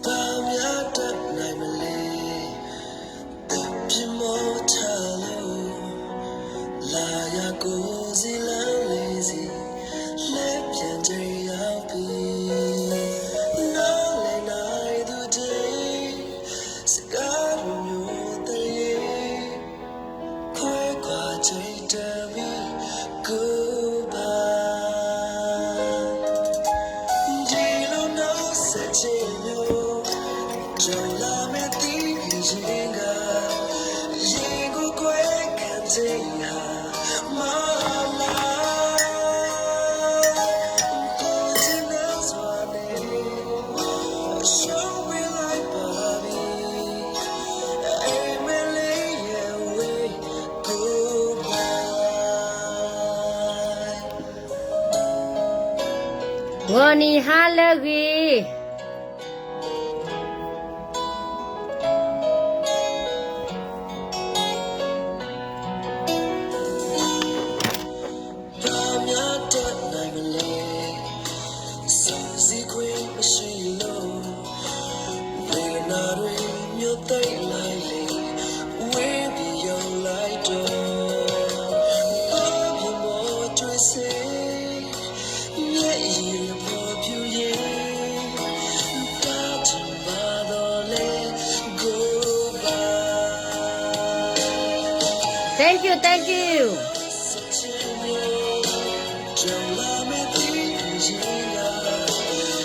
ဘာများတတ်နိုင်မလဲ တပြစ်မောထလို့ လာရာကိုယ်စီလမ်းလေးစီ လှည့်ပြန်ချိန်ရောက်ပြီ နားလည်နိုင်သူတွေ စကားလိုမျိုးတည်း ခွဲခွာချိန်တမီ Goodbye ဒီလိုနှုတ်ဆက်ခြင်းမျိုး ကြုံလာမယ့်သင်ရင်က ရင်ကိုခွဲခံချိန်ဟာ မလာ ကိုယ်ချစ်နှံစွာနဲ့ ရှုံးပေးလိုက်ပါပြီ Amen လေးရဲ့ဝေး Goodbye ဂီၤနံၤဟါလၢအဂ့ၤ ဘာများတတ်နိုင်မလဲ စောင့်စည်းခွင့်မရှိလို့ ဝေဒနာတွေမျိုးသိမ်းလိုက်လေ ဝေးပြီးရောက်လိုက်တော့ ဘာဖြစ်မောတွေ့စေ မျက်ရည်ပေါ်ပြူရင် တတ်ချင်ပါတော့လဲ Goodbye Thank you, thank you.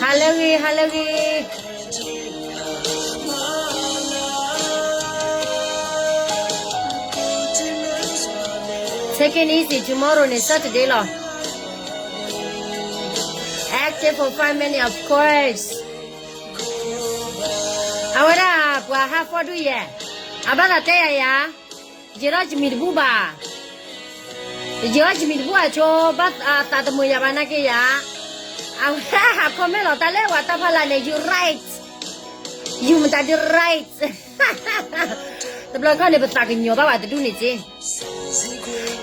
ဟါလၢဂ့ၤ ဟါလၢဂ့ၤ Take it easy, tomorrow န့ၣ် Saturday လီၤ Active for five minutes, of course. အဝဲဒၣ်ပှၤဟးဖီဒုယဲၢ်, အဘၣ်သးတဲယၤယၤ, ယဲၤထီၣ်ယမံၤတဘူၣ်ဘၣ်, ယဲၤထီၣ်ယမံၤတဘူၣ်အဆိ ဘၣ်သးတမုာ်ယၤဘၣ်နာ်က့ယၤ, အဝဲဟး comment လီၤတၢ်လၢပှၤတၢ်ဖီလာ်န့ၣ် you right, you မတၤဒု right, တဘျီခီန့ၣ် ပသးကညီၤဘၣ်ဝဲတဒူၣ်န့ၣ်က့,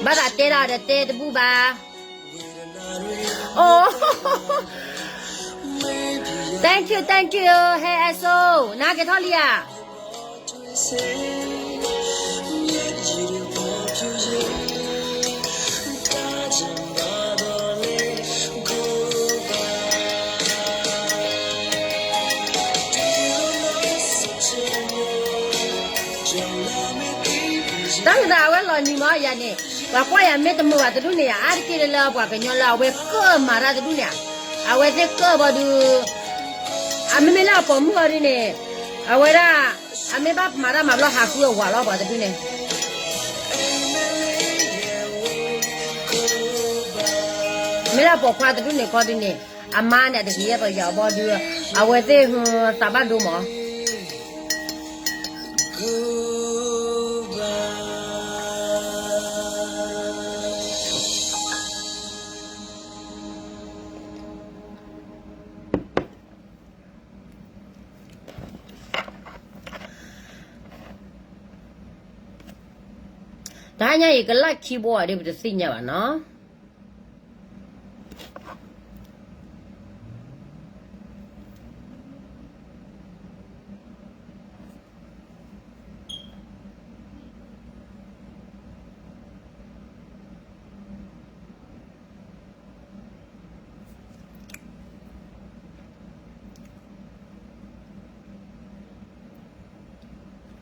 ဘၣ်သးတဲဒၣ်ဒီးတဲတဘူၣ်ဘၣ်. Oh, thank you, thank you, ဟဲ အဲၣ်စိ, နကဲထီၣ်လံဧါ. တၢ်မၤသးအဝဲလီၤနံၤမးယၤန့ၣ်, ပှၤကွၢ်ယၤမ့ၢ်တမုာ်ဘၣ်တဒူၣ်န့ၣ်ယၤ, အါတက့ၢ်လၢပှၤကညီလၢအဝဲကၢၣ်မၤတၢ်တဒူၣ်န့ၣ်, အဝဲသ့ၣ်ကၢၣ်ဘီဒုး, အမ့မ့ၢ်လၢအပိာ်မုၣ်အီၤဒ်န့ၣ်, အဝဲဒၣ်, အမ့ၢ်ဘၣ်မၤတၢ်မၤဘျီဟးဃုအဝၤလီၤပှၤတဒူၣ်န့ၣ် မ့ၢ်လၢပိာ်ခွါတဒူၣ်န့ၣ်ခီဒ်န့ၣ်, အမါန့ၣ်တဂ့ၤယဲၢ်ပယီၤဘီဒုး, အဝဲသ့ၣ်သးဘၣ်ဒိမး. တဟါညါအံၤကလၢ်ခံဘိဧါဒီး ပတသ့ၣ်ညါဘၣ်နီၤ.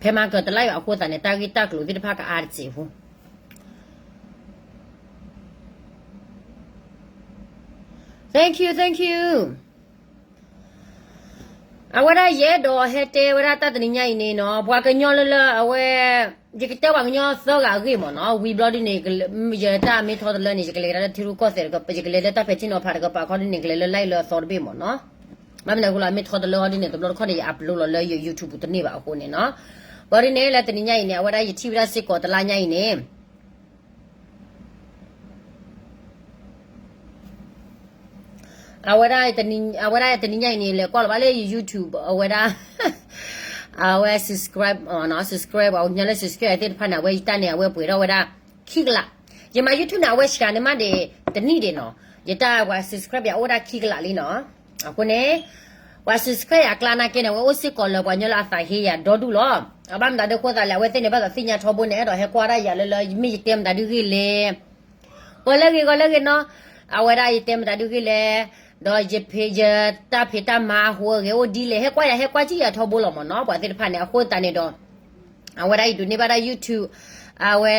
ဖဲမၤကၢၤတလါအံၤအဃိသတးန့ၣ် တၢ်ဂ့ၢ်တၢ်ကျိၤသ့ၣ်တဖၣ်ကအါတစဲးဖိ. Thank you, thank you. အဝဲဒၣ်ယအဲၣ်ဒိးဟဲတဲဝဲဒၣ်တၢ်တနံၤညါအံၤန့ၣ်နီၤ, ပှၤကညီလၢလၢအဝဲ, ယကတဲပှၤကညီသၢဂၤအဂ့ၢ်မ့ၢ်နီၤ, ဝံၤဘျီဒ်န့ၣ်, ယတၢ်မ့ၢ်ထီတလၢန့ၣ် ယကလဲၤကဒါလၢထံရူၢ်ကီၢ်သဲးတကပၤ, ယကလဲၤလၢတၢ်ဖဲထံနီၤဖးတကပၤခီဒ်န့ၣ် ကလဲၤလၢ live လၢအသီတဘ့ၣ်မ့ၢ်နီၤ. ဘၣ်မနုၤအဃိလၢအမ့ၢ်ထီတလၢဟီဒ်န့ၣ် တဘျီတခီၣ်န့ၣ် ယ upload လီၤလၢယ YouTube တန့ၢ်ဘၣ်အဃိန့ၣ်နီၤ. ဘၣ်ဒ်န့ၣ် လၢတနံၤညါအံၤန့ၣ် အဝဲဒၣ်ယထံၣ်ဝဲဒၣ်စ့ၢ်ကီးတလါညါအံၤန့ၣ် အဝဲဒၣ်, အဝဲဒၣ်တနံၤညါအံၤန့ၣ် လဲၤကွၢ်လီၤဘၣ်လၢယ YouTube အဝဲဒၣ်, အဝဲ subscribe, subscribe ပှၤကညီလၢ subscribe သ့ၣ်တဖၣ်န့ၣ် အဝဲယတၢ်န့ၣ် အဝဲပှဲၤထီၣ်ဝဲဒၣ်ခံကလး, ယမၤ YouTube န့ၣ် အဝဲစှၤန့ၢ်မးဒံးတနံၣ်ဒံးနီၤ, ယတၢ်ပှၤ subscribe ယအိၣ်ဒၣ်ခံကလးလံနီၤ. အဃိန့ၣ် ပှၤ subscribe ယၤအကျါနာ်က့န့ၣ် အဝဲအိၣ်စ့ၢ်ကီးလၢပှၤကညီလၢအသးဟ့ယၤဒီဒူၣ်လီၤ. အဘၣ်မတၤဒုးအဃိသတးလဲၣ် အဝဲသ့ၣ်န့ၣ် ဘၣ်သးသ့ၣ်ညါထီဘိန့ၣ် အဲၣ်ဒိးဟဲကွၢ်ဒၣ်ယၤလၢလၢ မ့ၢ်ယတဲမတၤဒုးဂ့ၢ်လဲၣ်, ဂီၤလၢဂ့ၤ ဂီၤလၢဂ့ၤနီၤ, အဝဲဒၣ်ယတဲမတၤဒုးဂ့ၢ်လဲၣ်, ဒီးယဖ့ ယတၢ်ဖံးတၢ်မၤဟူးဂဲၤအိၣ်ဒ်လဲၣ် ဟဲကွၢ်ယၤ ဟဲကွၢ်စံၣ်ယၤထီဘိလီၤမ့ၢ်နီၤ ပှၤသ့ၣ်တဖၣ်န့ၣ် အဃိသတးန့ၣ်ဒီး အဝဲဒၣ်ယဒိးန့ၢ်ဘၣ်ဒၣ် YouTube အဝဲ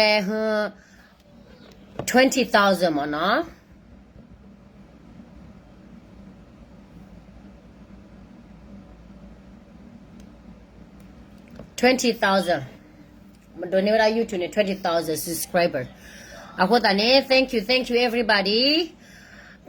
twenty thousand မ့ၢ်နီၤ twenty thousand, ဒိးန့ၢ်ဝဲဒၣ် YouTube န့ၣ် twenty thousand subscriber. အဃိသတးန့ၣ် thank you, thank you everybody.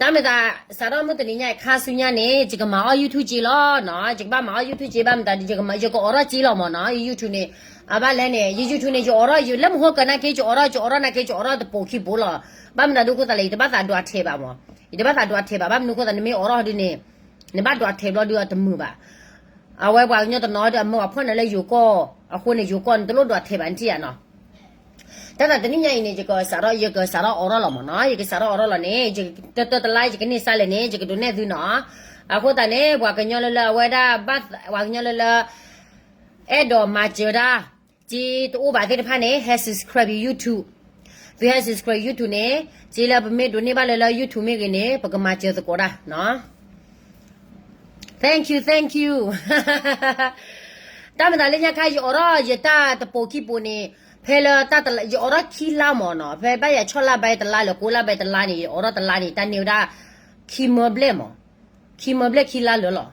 တၢ်မ့ၢ်သး စးထီၣ်မုၢ်တနံၤညါအံၤခါဆူညါန့ၣ် ယကမၤအီၣ် YouTube က့လီၤနီၤ, ယကဘၣ်မၤအီၣ် YouTube က့ ဘၣ်မတၤ ယကအိးထီၣ်က့လီၤမ့ၢ်နီၤ, YouTube န့ၣ် အဘၣ်လဲၣ်န့ၣ် ယ YouTube န့ၣ် ယအိးထီၣ် ယလၢမဟိကၢနာ်က့ ယအိးထီၣ် ယအိးထီၣ်နာ်က့ ယအိးထီၣ်တပိာ်ခံပိာ်လီၤ. ဘၣ်မနုၤဒုးအဃိသတးလဲၣ် ယတဘၣ်သးဒွးထဲးဘၣ်မ့ၢ်, ယတဘၣ်သးဒွးထဲးဘၣ် ဘၣ်မနုၤအဃိသတး နမ့ၢ်အိးထီၣ်ဒ်န့ၣ် နဘၣ်ဒွးထဲးဘျီဒုးအတမုာ်ဘၣ်. အဝဲပှၤကညီတနီၤဒီးအမၢပှၤဖီၣ်န့ၢ်လၢယိၤကီၢ်အဃိန့ၣ် ယိၤကီၢ်န့ၣ် တလိၣ်ဒွးထဲးဘၣ် နထံၣ်ဧါနီၤ. တၢ်သးတနံၣ်ညါအံၤန့ၣ် ယကစးထီၣ် ယကစးထီၣ်အိးထီၣ်လီၤမ့ၢ်နီၤ, ယကစးထီၣ်အိးထီၣ်လီၤန့ၣ် တၢတၢတလါ ယကန့ၢ်စါလဲၣ်န့ၣ် ယကဒိးနဲၣ်သုနီၤ. အဃိသတးန့ၣ် ပှၤကညီလၢလၢအဝဲဒၣ် ပှၤကညီလၢလၢ အဲၣ်ဒိးမၤစၢၤတၢ် က့တအိၣ်ဘၣ်သ့ၣ်တဖၣ်န့ၣ် ဟဲ subscribe YouTube, သုဟဲ subscribe YouTube န့ၣ် က့လၢပမ့ၢ်ဒိးန့ၢ်ဘၣ်လၢလၢ YouTube မ့ၢ်ဂ့ၤန့ၣ် ပကမၤစၢၤသကိးတၢ်နီၤ. Thank you, thank you. တၢ်မ့ၢ်သးလၢညါခါ ယအိးထီၣ်ယတၢ်တပိာ်ခံပိာ်န့ၣ် ဖဲလၢတၢ်တလါ ယအိးထီၣ်ခံလါမ့ၢ်နီၤ, ဖဲဘၣ်ယၤဆီၣ်လါဘဲတလါ လၢကိးလါဘဲတလါန့ၣ် ယအိးထီၣ်တလါန့ၣ် တၢ်န့ၢ်ဝဲဒၣ် ခံမၢဘျဲၣ်မ့ၢ်, ခံမၢဘျဲၣ်ခံလါလၢာ်လီၤ.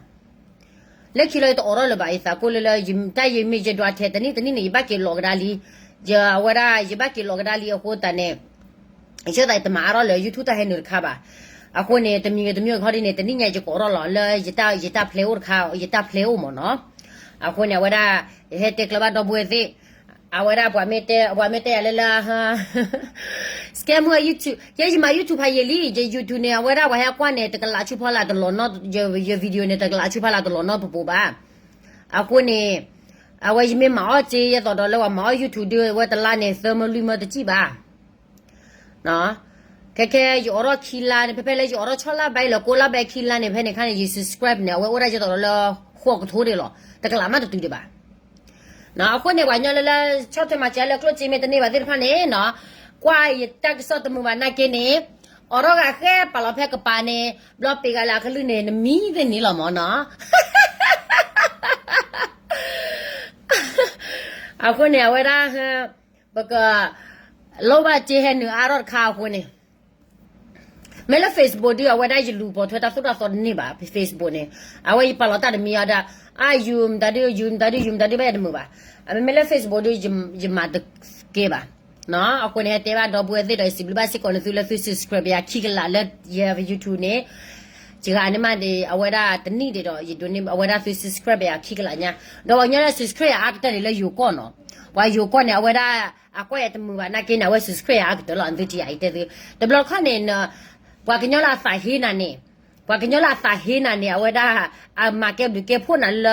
လၢခံလီၤ ယတအိးထီၣ်လၢၤဘၣ် ယသးကိၢ်လၢလၢ တၢ်ယမ့ၢ်ယဒွးထဲး တနံၣ်တနံၣ်န့ၣ် ယဘၣ်က့ၤလီၤကဒါလံ, ယဝဲဒၣ် ယဘၣ်က့ၤလီၤကဒါလံအဃိသတးန့ၣ် ယဆိသးယတမၤအါထီၣ်လၢ YouTube တၢ်ဟဲနုာ်တခါဘၣ်. အဃိန့ၣ် တမံၤဂ့ၤတမံၤဂ့ၤခီဒ်န့ၣ် တနံၣ်ညါယကအိးထီၣ်လီၤ လၢ ယတၢ်ဖျဲးအိၣ်တခါ ယတၢ်ဖျဲးအိၣ်မ့ၢ်နီၤ. အဃိန့ၣ် အဝဲဒၣ် ယဟဲတဲကျၢၤဘၣ်ဒီပုၢ်ဝဲၢ်သ့ၣ် အဝဲဒၣ်ပှၤမ့ၢ်တဲ ပှၤမ့ၢ်တဲယၤလၢလၢ scammer YouTube ယဲယမၤ YouTube ဖးယံာ်လံ ယ YouTube န့ၣ် အဝဲဒၣ်ပှၤဟဲကွၢ်န့ၣ် တကလးဆူဖီလာ်တလီၤနီ ယ video န့ၣ် တကလးဆူဖီလာ်တလီၤနီတပူၤဘၣ်. အဃိန့ၣ် အဝဲယမ့ၢ်မၤအီၣ်စ့ ယသိးဒီးလၢပှၤမၤအီၣ် YouTube ဒုး အဝဲတလါန့ၣ် သၢမၢလွံၢ်မၢတစံၣ်ဘၣ်. ခဲခဲယအိးထီၣ်ခံလါန့ၣ် ဖဲဖဲလၢယအိးထီၣ်ဆီၣ်လါဘဲလၢကိးလါဘဲခံလါန့ၣ် ဖဲန့ၣ်ခါန့ၣ် ယ subscribe န့ၣ် အဝဲအိၣ်ဒၣ်ယသိးဒီးလၢ ဃိးကထိဒၣ်လီၤ တကလးမးတတုၤဒံးဘၣ်. အဃိန့ၣ် ပှၤကညီလၢလၢ ဆီၣ်ထွဲမၤစၢၤလၢကျိၣ်စ့မ့ၢ်တန့ၢ်ဘၣ်သ့ၣ်တဖၣ်န့ၣ်နီၤ ကွၢ်ယတၢ်ကစီၣ်တမုာ်ဘၣ်နာ်က့န့ၣ် အိးထီၣ်ဂၤဃဲပာ်လီၤဖဲကပၤန့ၣ် ဘျီပ့ၤဂၤလၢအကလုၢ်န့ၣ် နမံသ့ၣ်န့ၣ်လီၤမ့ၢ်နီၤ. အဃိန့ၣ် အဝဲဒၣ် ပက လိၣ်ဘၣ်စ့ဟဲနုာ်အါထီၣ်တခါအဃိန့ၣ် မ့ၢ်လၢ Facebook ဒုး အဝဲဒၣ်ယလူၤပိာ်ထွဲတၢ်သိၣ်တၢ်သီတန့ၢ်ဘၣ် Facebook န့ၣ် အဝဲယပာ်လီၤတၢ်တမံၤအီၤဒီး အါ ယူၤမတၤဒုး ယူၤမတၤဒုး ယူၤမတၤဒုးဘၣ်ယတမုာ်ဘၣ်. အမ့မ့ၢ်လၢ Facebook ဒုး ယမၤတကဲဘၣ်. အဃိန့ၣ် ဟဲတဲဘၣ်ဒီပုၢ်ဝဲၢ်သ့ၣ်ဒီး ယစံးဘျုးဘၣ်စ့ၢ်ကီးန့ၣ်သုလၢသု subscribe ယၤခံကလးလၢယ YouTube န့ၣ် ယဂၤန့ၣ်မးဒီး အဝဲဒၣ်တနံၣ်ဒံးဒီး ယဒိးန့ၢ်အဝဲဒၣ်သု subscribe ယၤခံကလးညါ ဒီးပှၤကညီလၢ subscribe ယၤအါကတၢၢ်န့ၣ်လၢယိၤကီၢ်နီၤ. ပှၤယိၤကီၢ်န့ၣ် အဝဲဒၣ် အကွၢ်ယၤတမုာ်ဘၣ်နာ်က့န့ၣ် အဝဲ subscribe ယၤအါကတၢၢ်လီၤ သုထံၣ်ယၤအံၤတဲသု. တဘျီခီန့ၣ် ပှၤကညီလၢအသးဟ့နၤန့ၣ် ပှၤကညီလၢအသးဟ့နၤန့ၣ် အဝဲဒၣ် အမၤကဲဘျုးကဲဖှိၣ်နၤလၢ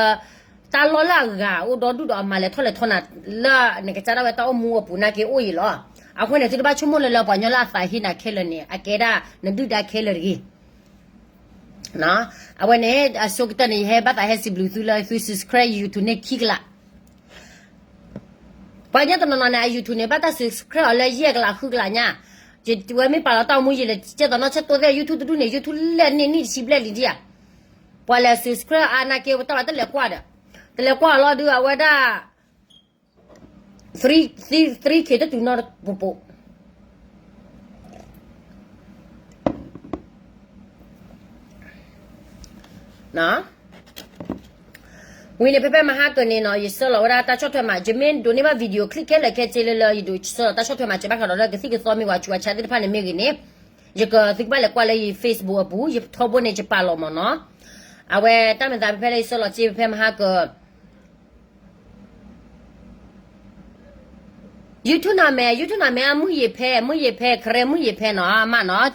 တၢ်လီၢ်လၢအဂၤအိၣ်ဒီဒူၣ်ဒီးအမၤလဲၤထီၣ်လဲၤထီနၤ လၢနကစၢ်ဒၣ်ဝဲတၢ်အိၣ်မူအပူၤနာ်က့အိၣ်အံၤလီၤ. အဃိန့ၣ် သုတဘၣ်ဆိကမိၣ်လၢလၢပှၤကညီလၢအသးဟ့နၤခဲလၢာ်န့ၣ် အကဲဒၣ်နဒုၣ်ဒါခဲလၢာ်တဂ့ၤ. အဝဲန့ၣ် အဆိကတၢၢ်န့ၣ် ယဟဲဘၣ်သးဟဲစံးဘျုးသုလၢသု subscribe YouTube န့ၣ်ခံကလး ပှၤကညီတနီၤနီၤန့ၣ် အ YouTube န့ၣ် ဘၣ်တၢ် subscribe အီၤလၢယဲၢ်ကလးဃုကလးညါ, ယဝဲမ့ၢ်ပာ်လီၤတၢ်အိၣ်မူယလဲၤကဲသိးနီၢ်ဆၢတိသ့ၣ် YouTube တဒူၣ်န့ၣ် YouTube လဲၣ်န့ၢ်နံၣ်တဆံဘျဲၣ်လံဒံးဧါ, ပှၤလဲၤ subscribe အါနာ်က့ ပတၢ်ဘၣ်တလဲၤကွၢ်ဒီး, တလဲၤကွၢ်အီၤလီၤဒုး အဝဲဒၣ် three, three K တတုၤနီတပူၤပူၤ ဝံၤန့ၣ် ဖဲဖဲမဟါကၢၤန့ၣ်နီၤ ယဆှၢလီၤဝဲဒၣ်တၢ်ဆီၣ်ထွဲမး ယမ့ၢ်ဒိးန့ၢ်ဘၣ် video clip ခဲလၢာ်ခဲဆ့လၢလၢ ယဒိးဆှၢလီၤတၢ်ဆီၣ်ထွဲမး စဲးဘၣ်ဃးဒီးလၢကသံၣ်ကသီမ့ၢ်ဝဲဆူးဝဲဆါသ့ၣ်တဖၣ်န့ၣ်မ့ၢ်ဂ့ၤန့ၣ်, ယကသုကဘၣ်လဲၤကွၢ်လၢယ Facebook အပူၤ ယထီဘိန့ၣ် ယပာ်လီၤမ့ၢ်နီၤ, အဝဲတၢ်မ့ၢ်သးဖဲဖဲလၢယဆှၢလီၤစ့ဖဲမဟါကၢၤ YouTube နမဲာ် YouTube နမဲာ် မုၢ်ယ့ၤဖဲ မုၢ်ယ့ၤဖဲ ခရဲမုၢ်ယ့ၤဖဲနီၤ အမးနီၤ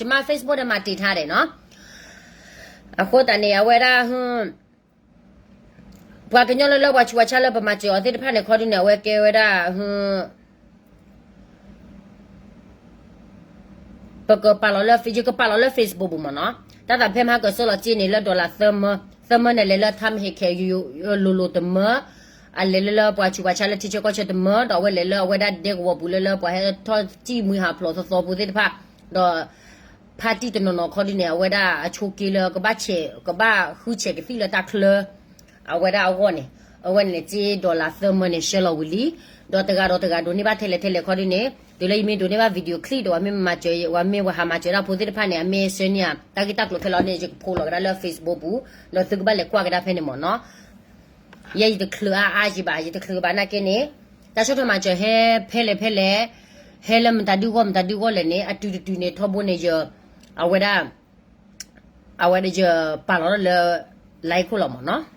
ယမါ Facebook န့ၣ်မၤတ့ၢ်ထါဒဲးနီၤ, အဃိသတးန့ၣ် အဝဲဒၣ် ပှၤကညီလၢလၢပှၤဆူးပှၤဆါလၢပမၤစၢၤအီၤသ့ၣ်တဖၣ်န့ၣ် ခီဒုန့ၣ် အဝဲကဲဝဲဒၣ် ပကပာ်လီၤလၢ ယကပာ်လီၤလၢ Facebook ပူၤမ့ၢ်နီၤ, တၢ်သးဖဲမဟါကၢၤဆှၢလီၤစ့န့ၣ်လၢ dollar သၢမၢ သၢမၢန့ၣ် လဲၤလၢထါမဟ့ၣ်ခဲ လိၤလိၤတမၢ, အလဲၤလၢလၢပှၤဆူးပှၤဆါလၢထံဆၢကီၢ်ဆၢတမၢ, ဒီးအဝဲလဲၤလၢအဝဲဒၣ်ဒဲကဝီၤပူၤလၢလၢပှၤဟဲထီၣ်တံၢ်မှံဟးဖျိးသီသီဖိသ့ၣ်တဖၣ်, ဒီး ဖါတံၢ်တနီၤနီၤခီဒုန့ၣ် အဝဲဒၣ်အဆိးက့လၢကဘၣ်ဆဲး ကဘၣ်ဃုဆဲးကသံၣ်လၢတၢ်ချၢ အဝဲဒၣ်အဂီၢ်န့ၣ်, အဝဲန့ၣ်စ့ dollar သၢမၢန့ၣ် ရှဲလီၤဝံၤလံ, ဒီးတဂၤဒီးတဂၤဒိးန့ၢ်ဘၣ်ထဲလဲၣ်ထဲလဲၣ်ခီဒုန့ၣ်, တုၤလၢယမ့ၢ်ဒိးန့ၢ်ဘၣ် video clip ဒီး ပှၤမ့ၢ်မၤစၢၤ ပှၤမ့ၢ်ဝဲဟးမၤစၢၤဒၣ်ဖိသ့ၣ်တဖၣ်န့ၣ် အမ့ၢ်ဆှၢန့ၢ်ဧါ တၢ်ဂ့ၢ်တၢ်ကျိၤခဲလၢာ်န့ၣ် ယက post လီၤကဒါလၢ Facebook ပူၤ, ဒီးသုကဘၣ်လဲၤကွၢ်ကဒါဖဲန့ၣ်မ့ၢ်နီၤ. ယဲယတချုးအါအါယံၤဘၣ်, ယတချုးဘၣ်နာ်က့န့ၣ်, တၢ်ဆီၣ်ထွဲမၤစၢၤဟဲဖဲလဲၣ်ဖဲလဲၣ်, ဟဲလၢမတၤဒုဂီၢ်မတၤဒုဂီၢ်လဲၣ်န့ၣ် အတုၤတတုၤန့ၣ်ထီဘိန့ၣ်ယ, အဝဲဒၣ်, အဝဲဒၣ်ယပာ်လီၤလၢ live ခိၣ်လီၤမ့ၢ်နီၤ.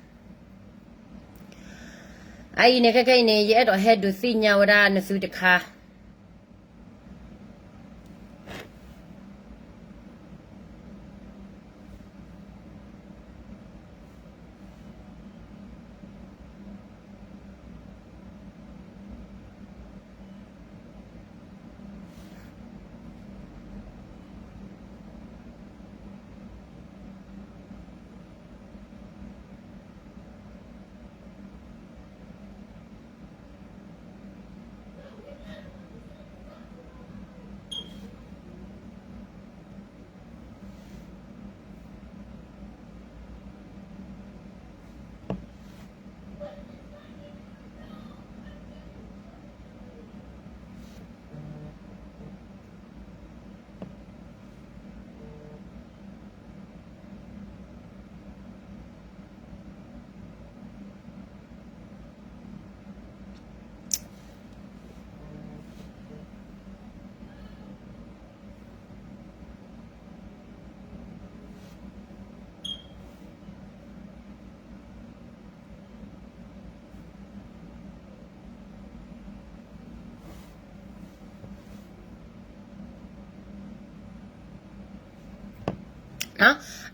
အအံၤန့ၣ် ခဲခဲအံၤန့ၣ် ယအဲၣ်ဒိးဟဲဒုးသ့ၣ်ညါဝဲဒၣ်နသုတခါ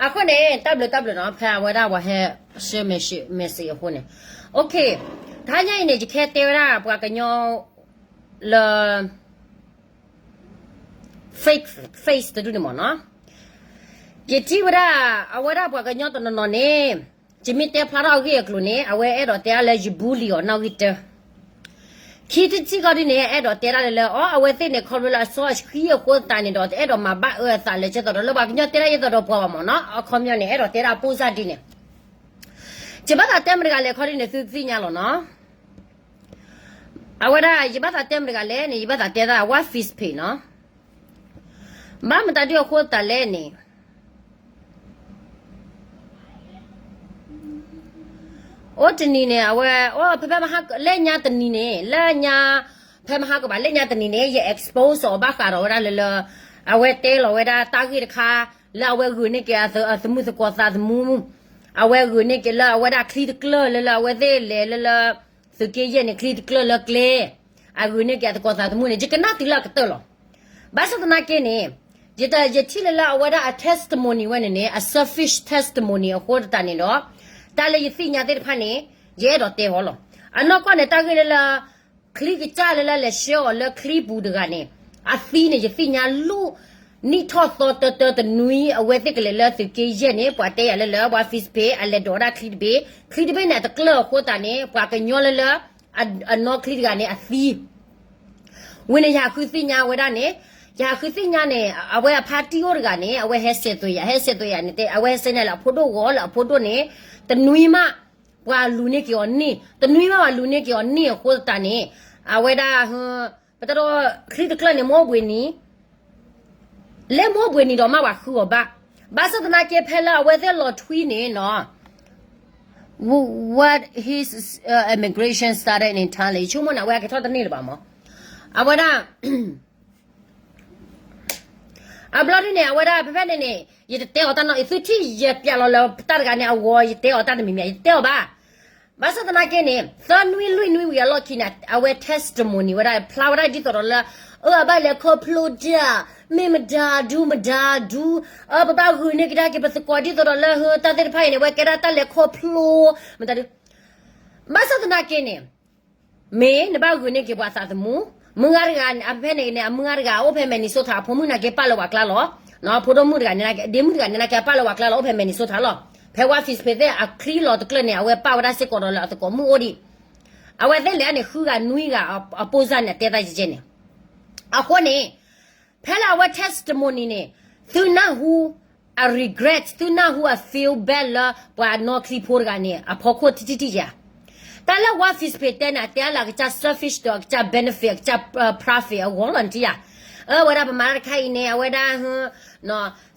အဃိန့ၣ် တၢ်ဘျုးတၢ်ဘျုးနီၤ ဖဲအဝဲဒၣ်ပှၤဟဲ share message အဃိန့ၣ်, OK, တဟါညါအံၤန့ၣ် ယကဟဲတဲဝဲဒၣ်ပှၤကညီလၢ fake face တဒူၣ်န့ၣ်မ့ၢ်နီၤ, ယထံၣ်ဝဲဒၣ် အဝဲဒၣ်ပှၤကညီတနီၤနီၤန့ၣ်, ယမ့ၢ်တဲဖျါထီၣ်အဂ့ၢ်အကျိၤန့ၣ် အဝဲအဲၣ်ဒိးတဲဒၣ်လၢယ bully အီၤနီၣ်ဂံၢ်တၢ ခံထံၣ်တထံၣ်ခီဒ်န့ၣ် အဲၣ်ဒိးတဲဒၣ်လၢလၢ အီ အဝဲသ့ၣ်န့ၣ် ခီဖျိလၢအစီအဆှံအဃိသတးန့ၣ်ဒီး တအဲၣ်ဒိးမၤဘၣ်အၢအသးလၢကဲသိးဒီးလၢပှၤကညီတဲဒၣ်ယဲသိးဒီးပှၤဘၣ်မ့ၢ်နီၤ, အခီပညီန့ၣ် အဲၣ်ဒိးတဲဒၣ်ပိၢ်စၢ်ဒ်န့ၣ်, ယဘၣ်သးတဲမတၤတဂၤလဲၣ်ခီဒ်န့ၣ် သုသ့ၣ်ညါလီၤနီၤ. အဝဲဒၣ် ယဘၣ်သးတဲမတၤတဂၤလဲၣ်န့ၣ် ယဘၣ်သးတဲဒၣ် Why Fizz Page နီၤ. ဘၣ်မတၤဒုအဃိသတးလဲၣ်န့ၣ် အိၣ်တနံၤန့ၣ် အဝဲ အိၣ်ဖဲဖဲမဟါ လၢညါတနံၤန့ၣ် လၢညါ ဖဲမဟါကဘၣ် လၢညါတနံၤန့ၣ် ယ expose အီၤဘၣ်ဃးဒီးဝဲဒၣ်လၢလၢ အဝဲတဲလီၤဝဲဒၣ်တၢ်ဂ့ၢ်တခါ လၢအဝဲဂုာ်န့ၢ်က့ၤအသမုၢ်သကိးသးသမူ အဝဲဂုာ်န့ၢ်က့ၤလၢအဝဲဒၣ်ချံတကျၢၢ်လၢလၢအဝဲသ့ၣ်လဲၤလၢလၢ သုးက့ယဲၢ်န့ၣ် ချံတကျၢၢ်လၢကျဲ အဂုာ်န့ၢ်က့ၤအသကိးသးသမူန့ၣ် ယကနၣ်တုၤလၢအကတၢၢ်လီၤ. ဘၣ်ဆၣ်သနာ်က့န့ၣ် ယတ ယထံၣ်လၢလၢအဝဲဒၣ်အ testimony ဝဲန့ၣ်န့ၣ် အ selfish testimony အဃိသတးန့ၣ်ဒီး တၢ်လၢယသ့ၣ်ညါသ့ၣ်တဖၣ်န့ၣ် ယအဲၣ်ဒိးတဲအီၤလီၤ. အနီၢ်ကီၢ်န့ၣ် တၢ်ဂ့ၢ်လၢလၢ ချံကစၢ်လၢလၢလဲၤဆှၢအီၤလၢချံပူၤတဂၤန့ၣ် အသံန့ၣ် ယသ့ၣ်ညါလီၤ နံၣ်ထီၣ်သီတၢတၢတနွံ အဝဲသ့ၣ်ကလဲၤလၢသုးက့ယဲၢ်န့ၣ် ပှၤတဲယၤလၢလၢ ပှၤ Fizz Page အလဲၤဒိးဝဲဒၣ်ချံတဘ့ၣ် ချံတဘ့ၣ်န့ၣ် အတကျၢၢ်အဃိသတးန့ၣ် ပှၤကညီလၢလၢ အနီၢ်ချံတဂၤန့ၣ် အသံ ဝံၤန့ၣ် ယဟးဃုသ့ၣ်ညါဝဲဒၣ်န့ၣ် ယဟးဃုသ့ၣ်ညါန့ၣ် အဝဲအဖါတံၢ်အိၣ်တဂၤန့ၣ် အဝဲဟဲစဲးသွဲးယၤ ဟဲစဲးသွဲးယၤန့ၣ် အဝဲဟဲစဲးန့ၣ်လၢအဖိဒိၣ်ဂီၤလၢအဖိဒိၣ်န့ၣ် တနွံမး ပှၤလူၤန့ၢ်က့ၤအီၤန့ၢ် တနွံမးပှၤလူၤန့ၢ်က့ၤအီၤန့ၢ်အဃိသတးန့ၣ် အဝဲဒၣ် ပတၢ်ဒီး ချံတကျၢၢ်န့ၣ် မ့ၢ်အိၣ်ဘှံးနံၤ လၢမ့ၢ်အိၣ်ဘှံးနံၤဒီးမးပှၤဃုအီၤဘၣ်. ဘၣ်ဆၣ်သနာ်က့ဖဲလၢအဝဲသ့ၣ်လီၤထွံန့ၣ်နီၤ what his immigration status in Thailand ယဆိကမိၣ်န့ၣ် အဝဲအကထီၣ်တန့ၢ်လၢၤဘၣ်မး အဝဲဒၣ် အဘျီဒ်န့ၣ် အဝဲဒၣ်ဖဲဖဲန့ၣ်န့ၣ် ယတတဲအီၤတၢ်နီတမံၤ သုထံၣ်ယပျးလီၤလၢတၢ်တဂၤန့ၣ်အဂီၤ ယတဲအီၤတၢ်တမံၤမံၤ ယတတဲအီၤဘၣ်. ဘၣ်ဆၣ်သနာ်က့န့ၣ် သၢနွံလွံၢ်နွံဝံၤအလီၢ်ခံန့ၣ် အဝဲ testimony ဝဲဒၣ် ဖျါဝဲဒၣ်ဒ်သိးဒီးလၢ အၢ အဘၣ်လဲၤခီဖျိတၢ် မ့ၢ်မတၤဒူမတၤဒူ အၢ ပဘၣ်ဂုာ်န့ၢ်ကဒါက့ၤပသကိးဒ်သိးဒီးလၢ တၢ်သ့ၣ်တဖၣ်အံၤန့ၣ် အဝဲကဲဒၣ်တၢ်လဲၤခီဖျိ မတၤဒူ ဘၣ်ဆၣ်သနာ်က့န့ၣ် မ့ၢ်နဘၣ်ဂုာ်န့ၢ်က့ၤပှၤသးသမူ မုၢ်ဂၤတဂၤ အဖဲန့ၣ်န့ၣ် အမုၢ်ဂၤတဂၤ အိၣ်ဖဲ Minnesota အဖိမုၣ်နာ်က့ပာ်လၢပှၤကျါလီၤ. ဖိဒိၣ်မုၣ်တဂၤန့ၣ် ဒ့မုၣ်တဂၤန့ၣ်နာ်က့ပာ်လၢပှၤကျါလီၤ အိၣ်ဖဲ Minnesota လီၤ. ဖဲဝါ Facebook သ့ၣ်အချံလီၤတကျၢၢ်န့ၣ် အဝဲပာ်ဝဲဒၣ်စ့ၢ်ကီးဒီးလၢအသကိးမုၣ်အိၣ်ဒံး, အဝဲသ့ၣ်လဲၤန့ၣ် ဃုဂၤနွံဂၤအပိၢ်စၢ်န့ၣ် အတဲသးယဲန့ၣ်, အဃိန့ၣ် ဖဲလၢအဝဲ testimony န့ၣ် သုနၢ်ဟူအ regret, သုနၢ်ဟူအ feel bad လၢပှၤနီၣ်ချံဖိတဂၤန့ၣ် အဖီခိၣ်ထံထံထံယၤ, တၢ်လၢဝါ Facebook တဲန့ၣ် အတဲလၢအကစၢ် selfish ဒီးအကစၢ် benefit အကစၢ် profit အဂီၢ်လီၤနထံၣ်ယၤ, အဝဲဒၣ်ပမၤတၢ်တခါအံၤန့ၣ် အဝဲဒၣ်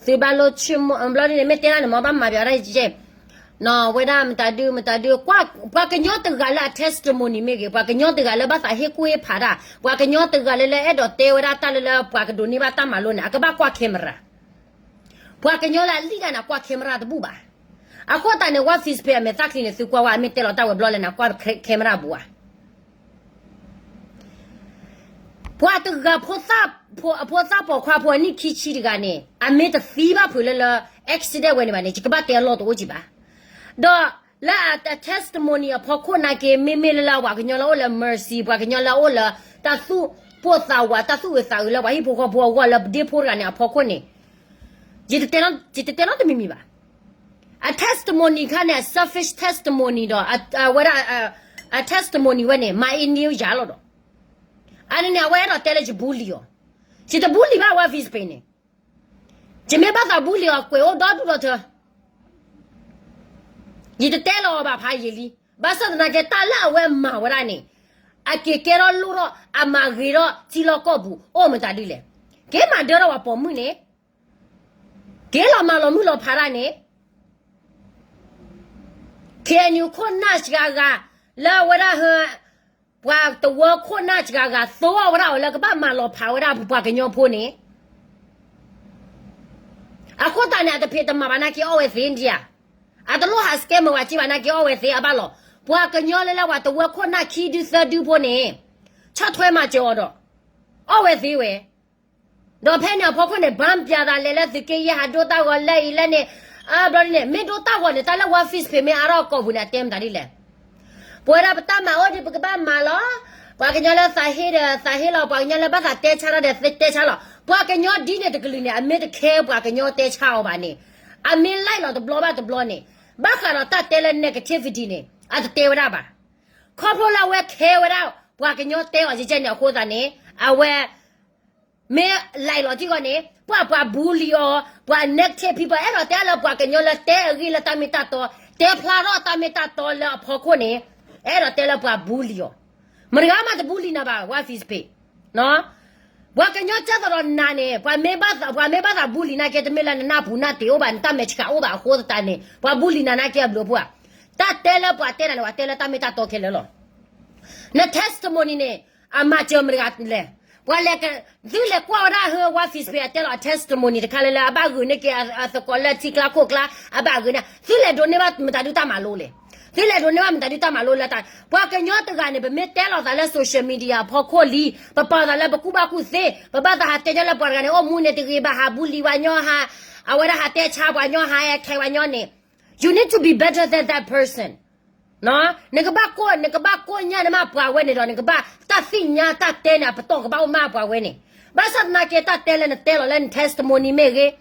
သုဘၣ်လိၣ်ဆိကမိၣ် ဘျီဒ်န့ၣ် မ့ၢ်တဲဒၣ်န့ၣ် မ်ဘၣ်မၤပျီတၢ်ယဲ ဝဲဒၣ်မတၤဒု မတၤဒု ပှၤကညီတဂၤလၢအ testimony မ့ၢ်ဂ့ၤ, ပှၤကညီတဂၤလၢဘၣ်သးဟ့ၣ်ကူၣ်ဟ့ၣ်ဖးတၢ်, ပှၤကညီတဂၤလၢလၢအဲၣ်ဒိးတဲဝဲဒၣ်တၢ်လၢလၢပှၤကဒိးန့ၢ်ဘၣ်တၢ်မၤလိန့ၣ် အကဘၣ်ကွၢ် camera, ပှၤကညီလၢအလံၣ်တၢ်န့ၣ် ကွၢ် camera တဘူၣ်ဘၣ်. အဃိသတးန့ၣ် ဝါ Facebook အမဲာ်သၣ်ချံန့ၣ် သုကွၢ်ဝဲ အမ့ၢ်တဲလီၤတၢ်ဝဲၤဘျီလဲၣ်န့ၣ် ကွၢ် camera ဘူးဧါ. ပှၤတဂၤ ဖိသၣ်ပိာ်ခွါဖိအနံၣ်ခံဆံတဂၤန့ၣ် အမ့ၢ်တသံဘၣ်ဖုးလၢလၢ accident ဝဲန့ၣ်ဘၣ်န့ၣ် ယကဘၣ်တဲအလီၢ်တအိၣ်ကံဘၣ်. ဒီးလၢအ testimony အဖီခိၣ်နာ်က့ မ့မ့ၢ်လၢလၢပှၤကညီလၢအအိၣ်လၢ mercy, ပှၤကညီလၢအအိၣ်လၢ တၢ်သူၣ်ပိၢ်သးဝး တၢ်သူၣ်အုးသးအုးလၢပှၤဟံၣ်ဖိဃီဖိအဂီၢ်လၢဒ့ဖိတဂၤန့ၣ် အဖီခိၣ်န့ၣ် ယတတဲနီတမံၤမံၤဘၣ်. အ testimony ခါန့ၣ် အ selfish testimony ဒီး အဝဲဒၣ် အ testimony ဝဲန့ၣ် မၤအ့န့ယၤလီၤဒီး အန့ၣ်န့ၣ် အဝဲအဲၣ်ဒိးတဲလၢယ bully အီၤ, ယတ bully ဘၣ်ဝဲ Facebook န့ၣ်, ယမ့ၢ်ဘၣ်သး bully အီၤ ကွဲးအိၣ်ဒီဒူၣ်ဒီထၢ ယတတဲလီၤအီၤဘၣ်ဖးယံာ်လံ. ဘၣ်ဆၣ်သနာ်က့ တၢ်လၢအဝဲမၤဝဲဒၣ်န့ၣ် အက့ၤကဲထီၣ်လိၣ်ထီၣ် အမၤဂ့ၤထီၣ်ထံလီၢ်ကီၢ်ပူၤ အိၣ်မတၤဒ်လဲၣ်. က့ၤမၤဒၢထီၣ်ပှၤပိာ်မုၣ်န့ၣ်, က့ၤလီၤမၤလီၤမုၢ်လီၤဖးတၢ်န့ၣ် KNU ခိၣ်နၢ်စှၤဂၤ လၢအဝဲဒၣ်ဟ ပှၤတဝၢခိၣ်နၢ်စှၤဂၤ သိအီၣ်ဝဲဒၣ်အီၤလၢကဘၣ်မၤလီၤဖးဝဲဒၣ်ပပှၤကညီဖိန့ၣ်, အဃိသတးန့ၣ် အတဖံးတမၤဘၣ်နာ်က့ အီၣ်ဝဲသ့ဒံးဧါ. အတလိၣ်ဟး scam မၤဝဲက့ဘၣ်နာ်က့ အီၣ်ဝဲသ့အဘၣ်လီၤ. ပှၤကညီလၢလၢပှၤတဝၢခိၣ်နၢ်ခံဒုသၢဒုဖိန့ၣ် ဆီၣ်ထွဲမၤစၢၤအီၤဒီး အီၣ်ဝဲသ့ဝဲ ဒီးဖဲန့ၣ်အဖီခိၣ်န့ၣ် ဘၣ်ပျးသးလဲၤလၢသုးက့ယဲၢ် ဟးဒိတၢ်ဂီၤလၢအံၤလၢန့ၣ်, အဘျီဒ်န့ၣ် မ့ၢ်ဒိတၢ်ဂီၤန့ၣ် တၢ်လၢဝါ Facebook မ့ၢ်အါထီၣ်ကီၢ်ပူၤန့ၣ် အတဲမတၤဒ်လဲၣ်. ပဝဲဒၣ်ပတၢ်မၤအိၣ်ဒံး ပကဘၣ်မၤလီၤ. ပှၤကညီလၢသးဟ့ဒီးသးဟ့လီၤ, ပှၤကညီလၢဘၣ်သးတဲဆါထီၣ်ဒီးတဲဆါလီၤ. ပှၤကညီဒ်န့ၣ်တကလုာ်န့ၣ် အမ့ၢ်တခဲပှၤကညီတဲဆါအီၤဘၣ်န့ၣ်, အမ့ၢ်လဲၤလီၤတဘျီဘၣ်တဘျီန့ၣ်, ဘၣ်ဃးဒီးတၢ်တဲလၢ negativity န့ၣ် အတတဲဝဲဒၣ်ဘၣ်. ခီဖျိလၢအဝဲခဲဝဲဒၣ် ပှၤကညီတဲအီၤကဲကဲန့ၣ်အဃိသတးန့ၣ် အဝဲ မ့ၢ်လဲၤလီၤထံဂီၢ်န့ၣ် ပှၤပှၤ bully အီၤ, ပှၤ negative people အဲၣ်ဒိးတဲလၢပှၤကညီလၢတဲအဂ့ၢ်လၢတၢ်မ့ၢ်တၢ်တီ, တဲဖျါထီၣ်တၢ်မ့ၢ်တၢ်တီလၢအဖီခိၣ်န့ၣ်, အဲၣ်ဒိးတဲလၢပှၤ bully အီၤ. မတၤဂၤမးတ bully နၤဘၣ် ဝါ Facebook ပှၤကညီကဲသိးဒီးနၤန့ၣ် ပှၤမ့ၢ်ဘၣ်သး bully နာ်က့ တမ့ၢ်လၢနနၢ်ပူၤနၢ်တ့ၢ်အိၣ်ဘၣ် နတၢ်မဲာ်ဆှးအိၣ်ဘၣ်အဃိသတးန့ၣ် ပှၤ bully နၤနာ်က့အဘျုးအဖှိၣ်ဧါ. တၢ်တဲလၢပှၤတဲနၤန့ၣ် ပှၤတဲလၢတၢ်မ့ၢ်တၢ်တီခဲလၢာ်လီၤ. န testimony န့ၣ် အမၤစၢၤမတၤတဂၤလဲၣ်. ပှၤလဲၤ သုလဲၤကွၢ်ဝဲဒၣ်ဟၢ ဝါ Facebook အတဲလီၤအ testimony တခါလၢလၢ အဘၣ်ဂုာ်န့ၢ်က့ၤအသကိးလၢထံကျါခိၣ်ကျါ အဘၣ်ဂုာ်န့ၢ် သုလဲၤဒိးန့ၢ်ဘၣ်မတၤဒုတၢ်မၤလိလဲၣ်. သုလဲၤဒိးန့ၢ်ဘၣ်မတၤဒုတၢ်မၤလိလၢတၢ် ပှၤကညီတဂၤန့ၣ် ပမ့ၢ်တဲလီၤသးလၢ social media အဖီခိၣ်လံ ပပာ်သးလၢပကူၣ်ဘၣ်ကူၣ်သ့ ပဘၣ်သးဟးတဲညီလၢပှၤတဂၤန့ၣ် အိၣ်မူန့ၣ်တဂ့ၤဘၣ် ဟး bully ဝဲညီဟး အဝဲဒၣ်ဟးတဲဆါပှၤညီဟး အခဲပှၤညီန့ၣ် you need to be better than that person. နကဘၣ်ကိၣ် နကဘၣ်ကိၣ်ညါန့ၣ်မးပှၤဝဲန့ၣ်ဒီး နကဘၣ်တၢ်သ့ၣ်ညါတၢ်တဲန့ၣ် အပတီၢ်ကဘၣ်အိၣ်မးပှၤဝဲန့ၣ်. ဘၣ်ဆၣ်သနာ်က့ တၢ်တဲလၢနတဲလီၤလၢန testimony မ့ၢ်ဂ့ၤ,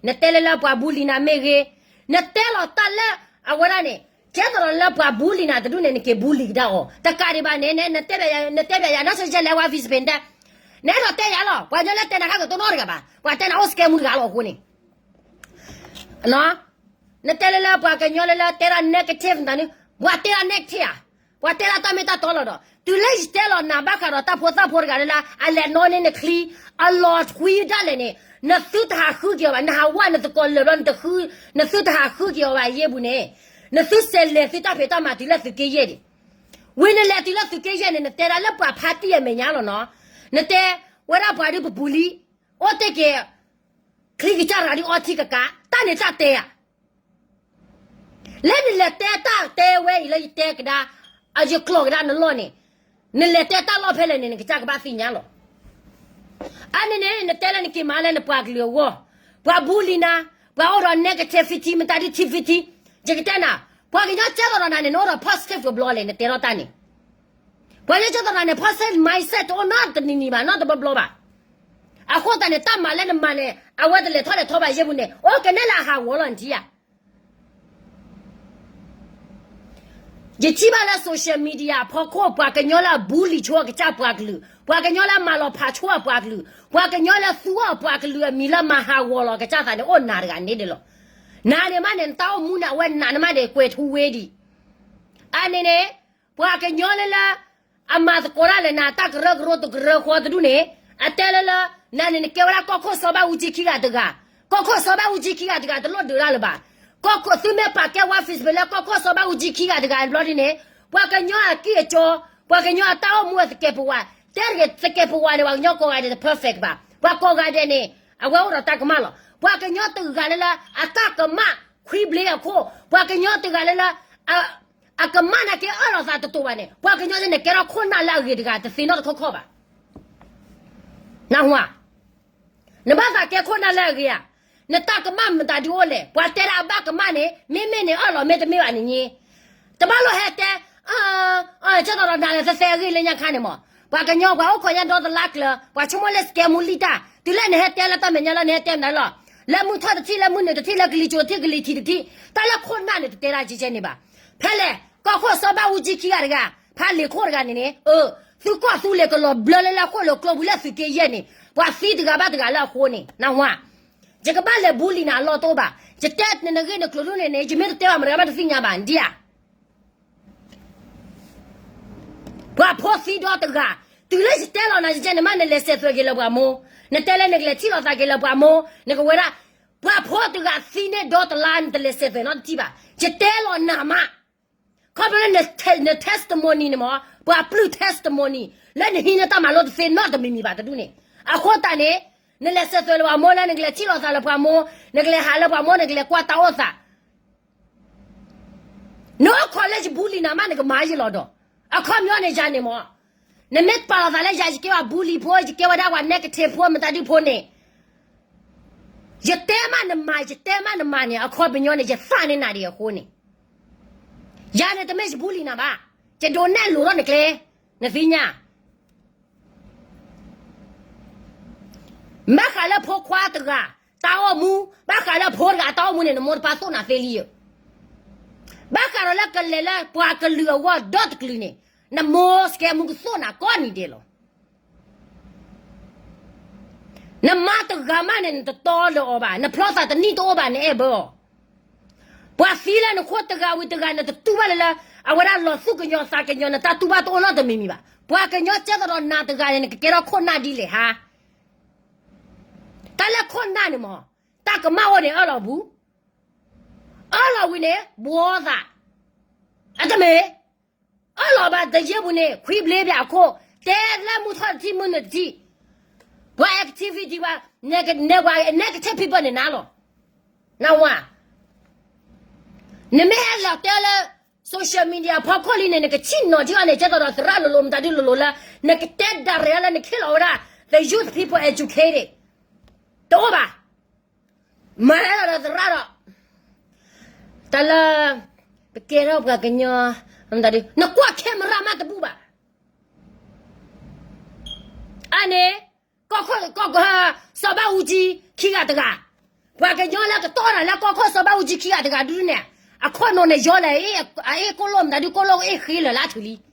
နတဲလၢလၢပှၤ bully နၤမ့ၢ်ဂ့ၤ, နတဲလီၤတၢ်လၢအဝဲဒၣ်န့ၣ် ကဲသိးဒီးလၢပှၤ bully နၤတဒူၣ်န့ၣ် နက့ၤ bully ကဒါအီၤ တကးဒံးဘၣ်န့ၣ် နတဲဘၣ်ယၤ နတဲဘၣ်ယၤ နဆၢကဲလဲၣ် ဝါ Facebook တဲ နအဲၣ်ဒိးတဲယၤလီၤ ပှၤညီလၢတဲနၤခါကတိၢ်နီတဂၤဘၣ် ပှၤတဲနၤအိၣ် scam မူတဂၤလီၤအဃိန့ၣ် နတဲလၢလၢပှၤကညီလၢလၢတဲဒၣ် negative နတၢ်န့ၣ် ပှၤတဲဒၣ် negative ဧါ, ပှၤတဲဒၣ်တၢ်မ့ၢ်တၢ်တီလီၤဒီး တုၤလၢယတဲလီၤနၤဘၣ်ဃးဒီးတၢ်ဖိသၣ်ဖိတဂၤလၢလၢ အလဲၤနီၣ်န့ၢ်နချံ အလီၤထွံဒၣ်လဲာ်န့ၣ် နသုတဟးဃုက့ၤအီၤဘၣ်, နဟးဝဲနသကိးလၢာ်ဘျီ နသုတဟးဃုက့ၤအီၤဘၣ်အယ့ၢ်ပူၤန့ၣ်, နသုစဲးလဲၤသုတၢ်ဖံးတၢ်မၤတုၤလၢသုးက့ယဲၢ်ဒံး, ဝံၤနလဲၤတုၤလၢသုးက့ယဲၢ်န့ၣ် နတဲဒၣ်လၢပှၤဖါတံၢ်အမဲာ်ညါလီၤနီၤ, နတဲဝဲဒၣ်ပှၤဒုးပပူၤလံ အိၣ်တ့ၢ်က့ၤ ချံကစၢ်ရၤဒ်အီထံကကး, တၢ်န့ၣ်တၢ်တဲဧါ. လၢနလဲၤတဲတၢ်တဲဝဲအံၤလၢယတဲကဒါ, အယကျိာ်ကဒါနလီၢ်န့ၣ်, နလဲၤတဲတၢ်လီၢ်ဖဲလဲၣ်န့ၣ် နကစၢ်ကဘၣ်သ့ၣ်ညါလီၤ. အန့ၣ်န့ၣ် နတဲလၢနက့ၤမၤလၢနပှၤကလုာ်အဂီၢ်, ပှၤ bully နၤ, ပှၤအိၣ်ဒီး negativity မတၤဒုး negativity, ယကတဲနၤ, ပှၤကညီကဲသိးဒီးနၤန့ၣ် နအိၣ်ဒီး positive တဘျီလဲၣ် နတဲထီၣ်တၢ်န့ၣ် ပှၤကညီကဲသိးဒီးနၤန့ၣ် positive mindset တအိၣ်နီတနံၤနံၤဘၣ် နီတဘျီဘျီဘၣ်. အဃိသတးန့ၣ် တၢ်မၤလၢနမၤန့ၣ် အဝဲတလဲၤထီၣ်လဲၤထီဘၣ်ယဲၢ်ပူၤန့ၣ် အိၣ်ကနဲလၢအဟးဂီၤလီၤနထံၣ်ဧါ. ယထံၣ်ဘၣ်လၢ social media အဖီခိၣ် ပှၤကညီလၢအ bully ဆိအကစၢ်ပှၤကလုာ်, ပှၤကညီလၢအမၤလီၤဖးဆိအပှၤကလုာ်, ပှၤကညီလၢသူအီၤပှၤကလုာ်အမံၤလၢမၤဟးဂီၤလီၤအကစၢ်သးန့ၣ် အိၣ်နးတဂၤန့ၣ်ဒၣ်လီၤ. နၤန့ၣ်မးန့ၣ် နတၢ်အိၣ်မူန့ၣ် အဝဲနးန့ၣ်မးန့ၣ် ကွဲးထူဝ့ဒံး အန့ၣ်န့ၣ် ပှၤကညီလၢလၢ အမၤသကိးတၢ်လၢနၤတၢ်ကရၢကရိတကရၢဃီတဒူၣ်န့ၣ် အတဲလၢလၢ နၤန့ၣ်နကဲဝဲဒၣ်ကီၢ်ခိၣ်စီၤဘၣ်အူကၠံခံဂၤတဂၤ, ကီၢ်ခိၣ်စီၤဘၣ်အူကၠံခံဂၤတဂၤတလိၣ်ဒုးတၢ်လၢၤဘၣ်. ကီၢ်ခိၣ်သုမ့ၢ်ပာ်ကဲ White Fist ဖဲလၢကီၢ်ခိၣ်စီၤဘၣ်အူကၠံခံဂၤတဂၤဘျီဒ်န့ၣ် ပှၤကညီအကံၢ်အကီ, ပှၤကညီအတၢ်အိၣ်မူအသကဲးပဝး, တဲတဂ့ၤသကဲးပဝးန့ၣ် ပှၤကညီကိးဂၤဒဲးတ perfect ဘၣ်. ပှၤကိးဂၤဒဲးန့ၣ် အဝဲအိၣ်ဒီးတၢ်ကမၣ်လီၤ. ပှၤကညီတဂၤလၢလၢ အတၢ်ကမၣ်ခွံဘျ့အခိၣ်, ပှၤကညီတဂၤလၢလၢ အကမၣ်နာ်က့အၢၣ်လီၤသးတတိာ်ဘၣ်န့ၣ် ပှၤကညီန့ၣ်ကဲထီၣ်ခိၣ်နၢ်လၢအဂ့ၤတဂၤ တသ့နီတခီခီဘၣ်. နၢ်ဟူဧါ, နဘၣ်သးကဲခိၣ်နၢ်လၢအဂ့ၤဧါ, နတၢ်ကမၣ်မတၤဒုအိၣ်လဲၣ်, ပှၤတဲဒၣ်အဘၣ်ကမၣ်န့ၣ် မ့မ့ၢ်န့ၣ်အၢၣ်လီၤ မ့တမ့ၢ်ဘၣ်န့ၣ်န့ၣ် တဘၣ်လိၣ်ဟဲတဲ ကဲသိးဒီးနၤလဲၤသဲသဲအဂ့ၢ်လၢညါခါန့ၣ်မး, ပှၤကညီပှၤအိၣ်ခိးညါဒီတလါကျၢၤ ပှၤဆိကမိၣ်လၢစကဲမူလံတၢ် တုၤလၢနဟဲတဲလၢတၢ်မဲာ်ညါလၢနဟဲတဲမနုၤလီၤ, လၢမုၢ်ထီၣ်တထံၣ် လၢမုၢ်နုာ်တထံၣ် လၢကလံၤစိးတထံၣ် ကလံၤထံးတထံၣ် တၢ်လၢခိၣ်နၢ်န့ၣ် တတဲဒၣ်ကဲကဲန့ၣ်ဘၣ်. ဖဲလဲၣ် ကီၢ်ခိၣ်စီၤဘၣ်အူကၠံခံဂၤတဂၤ ဖးလံာ်ခိၣ်တဂၤန့ၣ်န့ၣ် အၢ သုကီၢ်သူလ့ၤကလီၤဘျၢလၢလၢဃိၣ်လၢကျိပူၤလၢသုးက့ယဲၢ်န့ၣ် ပှၤသံတဂၤဘၣ်တဂၤလၢအဃိန့ၣ် နၢ်ဟူဧါ, ယကဘၣ်လဲၤ bully နၤအလီၢ်တအိၣ်ဘၣ်, ယတဲနဂ့ၢ်နကျိၤဒ်န့ၣ်န့ၣ် ယမ့ၢ်တတဲဘၣ်မတၤတဂၤဘၣ်တသ့ၣ်ညါဘၣ် ဒ်ဧါ ပှၤဖိသံဒီတဂၤ, တုၤလၢယတဲလီၤနၤယကဲန့ၣ်မး နလဲၤစဲးသွဲၣ်က့ၤလၢပှၤမိၢ်, နတဲလၢနကလဲၤထံၣ်လိာ်သးက့ၤလၢပှၤမိၢ် နကဝဲဒၣ်, ပှၤဖိတဂၤသံန့ၢ်ဒီတလါ နတလဲၤစဲးသွဲၣ်နီတထံၣ်ဘၣ်, ယတဲလီၤနၤမး, ခီဖျိလၢန testimony န့ၣ်မး ပှၤပျုၢ် testimony လၢနဟံးန့ၢ်တၢ်မၤလိတသ့နီတမံၤမံၤဘၣ်တဒူၣ်န့ၣ်, အဃိသတးန့ၣ် နလဲၤစဲးသွဲၣ်လၢပှၤမိၢ်လၢနကလဲၤထံၣ်လိာ်သးလၢပှၤမိၢ် နကလဲၤဟးလၢပှၤမိၢ် နကလဲၤကွၢ်တၢ်အိၣ်သး နအိၣ်ခိးလၢယ bully နၤမး နကမၤယလီၤဒီး, အခီပညီန့ၣ်ယၤန့ၣ်မး, နမ့ၢ်ပာ်လီၤသးလၢယၤ ယကဲဝဲ bully ဖိ ယကဲဝဲဒၣ်ပှၤ negative ဖိ မတၤဒုဖိန့ၣ်, ယတဲမးနမၤ ယတဲမးနမၤန့ၣ် အခီပညီန့ၣ် ယသးန့ၢ်နၤဒံးအဃိန့ၣ်, ယၤန့ၣ်တမ့ၢ်ယ bully နၤဘၣ်, ယဒိးနဲၣ်လိာ်ထီၣ်နကျဲ, နသ့ၣ်ညါ ဘၣ်ဃးလၢဖိခွါတဂၤ တၢ်အိၣ်မူ, ဘၣ်ဃးလၢဖိတဂၤတၢ်အိၣ်မူန့ၣ် နမိၢ်တပၢ်သိၣ်နၤသ့လံဧၢ, ဘၣ်ဃးဒီးလၢကလဲၤလၢပှၤကလုာ်အဂီၢ်ဒီတကလုာ်န့ၣ်, နမိၢ်စကဲမူကသိၣ်နၤကိးနံၤဒဲးလီၤ. နမါတဂၤမးန့ၣ် နတတီလၢၤအီၤဘၣ်, နဖျီသးတနံၣ်တအိၣ်ဘၣ် နအဲၣ်ဘၢအီၤ ပှၤသံလၢနခိၣ်တဂၤဝံၤတဂၤ နတတူၢ်ဘၣ်လၢလၢ အဝဲဒၣ်လီၤသူၣ်ကညီၤသးကညီၤ နတၢ်တူၢ်ဘၣ်တအိၣ်နီတမံၤမံၤဘၣ်. ပှၤကညီကဲသိးဒီးနၤတဂၤန့ၣ် နကကဲထီၣ်ခိၣ်နၢ်ဒ်လဲၣ်ဟါ. တၢ်လၢခိၣ်နၢ်န့ၣ်မး တၢ်ကမၣ်အိၣ်န့ၣ်အၢၣ်လီၤဘူး, အၢၣ်လီၤဝံၤန့ၣ် ဘှီသး, အတမ့ၢ် အၢၣ်လီၤဘၣ်တယ့ၢ်ပူၤန့ၣ် ခွံဘျ့ဘၣ်အခိၣ်, တဲလၢမုၢ်ထီၣ်တထံၣ်မုၢ်နုာ်တထံၣ်, ပှၤ activity ပှၤ negative people န့ၣ်နၤလီၤ. နၢ်ဟူဧါ, နမ့ၢ်ဟဲလီၤတဲလၢ social media ဖီခိၣ်လံန့ၣ် နကဆ့ၣ်နီၤထံအီၤန့ၣ် ကဲသိးဒီးသရၣ်လိၤလိၤ မတၤဒုလိၤလိၤလၢ နကတဲဒၣ်ရဲၣ်လၢ နကဟ့ၣ်လီၤဝဲဒၣ် the youth people educated တအိၣ်ဘၣ်. မၤဟဲလီၤဒီးသရၣ်ဒီး တၢ်လၢ ပကဲထီၣ်ပှၤကညီ မတၤဒု နကွၢ် camera မးတဘူၣ်ဘၣ်. အန့ၣ် ကီၢ်ခိၣ် ကီၢ် စီၤဘၣ်အူကၠံခံဂၤတဂၤ, ပှၤကညီလၢကတီၢ်တၢ်လၢကီၢ်ခိၣ်စီၤဘၣ်အူကၠံခံဂၤတဂၤဒုန့ၣ်, အခီၣ်နီၤန့ၣ်ယီလဲၣ်, အအ့ၣ်ကိၣ်လိၣ်မတၤဒုကိၣ်လိၣ်အ့ၣ်ဃ့လၢာ်လၢအထုးလံ.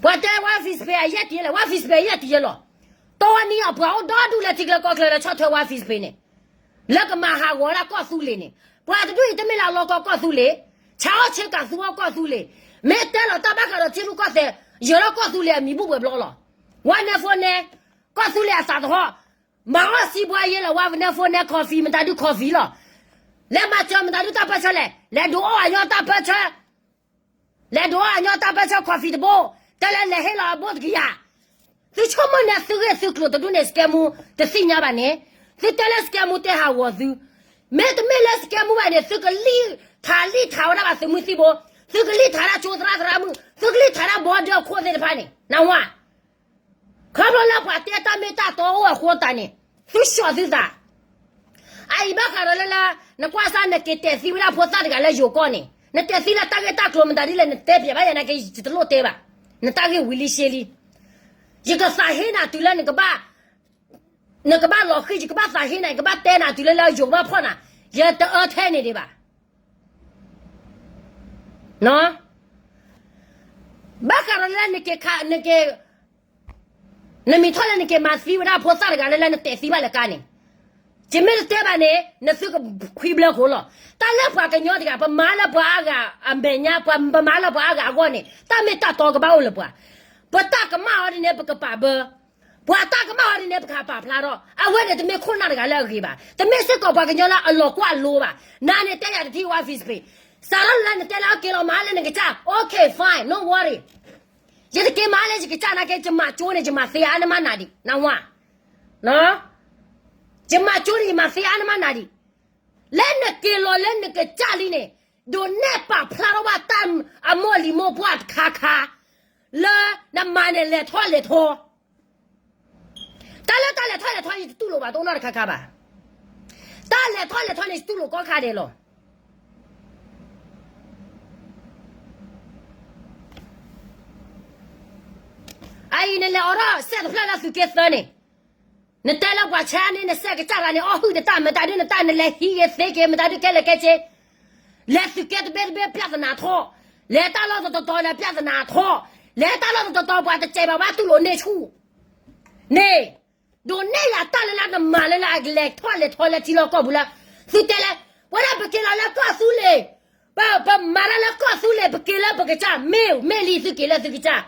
ပှၤတဲ White Fist ဖဲအယဲၢ်တယဲၢ်လဲၣ်, White Fist ဖဲအယဲၢ်တယဲၢ်လီၤ. တီဝဲနံၤအပှၤအိၣ်ဒီဒူၣ်လၢထံကျါကီၢ်ကျါလၢဆီၣ်ထွဲ White Fist ဖဲန့ၣ် လၢကမၤဟးဂီၤဒၣ်ကီၢ်သူလ့ၤန့ၣ်, ပှၤတဒူၣ်အံၤတမ့ၢ်လၢအလီၢ်ကီၢ်ကီၢ်သူလ့ၤ, ဆါအီၣ်ဆ့ကၤသူအီၣ်ကီၢ်သူလ့ၤ, မ့ၢ်တဲလီၤတၢ်ဘၣ်ဃးဒီးထံရူၢ်ကီၢ်သဲး, ယၢၤထီၣ်ကီၢ်သူလ့ၤအမံၤဘူၣ်ပှဲၤဘျီလီၤ. ဝါနဲဖိနဲ, ကီၢ်သူလ့ၤအသးသဟီၣ်, မၤအီၣ်စံးဘှါယဲလၢ ဝါနဲဖိနဲ coffee မတၤဒု coffee လီၤ. လဲၤမၤစၢၤမတၤဒုတၢ်ပၢဆှၢလဲၣ်, လဲၤဒိးအီၣ်အညီတၢ်ပၢဆှၢ လဲၤဒိးအီၣ်အညီတၢ်ပၢဆှၢ coffee တဘိ, တဲလၢလဲၤဟ့ၣ်လီၤအဘိတကယၤ. သုဆိကမိၣ်န့ၣ် သုဂ့ၢ်သုကျိၤတဒူၣ်န့ၣ် စကဲမူတသ့ၣ်ညါဘၣ်န့ၣ်, သုတဲလၢစကဲမူတဲဟးဂီၤသု, မ့တမ့ၢ်လၢစကဲမူဘၣ်န့ၣ် သုကလံၣ်ထးလံၣ်ထးဝဲဒၣ်ဘၣ်သုးမုၢ်သံၣ်ဘိ, သုကလံၣ်ထးဒၣ်ကၠိသရၣ်သရၣ်မုၣ်, သုကလံၣ်ထးဒၣ်ဘီဒၢခိၣ်သ့ၣ်တဖၣ်န့ၣ် နၢ်ဟူဧါ. ခီဖျိလၢပှၤတဲတၢ်မ့ၢ်တၢ်တီအိၣ်အဃိသတးန့ၣ်, သုဆှီသုသး အအံၤဘၣ်ဃးဒီးလၢလၢ နကွၢ်စၢ်နက့ၤတဲာ်သံဝဲဒၣ်ဖိသၣ်တဂၤလၢယိၤကီၢ်န့ၣ်, နတဲသံလၢတၢ်ဂ့ၢ်တၢ်ကျိၤမတၤဒ်လဲၣ် နတဲပျဲဘၣ်ယၤနာ်က့ ယတလိၣ်တဲဘၣ်, နတၢ်ဂ့ၢ်ဝံၤလံရှဲလံ. ယကသးဟ့နၤတုၤလၢနကဘၣ်, နကဘၣ်လီၤဃံၤ ယကဘၣ်သးဟ့နၤ ယကဘၣ်တဲနၤတုၤလၢလၢယိၤကဘၣ်ဖီၣ်နၤ, ယတအၢထဲန့ၣ်ဒံးဘၣ်. ဘၣ်ဃးဒီးလၢနက့ၤခး နက့ၤ နမ့ၢ်ထီၣ်လၢနက့ၤမၤသံဝဲဒၣ်ဖိသၣ်တဂၤလၢ လၢနတဲာ်သံဘၣ်လၢကါန့ၣ်, ယမ့ၢ်တတဲဘၣ်န့ၣ် နသုကခွံဘျၢဃိလီၤ. တၢ်လၢပှၤကညီတဂၤ ပမၤလၢပှၤအါဂၤအမဲာ်ညါ, ပမၤလၢပှၤအါဂၤအဂီၢ်န့ၣ် တၢ်မ့ၢ်တၢ်တီကဘၣ်အိၣ်လၢပှၤ, ပတၢ်ကမၣ်အီၤဒ်န့ၣ် ပကပာ်ဘၢ, ပှၤတၢ်ကမၣ်အီၤဒ်န့ၣ် ပကပာ်ဖျါထီၣ်, အဝဲန့ၣ်တမ့ၢ်ခိၣ်နၢ်တဂၤလၢအဂ့ၤဘၣ်, တမ့ၢ်စ့ၢ်ကီးပှၤကညီလၢအလီၤကွၢ်လိဘၣ်, နၤန့ၣ်တဲယၤတထံၣ်ဝဲ Facebook စးထီၣ်လၢနတဲလၢက့ၤလီၤမၤလၢနကစၢ်, okay fine, no worry. ယတက့ၤမၤလၢယကစၢ်နာ်က့ ယမၤကၠိန့ၣ် ယမၤသ့အါန့ၢ်မးနၤဒံး, နဝၤ, ယမၤကၠိန့ၣ် ယမၤသ့အါန့ၢ်မးနၤဒံး. လၢနက့ၤလီၤလၢနကစၢ်လံန့ၣ်, ဒိးနဲၣ်ပာ်ဖျါထီၣ်ဘၣ်တၢ်အမိၢ်လံၤမိၢ်ပှၢ်တခါခါ, လၢနမၤန့ၣ်လဲၤထီၣ်လဲၤထီ တၢ်လၢတၢ်လဲၤထီၣ်လဲၤထီန့ၣ် ယတတူၢ်လိာ်ဘၣ်တအိၣ်နီတခါခါဘၣ်. တၢ်လဲၤထီၣ်လဲၤထီန့ၣ် ယတတူၢ်လိာ်ကိးခါဒဲးလီၤ. အအံၤနလဲၤအိးထီၣ်စဲးတဖျၢၣ်လၢသုးက့သၢန့ၣ်, နတဲလၢပှၤဆါန့ၢ်နစဲးကစၢ်တဂၤန့ၣ် အီၣ်ဟုၣ်နတၢ်မတၤဒုးနတၢ်နလဲၤဟံးဂ့ၤသ့က့ၤ မတၤဒုးကဲလဲၣ်ကဲဆ့, လဲၤသုးက့တဘ့ၣ်တဘ့ၣ် ပြဿနာထီၣ်, လဲၤတၢ်လီၢ်တတီၤတီၤလဲၤ ပြဿနာထီၣ်, လဲၤတၢ်လီၢ်တတီၤတီၤ ပှၤတစဲးဘၣ်ဘၣ်တူၢ်လိာ်န့ၢ်ဆူၣ်န့ၣ်, ဒိးနဲၣ်ယၤတၢ်လၢလၢနမၤလၢလၢအလဲၤထီၣ်လဲၤထီလၢထံလီၢ်ကီၢ်ပူၤလၢ, သုတဲလၢ, ပဝဲဒၣ်ပက့ၤလီၤလၢကီၢ်သူလ့ၤ, ပ, ပမၤတၢ်လၢကီၢ်သူလ့ၤ ပက့ၤလၢပကစၢ်, မ့ၢ်, မ့ၢ်လံသုက့ၤလၢသုကစၢ်,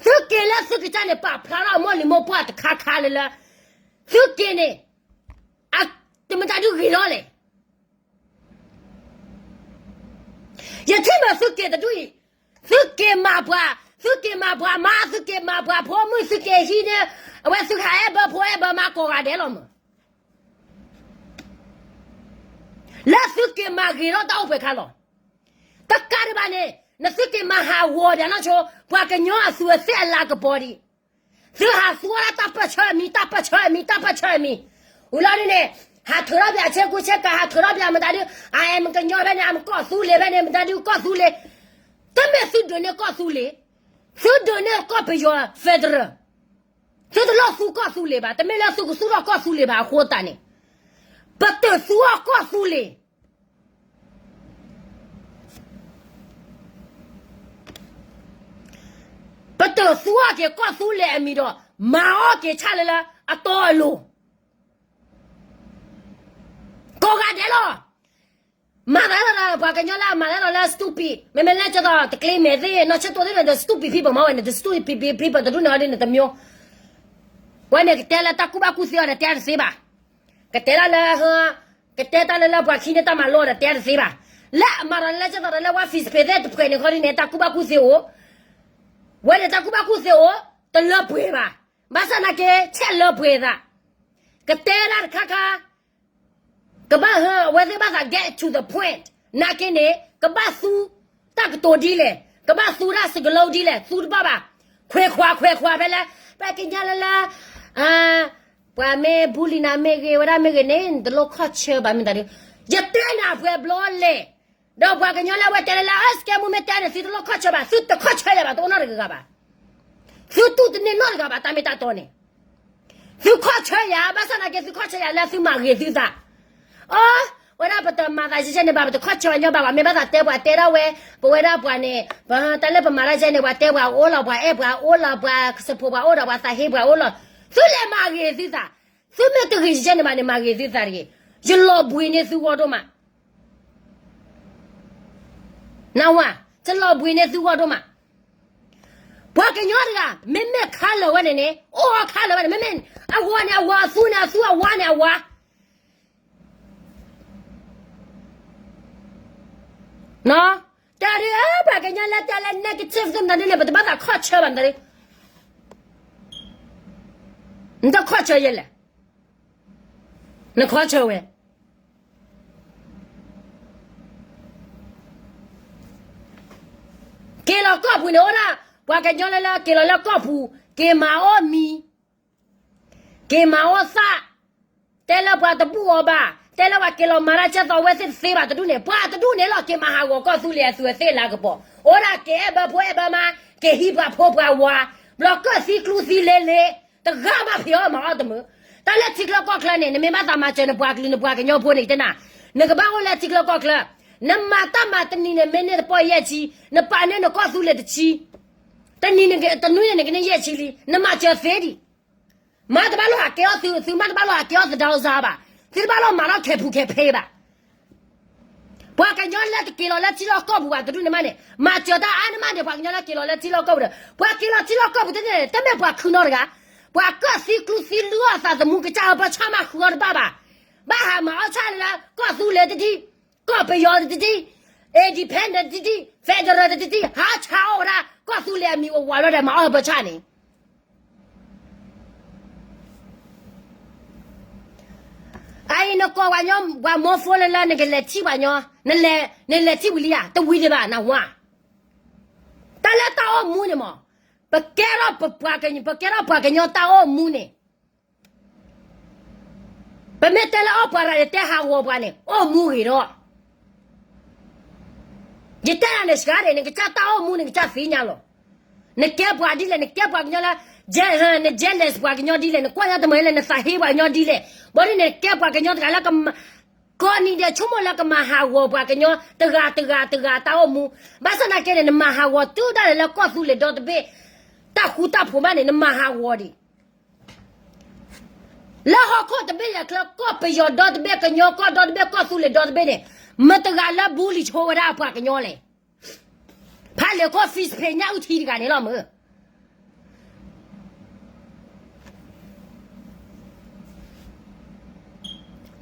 သုက့ၤလၢသုကစၢ်န့ၣ် ပာ်ဖျါထီၣ်အမိၢ်လံၤမိၢ်ပှၢ်တခါခါလၢလၢ, သုက့ၤန့ၣ်, တမတၤဒုးဂ့ၤလီၤလဲၣ်. ယထံၣ်မ့ၢ်သုက့ၤတဒူၣ်အံၤ, သုက့ၤမၤပှၤ, သုက့ၤမၤပှၤမါ, သုက့ၤမၤပှၤဖိမုၣ်, သုက့ၤဟံးန့ၢ်, အဝဲသုကဟးအဲၣ်ဘၢဖိအဲၣ်ဘၢမါကိးဂၤဒဲးလီၤမး. လၢသုက့ၤမၤဂ့ၤထီၣ်တၢ်အိၣ်ပှဲၤခါလီၤ. တကးဒံးဘၣ်န့ၣ်, နသုက့ၤမၤဟးဂီၤဒၣ်နီၢ်ဆိ, ပှၤကညီအသူးအသ့ၣ်အလၤကပီၤဒံး သုဟးသူဝဲဒၣ်တၢ်ပၢၢ်ဆၢအမံၤ, တၢ်ပၢၢ်ဆၢအမံၤ, တၢ်ပၢၢ်ဆၢအမံၤ, ဝံၤလီၤဒ်န့ၣ်, ဟးထုးထီၣ်ပၠးဆ့ကူဆ့ကၤ, ဟးထုးထီၣ်ပၠးမတၤဒုး, အအံၤမ့ၢ်ကညီဖဲန့ၣ်, အမ့ၢ်ကီၢ်သူလ့ၤဖဲန့ၣ်, မတၤဒုးကီၢ်သူလ့ၤ, တမ့ၢ်သုဒုးန့ၢ်ကီၢ်သူလ့ၤ, သုဒုးန့ၢ်ကီၢ်ပယီၤ federal, သုတလိၣ်သူကီၢ်သူလ့ၤဘၣ်, တမ့ၢ်လၢသုကသူထီၣ်ကီၢ်သူလ့ၤဘၣ်အဃိသတးန့ၣ်, ပတသူအီၤကီၢ်သူလ့ၤ ပတသူအီၤက့ၤကီၢ်သူလ့ၤအမံၤဒီး, မၤအီၣ်က့ၤဆၣ်လၢလၢအတီအလိၤ, ကိးဂၤဒဲးလီၤ. မၤသးဒ်သိးဒီး ပှၤကညီလၢအမၤသးဒ်သိးလၢ stupid, မ့မ့ၢ်လၢကသိးတကျ့မဲာ်သ့ၣ် နီၢ်ဆၢတိၢ်သ့ၣ်န့ၣ်ဒီး stupid people မ့ၢ်ဝဲန့ၣ်ဒီး stupid people တဒူၣ်န့ၣ်အီၤဒ်န့ၣ်တမျိုး, ဝဲန့ၣ်ကတဲလၢတၢ်ကူၣ်ဘၣ်ကူၣ်သ့အီၤဒီးတဲတသ့ဘၣ်, ကတဲတၢ်လၢ ကတဲတၢ်လၢလၢပှၤခံန့ၢ်တၢ်မၤလိဒီးတဲတသ့ဘၣ်. လၢအမၤဒီးလၢကသိးဒီးလၢ ဝါ Facebook သ့ၣ်တဖှဲးန့ၣ်ခီဒ်န့ၣ် တၢ်ကူၣ်ဘၣ်ကူၣ်သ့အိၣ်, ဝဲန့ၣ်တၢ်ကူၣ်ဘၣ်ကူၣ်သ့အိၣ်, တလၢပှဲၤဘၣ်. ဘၣ်ဆၣ်နာ်က့ ဆဲးလၢပှဲၤသး, ကတဲဒၣ်တခါခါ, ကဘၣ်ဟၢ အဝဲသ့ၣ်ဘၣ်သး get to the point နာ်က့န့ၣ် ကဘၣ်သူတၢ်ကတိၤဒ်လဲၣ်, ကဘၣ်သူတၢ်စကလိဒ်လဲၣ်, သူတဘၣ်ဘၣ်, ခွဲးခွါခွဲးခွါဖဲလၢ ပှၤကညီလၢလၢ ပှၤမ့ၢ် bully နၤမ့ၢ်ဂ့ၤ ဝဲဒၣ်မ့ၢ်ဂ့ၤန့ၣ် နတလိၣ်ခီၣ်ဆၢဘၣ်မ့ၢ်တၢ်ဒုး, ယတဲနၤပှဲၤဘျီလဲၣ်, ဒီးပှၤကညီလၢအဝဲတဲလၢလၢ စကဲမူမ့ၢ်တဲန့ၣ် သုတလိၣ်ခီၣ်ဆၢဘၣ်, သုတခီၣ်ဆၢယၤဘၣ် တအိၣ်နီတဂၤဂၤဘၣ်, သုတူၢ်တန့ၢ်နီတဂၤဘၣ် တၢ်မ့ၢ်တၢ်တီန့ၣ်, သုခီၣ်ဆၢယၤ, ဘၣ်ဆၣ်နာ်က့သုခီၣ်ဆၢယၤလၢသုမၤဂ့ၤသုသး, အ ဝဲဒၣ်ပတမၤသးယဲၢ်န့ၣ်ဘၣ်, ပတခီၣ်ဆၢညီဘၣ်, ပှၤမ့ၢ်ဘၣ်သးတဲပှၤတဲဒၣ်ဝဲ, ပဝဲဒၣ်ပှၤန့ၣ် ပတၢ်လၢပမၤတၢ်ယဲၢ်န့ၣ် ပှၤတဲပှၤအိၣ်လီၤ, ပှၤအဲၣ်ပှၤအိၣ်လီၤ, ပှၤ support ပှၤအိၣ်ဒီး ပှၤသးဟ့ပှၤအိၣ်လီၤ, သုလဲၤမၤဂ့ၤသုသး, သုမ့ၢ်တဂ့ၤယဲၢ်န့ၣ်ဘၣ်န့ၣ် မၤဂ့ၤသုသးတဂ့ၤ, ယလီၤဘှံးန့ၢ်သုဂီၢ်ဒိၣ်မး နဝၤ, ယလီၤဘှံးန့ၢ်သုဂီၢ်ဒိၣ်မး, ပှၤကညီတဂၤ မ့မ့ၢ်ခါလၢာ်ဝဲန့ၣ်န့ၣ် အိၣ်အီၤခါလၢာ်ဝဲန့ၣ် မ့မ့ၢ် အဝၤန့ၣ်အဝၤ အသူန့ၣ်အသူ အဝါန့ၣ်အဝါ တၢ်ဒုး ပှၤကညီလၢတၢ်လၢ negative သ့ၣ်မတၤဒုးန့ၣ် ပတဘၣ်သးခီၣ်ဆၢဘၣ်မတၤဒုး, နတခီၣ်ဆၢယဲၢ်လဲၣ်, နခီၣ်ဆၢဝဲ က့ၤလီၤကီၢ်ပူၤန့ၣ် အိၣ်ဒၣ် ပှၤကညီလၢလၢက့ၤလီၤလၢကီၢ်ပူၤ က့ၤမၤအီၣ်မံၤ က့ၤမၤအီၣ်သၣ်, တဲလၢပှၤတဘူၣ်အီၤဘၣ်, တဲလၢပှၤက့ၤလီၤမၤတၢ်ကဲသိးဝဲသ့ၣ်တသ့ဘၣ်တဒူၣ်န့ၣ်, ပှၤတဒူၣ်န့ၣ်လီၤ က့ၤမၤဟးဂီၤကီၢ်သူလ့ၤအသူးအသ့ၣ်လၤကပီၤ, အိၣ်ဒၣ်က့ၤအဲၣ်ဘၢဖိအဲၣ်ဘၢမါ, က့ၤဟံးပှၤဖိပှၤဝၤ, ဘျီကၢၣ်သံကျူသံလ့လ့, တဂၤမးဖံးအီၣ်မၤအီၣ်တမုာ်, တၢ်လၢထံချၢကီၢ်ချၢန့ၣ် နမ့ၢ်ဘၣ်သးမၤစၢၤနပှၤကလုာ်နပှၤကညီဖိန့ၣ် ယတဲနၤ, နကဘၣ်အိၣ်လၢထံချၢကီၢ်ချၢ, နမၤတၢ်မၤတနံၤန့ၣ် မ့ၢ်န့ၢ်တပီၢ်ယဲၢ်ဆံ, နပာ်န့ၢ်နကီၢ်သူလ့ၤတဆံ, တနံၤန့ၣ် တနွံန့ၣ် နကန့ၢ်ယဲၢ်ဆံလံ, နမၤစၢၤသ့ဒံး. မၤတဘၣ်လိာ်ဟးကဲအီၣ်သု, သုမၤတဘၣ်လိာ်ဟးကဲအီၣ်သဒါလိာ်စါဘၣ်, သုတဘၣ်လိာ်မၤထီၣ်ခဲးပူၤခဲးဖဲဘၣ်. ပှၤကညီလၢတက့ၤလီၤလၢထံလီၢ်ကီၢ်ပူၤဘၣ်တဒူၣ်န့ၣ်မးန့ၣ် မၤစၢၤတၢ်အါန့ၢ်မးန့ၣ် ပှၤကညီလၢက့ၤလီၤလၢထံလီၢ်ကီၢ်ပူၤဒီး ပှၤက့ၤလီၤထံလီၢ်ကီၢ်ပူၤတန့ၢ် တမ့ၢ်ပှၤခုနီတဂၤ, ပှၤကၢၣ်သံကျူသံလုၢ်အီၣ်သးသမူကစၢ်အၢပၢဆၣ်မးဃုာ်အီၤတဘၣ်ဘၣ်. ဘၣ်ဟးမၤအီၣ်ဆၣ်လၢ ကီၢ်သူလ့ၤတဒံ, ကီၢ်ပယီၤတဒံ, independent တဒံ, federal တဒံ, ဟးဆါအီၣ်ဝဲဒၣ် ကီၢ်သူလ့ၤအမံၤဝးဝးလီၤဒီး မၤအီၣ်ဟၢပၢဆၣ်န့ၣ် အအံၤနကိးပှၤကညီ ပှၤမိၢ်ဖိလၢလၢနကလဲၤထံၣ်ပှၤကညီ, နလဲၤထံၣ်ဝံၤလံဧါ, တဝံၤဒံးဘၣ် နဝါ. တၢ်လၢတၢ်အိၣ်မူန့ၣ်မး, ပကဲထီၣ်ပှၤက, ပကဲထီၣ်ပှၤကညီတၢ်အိၣ်မူန့ၣ် ပမ့ၢ်တဲလၢအီၣ်ပှၤရၤန့ၣ် တဲဟးဂီၤပှၤန့ၣ် အိၣ်မူဂ့ၤဒီး ယတဲနၤန့ၣ်စှၤဒဲး နကစၢ်တၢ်အိၣ်မူန့ၣ် နကစၢ်သ့ၣ်ညါလီၤ. နကဲပှၤဒ်လဲၣ်, နကဲပှၤကညီလၢ န jealous ပှၤကညီဒ်လဲၣ်, နကွၢ်ညါတမံၤလၢ နသးဟ့ပှၤကညီဒ်လဲၣ်, ဘၣ်ဒ်န့ၣ် နကဲပှၤကညီတဂၤလၢ ကိးနံၤဒဲးဆိကမိၣ်လၢကမၤဟးဂီၤပှၤကညီ တဂၤတဂၤတဂၤတၢ်အိၣ်မူ, ဘၣ်ဆၣ်သနာ်က့န့ၣ် နမၤဟးဂီၤတုၤဒၣ်လဲာ်လၢကီၢ်သူလ့ၤဒီတဘ့ၣ် တၢ်ဃူတၢ်ဖိးမးန့ၣ် နမၤဟးဂီၤဒံး လၢဟီၣ်ခိၣ်တဘ့ၣ်လၢကျဲ ကီၢ်ပယီၤဒီတဘ့ၣ် ကညီကီၢ်ဒီတဘ့ၣ် ကီၢ်သူလ့ၤဒီတဘ့ၣ်န့ၣ်, မတဂၤလၢ bully ဆိဝဲဒၣ်ပှၤကညီလဲၣ်. ဖးလဲၢ်ခိၣ် Fizz Pei ညၣ်အုၣ်ထံတဂၤန့ၣ်လီၤမၢ်.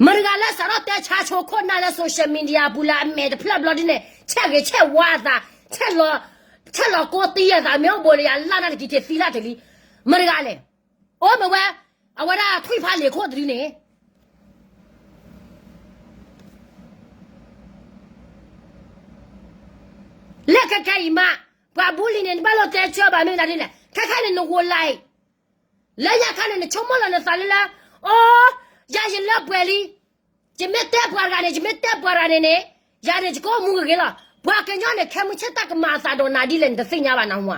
မတဂၤလၢစးထီၣ်တဲဆါဆိခိၣ်နၢ်လၢ social media အပူၤလၢအမဲာ်တဖျၢၣ်ဘျီဒ်န့ၣ် ဆဲးဂ့ၤဆဲးဝါအသး, ဆဲးလီၤကိးတံၢ်အသး, မ့ၢ်အိၣ်ဘိးလၢယလၢ်နၢ်တက့ၤက့ၤသံလၢတလံ, မတဂၤလဲၣ်. အိၣ်မ့ၢ်ဝဲ, အဝဲဒၣ်ထွံၣ်ဖးလဲၢ်ခိၣ်တဒုန့ၣ် လၢခဲခဲအံၤမး, ပှၤ bully န့ၣ် နဘၣ်လိာ်တဲဆၢဘၣ်မ့ၢ်နၤဒ်လဲၣ်, ခဲခဲန့ၣ်နဂိၢ်လၢ်အံၤ, လၢညါခါန့ၣ် နဆိကမိၣ်လီၤနသးလၢလၢ, အိ, ယၤယလၢပှဲၤလံ, ယမ့ၢ်တဲပှၤတဂၤန့ၣ် ယမ့ၢ်တဲပှၤတဂၤန့ၣ်န့ၣ်, ယၤန့ၣ်ယကအိၣ်မူဂ့ၤဂ့ၤလီၤ. ပှၤကညီန့ၣ် ခဲမုၢ်ဆ့ၣ်တၢ်ကမၤအသးဒီးနၤဒ်လဲၣ် နတသ့ၣ်ညါဘၣ်နဝၤ.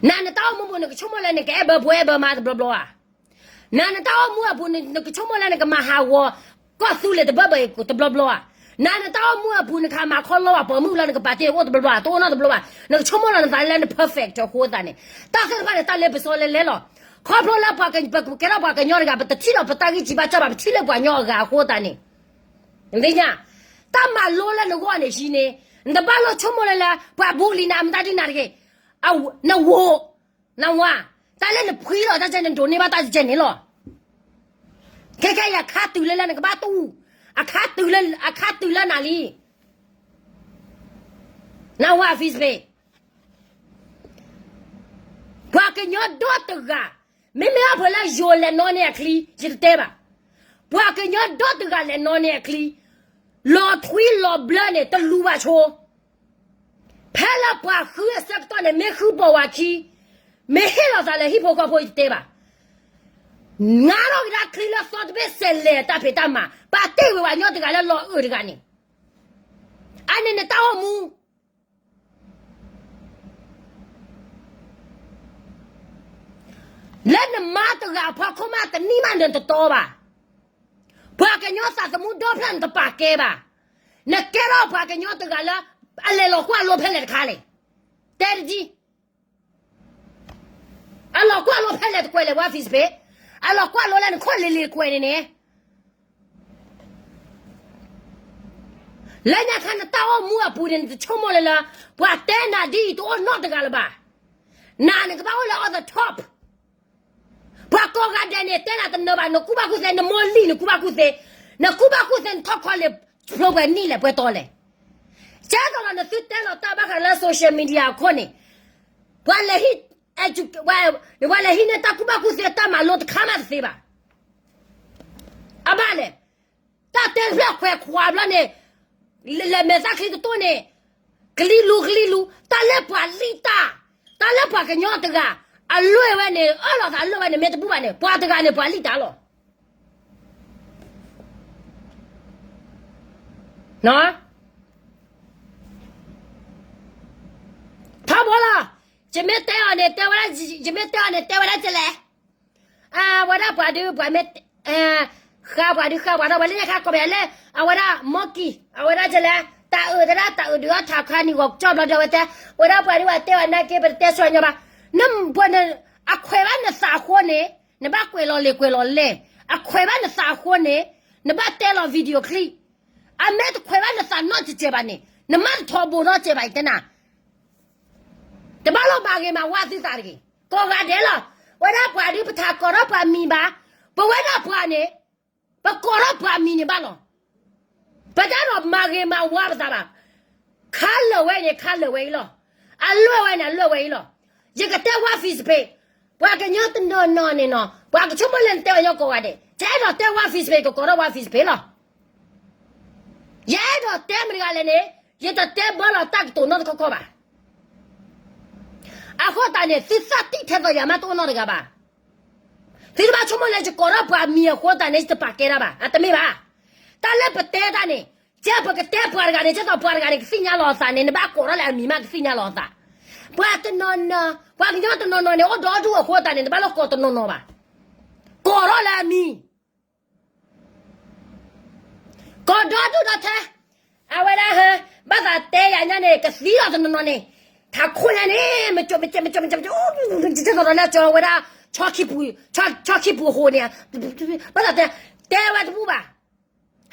နၤနတၢ်အိၣ်မူပူၤ နကဆိကမိၣ်လၢနကအဲၣ်ဘၢဖိအဲၣ်ဘၢမါတဘျီဘျီဧါ. နၤနတၢ်အိၣ်မူအပူၤ နကဆိကမိၣ်လၢနကမၤဟးဂီၤ ကီၢ်သူလ့ၤတဘၢဘၢအံၤတဘျီဘျီဧါ. နၤနတၢ်အိၣ်မူအပူၤ နကဟးမၤခီလီဘၣ် ပိာ်မုၣ်လၢနကပာ်တ့ၢ်အိၣ်တဘျီဘျီဧါ, တအိၣ်နီတဘျီဘၣ်. နကဆိကမိၣ်လီၤနသးလၢန perfect အဃိသတးန့ၣ်, တၢ်သ့ၣ်တဖၣ်န့ၣ် တၢ်လၢပစီလဲလဲလီၤ. ခီဖျိလၢပှၤက, ပကဲထီၣ်ပှၤကညီတဂၤ ပတထံၣ်လီၤပတၢ်ဂံၢ်စၢ်ဘါစၢ်ဘၣ် ပထံၣ်လၢပှၤကညီအဂၤအဃိသတးန့ၣ်, နသ့ၣ်ညါ, တၢ်မၤလိလၢနဂီၢ်န့ၣ်ဟံးန့ၣ်, နတဘၣ်လိာ်ဆိကမိၣ်လၢလၢ ပှၤ bully နၤမတၤဒ်နၤတဂ့ၤ. နဝိ, နဝါ, တၢ်လၢနဖှံလီၤတၢ်ကဲ နဒိးန့ၢ်ဘၣ်တၢ်ကဲန့ၣ်လီၤ. ခဲခဲအံၤအခါတုၤလၢလၢနကဘၣ်တူၢ်, အခါတုၤလၢ, အခါတုၤလၢနၤလံ. နဝၤ Fizz Pei ပှၤကညီဒီတဂၤ, မ့မ့ၢ်အဖၢလၢယိၤလဲၤနီၣ်န့ၢ်အချံ, ယတတဲဘၣ်. ပှၤကညီဒီတဂၤလဲၤနီၣ်န့ၢ်အချံ, လီၤထွံလီၤဘျၢန့ၣ် တလူၤဘၣ်ဆိ. ဖဲလၢပှၤဃုအဆၢကတီၢ်န့ၣ် မ့ၢ်ဃုပိာ်ဝဲခံ, မ့ၢ်ဟ့ၣ်လီၤသးလၢဟံၣ်ဖိဃီဖိ ယတတဲဘၣ်. နါထီၣ်က့ၤတၢ်ချံလၢသီတဘ့ၣ် စဲးလဲၤတၢ်ဖံးတၢ်မၤ, ပာ်တ့ၢ်ဝဲပှၤကညီတဂၤလၢလီၤအုးတဂၤန့ၣ်, အန့ၣ်နတၢ်အိၣ်မူ လၢနမါတဂၤအဖီခိၣ်မးတနံၣ်မးနတတီဘၣ်. ပှၤကညီသးသမူဒီဖျၢၣ်နတပာ်ကဲဘၣ်. နကဲထီၣ်ပှၤကညီတဂၤလၢ အလဲၤလီၤကွၢ်လိဖဲလဲၣ်တခါလဲၣ်. တဲတဒံ, အလီၤကွၢ်လိဖဲလဲၣ်တကွဲးလဲၣ် ဝါ Fizz Pei, အလီၤကွၢ်လိလၢနခိၣ်လ့ၤလ့ၤတကွဲးန့ၣ်န့ၣ် လၢညါခါနတၢ်အိၣ်မူအပူၤန့ၣ် နတဆိကမိၣ်လၢလၢ ပှၤတဲနၤဒ်အံၤတအိၣ်နီတဂၤလၢၤဘၣ်. နၤနကဘၣ်အိၣ်လၢ on the top. ပှၤကိးဂၤဒဲးန့ၣ် တဲနၤတနၢၤဘၣ် နကူၣ်ဘၣ်ကူၣ်သ့ နမိၢ်လံၢ်နကူၣ်ဘၣ်ကူၣ်သ့, နကူၣ်ဘၣ်ကူၣ်သ့ နထီၣ်ခီလ့ၣ်ဖျိပှဲၤနံၣ်လဲၣ်ပှဲၤတီလဲၣ်. ကဲသိးလီၤ နသုတဲလီၤတၢ်ဘၣ်ဃးလၢ social media အခိၣ်န့ၣ်, ပှၤလဲၤဟံး, ပှၤလဲၤဟံးန့ၢ်တၢ်ကူၣ်ဘၣ်ကူၣ်သ့တၢ်မၤလိတခါမးတသ့ဘၣ်. အဘၣ်လဲၣ်, တၢ်တဲတဖျၢၣ်ခွဲးခွးဘျီန့ၣ်, လဲၤမဲာ်သၣ်ချံကတိၢ်န့ၣ်, ကလံၤလူၤကလံၤလူၤ, တၢ်လၢပှၤလံၣ်တၢ်, တၢ်လၢပှၤကညီတဂၤ, အလွဲၢ်ဝဲန့ၣ် အၢၣ်လီၤသးအလွဲၢ်ဝဲန့ၣ် မ့ၢ်တဘူၣ်ဘၣ်န့ၣ် ပှၤတဂၤန့ၣ် ပှၤလံၣ်တၢ်လီၤ. ထီဘိလီၤ, ယမ့ၢ်တဲအီၤန့ၣ် တဲဝဲဒၣ်, ယမ့ၢ်တဲအီၤန့ၣ် တဲဝဲဒၣ်ကလဲၣ်. ဝဲဒၣ်ပှၤဒုး ပှၤမ့ၢ်, ဃါပှၤဒုးဃါပှၤထီၣ်ဝဲလၢညါခါကိးပယၤလၢ အဝဲဒၣ် Monkey အဝဲဒၣ်ကလဲၣ် တၢ်အုးတဒၣ်တၢ်အုးဒုးအီၣ်ထးခါနံၤဂီၤကၠီဘျီဒီး အဝဲတဲ ဝဲဒၣ်ပှၤဒုးဝဲတဲဝဲနာ်က့ ပတတဲဆိညါဘၣ်. နပှၤန အခွဲးဘၣ်နသးအဃိန့ၣ် နဘၣ်ကွဲးလီၤလဲၤကွဲးလီၤလဲၤ, အခွဲးဘၣ်နသးအဃိန့ၣ် နဘၣ်တဲလီၤ video clip, အမ့ၢ်တခွဲးဘၣ်နသးနီတစဲးဘၣ်န့ၣ် နမ့ၢ်တထီဘိနီတစဲးဘၣ်အံၤတဲနၤ တဘၣ်လီၤမၤဂ့ၤမၤဝါသုသးတဂ့ၤ. ကိးဂၤဒဲးလီၤ. ဝဲဒၣ်ပှၤဒုးပထးကိးထီၣ်ပှၤမံၤဘၣ်. ပဝဲဒၣ်ပှၤန့ၣ် ပကိးထီၣ်ပှၤမံၤန့ၣ်ဘၣ်လီၤ. ပတအဲၣ်ဒိးမၤဂ့ၤမၤဝါပသးဘၣ်. ခါလၢာ်ဝဲန့ၣ် ခါလၢာ်ဝဲအံၤလီၤ. အလွဲၢ်ဝဲန့ၣ် အလွဲၢ်ဝဲအံၤလီၤ. ယကတဲဝါ Facebook ပှၤကညီတနီၤနီၤန့ၣ်နီၤ ပှၤကဆိကမိၣ်လၢနတဲဝဲညီကိးဂၤဒဲး တအဲၣ်ဒိးတဲဝါ Facebook ကကိးထီၣ်ဝါ Facebook လီၤ. ယအဲၣ်ဒိးတဲမတၤတဂၤလဲၣ်န့ၣ် ယတတဲဘၣ်လီၤတၢ်ကတိၤနီတခီခီဘၣ်. အဃိသတးန့ၣ် သုသးတံၢ်ထဲသိးယၤမးတအိၣ်နီတဂၤဘၣ်. သုတဘၣ်ဆိကမိၣ်လၢယကိးထီၣ်ပှၤမံၤအဃိသတးန့ၣ် ယတပာ်ကဲတၢ်ဘၣ်. အတမ့ၢ်ဘၣ်. တၢ်လၢပတဲတၢ်န့ၣ် ကဲပကတဲပှၤတဂၤန့ၣ် ကဲသိးပှၤတဂၤန့ၣ် ကသ့ၣ်ညါလီၤအသးန့ၣ် နဘၣ်ကိးထီၣ်လၢအမံၤမးကသ့ၣ်ညါလီၤအသး. ပှၤတနီၤနီၤ ပှၤကညီတနီၤနီၤန့ၣ် အိၣ်ဒီဒူၣ်အဃိသတးန့ၣ် နဘၣ်လီၤကိးတနီၤနီၤဘၣ်. ကိးထီၣ်လၢအမံၤ ကိးဒီဒူၣ်ဒီထၢ အဝဲဒၣ်ဟဲ ဘၣ်သးတဲယၤညါန့ၣ် ကသံလီၤတနီၤနီၤန့ၣ် ထးခိၣ်ညါန့ၣ် မကၠိ မကၠိ မကၠိ မကၠိ တသိးဒီးလၢကၠီဝဲဒၣ် ဆီခံပူၤအဃိန့ၣ် ဘၣ်သးတဲ တဲဝဲတဘူၣ်ဘၣ်.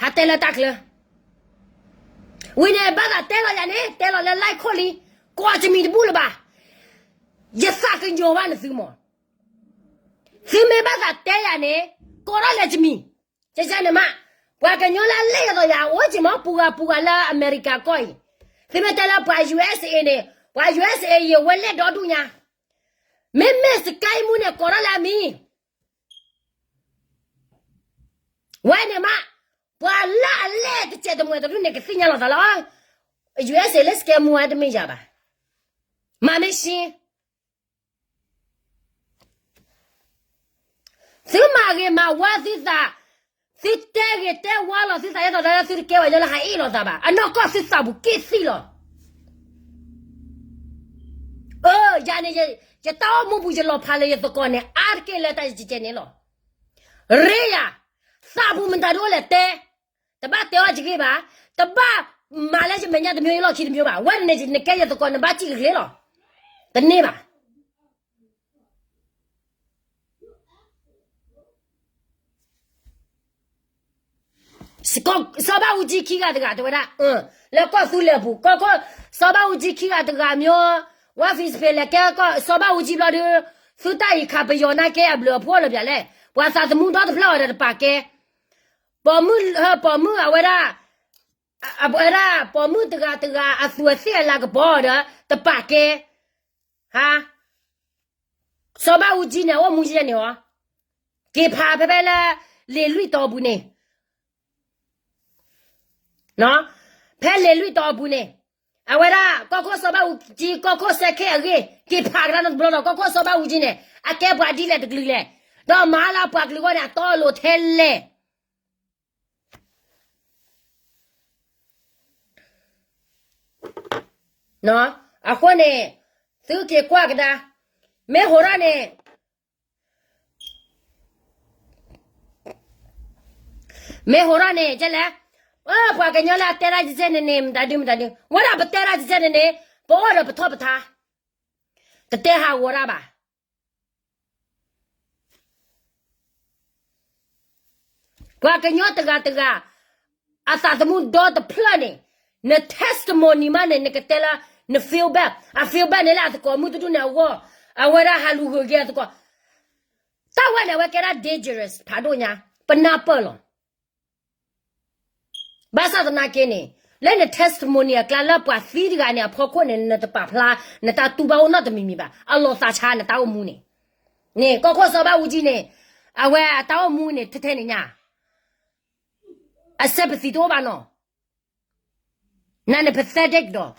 ဟးတဲလၢတၢ်ချၢ ဝံၤန့ၣ် ဘၣ်သးတဲလီၤယၤန့ၣ် တဲလီၤလၢ like ခိၣ်လံ ကိးယမံၤတဘူၣ်လၢၤဘၣ်. ယသးကညီၤဘၣ်နသုမး သုမ့ၢ်ဘၣ်သးတဲယၤန့ၣ် ကိးထီၣ်လၢယမံၤ ကကန့ၣ်မး ပှၤကညီလၢအလဲၤယၤဒီးယၤ အိၣ်က့ၤမး ပူၤဂၤပူၤဂၤလၢအမဲရကၤ ကီၢ်အံၤ သုမ့ၢ်တဲလၢပှၤ USA န့ၣ် ပှၤ USA ယံၤဝဲလဲၤဒီဒူၣ်ညါ မ့မ့ၢ်စကဲမူန့ၣ် ကိးထီၣ်လၢအမံၤ ဝဲန့ၣ်မး ပှၤလၢအလဲၤတစဲးတမှဲၤတဒူၣ်န့ၣ် ကသ့ၣ်ညါလီၤသးလီၤ. USA လၢစကဲမူဝဲတမ့ၢ်ယၤဘၣ်. မၤမ့ၢ်ရှ့ သုမၤဂ့ၤမၤဝါသုသး, သုတဲဂ့ၤတဲဝါလီၤသုသး ယဲသိးဒီးသုတကဲဝဲညီလၢဟးအ့ၣ်လိာ်သးဘၣ်. အနီၢ်ကီၢ်သုသးပူၤက့ၣ်သံလီၤ. အၢ ယၤန့ၣ် ယတၢ်အိၣ်မူပူၤ ယလီၤဖးလၢယသကိးန့ၣ် အါတက့ၢ်လၢတၢ်ယကဲန့ၣ်လီၤ. ရ့ယၤ, သးပူၤမတၤဒိၣ်လဲၣ်တဲ, တဘၣ်တဲအီၤယဂ့ၢ်ဘၣ်, တဘၣ်မၤလၢယမဲာ်ညါတမံၤအလီၢ်ခံတမံၤဘၣ်. ဝဲန့ၣ်န့ၣ် နကဲယသကိး နဘၣ်စံၣ်ဂ့ၤဂ့ၤလီၤ. တန့ၢ်ဘၣ်. စီၤဘၣ်အူကၠံခံဂၤတဂၤ တဲဝဲဒၣ်, လၢကီၢ်သူလ့ၤအပူၤ ကီၢ်ခိၣ် စီၤဘၣ်အူကၠံခံဂၤတဂၤမၠိ, ဝါ Facebook လဲၤကဲကီၢ် စီၤဘၣ်အူကၠံဘျီဒုး, သုတၢ်အံၤခးပယီၤနာ်ကဲအဘျုးအဖှိၣ်လၢပျၢၤလဲၣ်, ပှၤသးသမူဒီတဖျၢၣ်အီၤဒီးတပာ်ကဲ, ပိာ်မုၣ် ပိာ်မုၣ်အဝဲဒၣ် အဝဲဒၣ် ပိာ်မုၣ်တဂၤတဂၤ အသူးအသ့ၣ်အလၤကပီၤဒီး တပာ်ကဲ, ဟါ, စီၤဘၣ်အူကၠံန့ၣ် အအိၣ်မူယဲန့ၣ်အီၤ, က့ၤဖးဖဲဖဲလၢ လံာ်လွံၢ်တီၤအပူၤန့ၣ်, ဖဲလံာ်လွံၢ်တီၤအပူၤန့ၣ်, အဝဲဒၣ် ကီၢ်ခိၣ်စီၤဘၣ်အူကၠံ ကီၢ်ခိၣ်စဲခဲအဂ့ၢ် က့ၤဖးကဒါနီတဘျီဒီး ကီၢ်ခိၣ်စီၤဘၣ်အူကၠံန့ၣ် အကဲပှၤဒ်လဲၣ်တကလုာ်လဲၣ်, ဒီးမၤလၢပှၤကလုာ်အဂီၢ်န့ၣ် အတီအလိၤထဲလဲၣ် အဃိန့ၣ် သုက့ၤကွၢ်ကဒါ, မ့ၢ်ဟိးထီၣ်န့ၣ်, မ့ၢ်ဟိးထီၣ်န့ၣ် ကဲလဲၣ်, ပှၤကညီလၢအတဲတၢ်ကဲန့ၣ်န့ၣ် မတၤဒုမတၤဒု, ဝဲဒၣ်ပတဲတၢ်ကဲန့ၣ်န့ၣ် ပအိၣ်ဒီးပထီၣ်ပထါ, တတဲဟးဂီၤတၢ်ဘၣ်. ပှၤကညီတဂၤတဂၤ အသးသမူဒီတဖျၢၣ်န့ၣ်, န testimony မးန့ၣ် နကတဲလၢ န feel bad, အ feel bad န့ၣ်လၢအသကိးမုၣ်တဒူၣ်န့ၣ်အဂီၢ်, အဝဲဒၣ်ဟးလူၤဂုၤက့ၤအသကိး, တၢ်ဝဲန့ၣ် အဝဲကဲဒၣ် dangerous ဖးဒိၣ်ညါ, ပနၢ်ပၢၢ်လီၤ. ဘၣ်ဆၣ်သနာ်က့န့ၣ်, လၢန testimony အကျါလၢပှၤသံတဂၤန့ၣ် အဖီခိၣ်န့ၣ် နတပာ်ဖျါ နတၢ်တူၢ်ဘၣ်အိၣ်နီတမံၤမံၤဘၣ်, အလီၤသးဆါနတၢ်အိၣ်မူန့ၣ်, န့ၣ် ကီၢ်ခိၣ်စီၤဘၣ်အူကၠံန့ၣ်, အဝဲအတၢ်အိၣ်မူန့ၣ် ထဲထဲန့ၣ်ညါ အ sympathy တအိၣ်ဘၣ်နီၤ, နန့ၣ် pathetic ဒီး,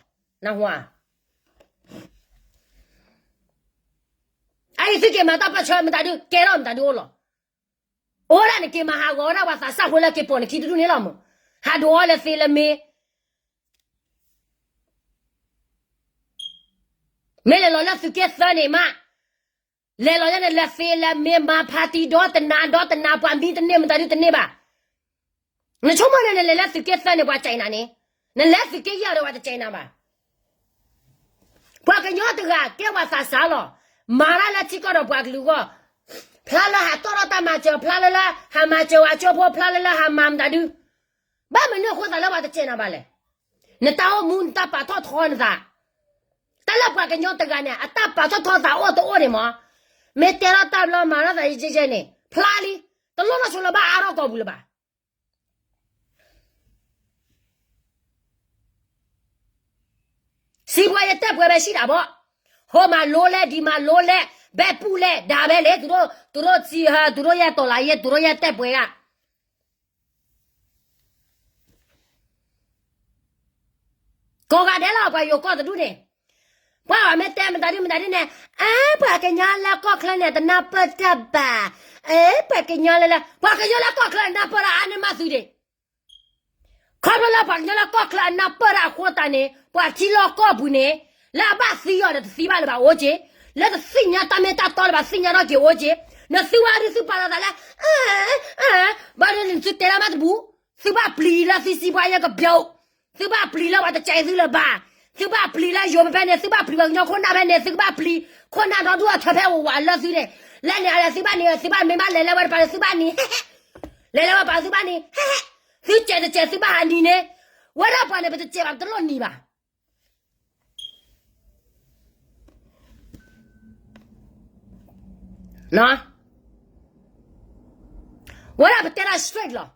နဟါ, အအံၤသုက့ၤမၤတၢ်ပၢၢ်ဆၢမတၤဒု ကဲထီၣ်မတၤဒုအိၣ်လီၤ. အိၣ်ဒၣ်နက့ၤမၤဟးဂီၤဝဲဒၣ်ပှၤသးစၢ်ဖိလၢက့ၤပိာ်နခံတဒူၣ်န့ၣ်လီၤမး, ဟးဒိးအီၤလၢသ့လၢမ့ၢ် မ့ၢ်လဲၤလီၤလၢသုးက့သၢန့ၣ်မး, လဲၤလီၤလၢန့ၣ်လၢသ့လၢမ့ၢ်မၤ party ဒီတနၤဒီတနၤ ပှၤမံတန့ၢ်မတၤဒုတန့ၢ်ဘၣ်. နဆိကမိၣ်န့ၣ် နလဲၤလၢသုးက့သၢန့ၣ် ပှၤကဲနၤန့ၣ်, နလဲၤသုးက့ယဲၢ်ဒီးပှၤတကဲနၤဘၣ်. ပှၤကညီတဂၤကဲပှၤသးစၢ်လီၤ. မၤတၢ်လၢထံကီၢ်ဒီးပှၤကလုာ်အဂီၢ်, ဖျါလၢဟးတီၣ်ထီၣ်တၢ်မၤစၢၤ, ဖျါလၢလၢဟးမၤစၢၤဝဲကၠိဖိ, ဖျါလၢလၢဟးမၤမတၤဒု, ဘၣ်မနုၤအဃိသးလၢပှၤတကဲနၤဘၣ်လဲၣ်. နတၢ်အိၣ်မူ နတၢ်ပာ်ထီၣ်ထီနသး, တၢ်လၢပှၤကညီတဂၤန့ၣ် အတၢ်ပာ်ထီၣ်ထီသးအိၣ်တအိၣ်န့ၣ်မး, မ့ၢ်တဲထီၣ်တၢ်ဘျီမၤထီၣ်သးယဲ�ယဲန့ၣ် ဖျါလံ, တလိၣ်နီၢ်ဆိလၢဘၣ်အါထီၣ်ကီၢ်ပူၤလၢၤဘၣ်. စံးပှၤယတဲပှဲၤဘဲဆံးဒၣ်ဘီ, ဟိမၤလိလဲၣ်, ဒံးမၤလိလဲၣ်, ဘဲပူၤလဲၣ်, ဒၣ်ဝဲလဲၣ်, တုၤဒိၣ်တုၤဒိၣ်စံး, တုၤဒိၣ်ယဲၢ်တီၢ်လၢယဲၢ်, တုၤဒိၣ်ယဲၢ်တဲပှဲၤဂၤ ကိးဂၤဒဲးလီၤ. ပှၤယိၤကီၢ်တဒူၣ်န့ၣ်, ပှၤအီၤမ့ၢ်တဲမတၤဒ်မတၤဒ်န့ၣ်, အၢ ပှၤကညီလၢကီၢ်ချၢန့ၣ် တနၢ်ပၢၢ်တၢ်ဘၣ်, အၢ ပှၤကညီလၢလၢ, ပှၤကညီလၢကီၢ်ချၢအနၢ်ပၢၢ်ဒၣ်အါန့ၢ်မးသုဒံး ခီဖျိလၢပှၤကညီလၢကီၢ်ချၢအနၢ်ပၢၢ်ဒၣ်အဃိသတးန့ၣ် ပှၤထံလီၢ်ကီၢ်ပူၤန့ၣ်, လၢအဘၣ်သံအီၤဒီးတသံဘၣ်လၢၤဘၣ်အိၣ်က့ၤ, လၢတသ့ၣ်ညါတၢ်မ့ၢ်တၢ်တီလၢၤဘၣ် သ့ၣ်ညါထီၣ်က့ၤအိၣ်က့ၤ, နသုဝဲဒုးသုပာ်လီၤသးလၢ, ဘၣ်ဒီးနသုတဲလၢမးတဘူၣ်, သုဘၣ်ပျံၤလၢသုစံးပှၤယဲၢ်ကပျီ, သုဘၣ်ပျံၤလၢပှၤတကဲသုလၢၤဘၣ်, သုဘၣ်ပျံၤလၢယိၤဖဲဖဲန့ၣ်, သုဘၣ်ပျံၤပှၤကညီခိၣ်နၢ်ဖဲန့ၣ်, သုကဘၣ်ပျံၤခိၣ်နၢ်ဒီဒူၣ်အထၢဖဲဝးလၢသုန့ၣ်, လဲန့ၣ်အသုဘၣ်န့ၣ်, သုဘၣ်မ့ၢ်ဘၣ်လဲၤလၢဝဲတပၤန့ၣ် သုဘၣ်န့ၣ်, လဲၤလၢဝဲပၤသုဘၣ်န့ၣ်, သုကဲးတကဲးသုဘၣ်ဟးနံၤန့ၣ်, ဝဲဒၣ်ပှၤန့ၣ် ပတကဲးဘၣ်ပတလိၣ်နံၤဘၣ်. ဝဲဒၣ်ပတဲတၢ် straight လီၤ.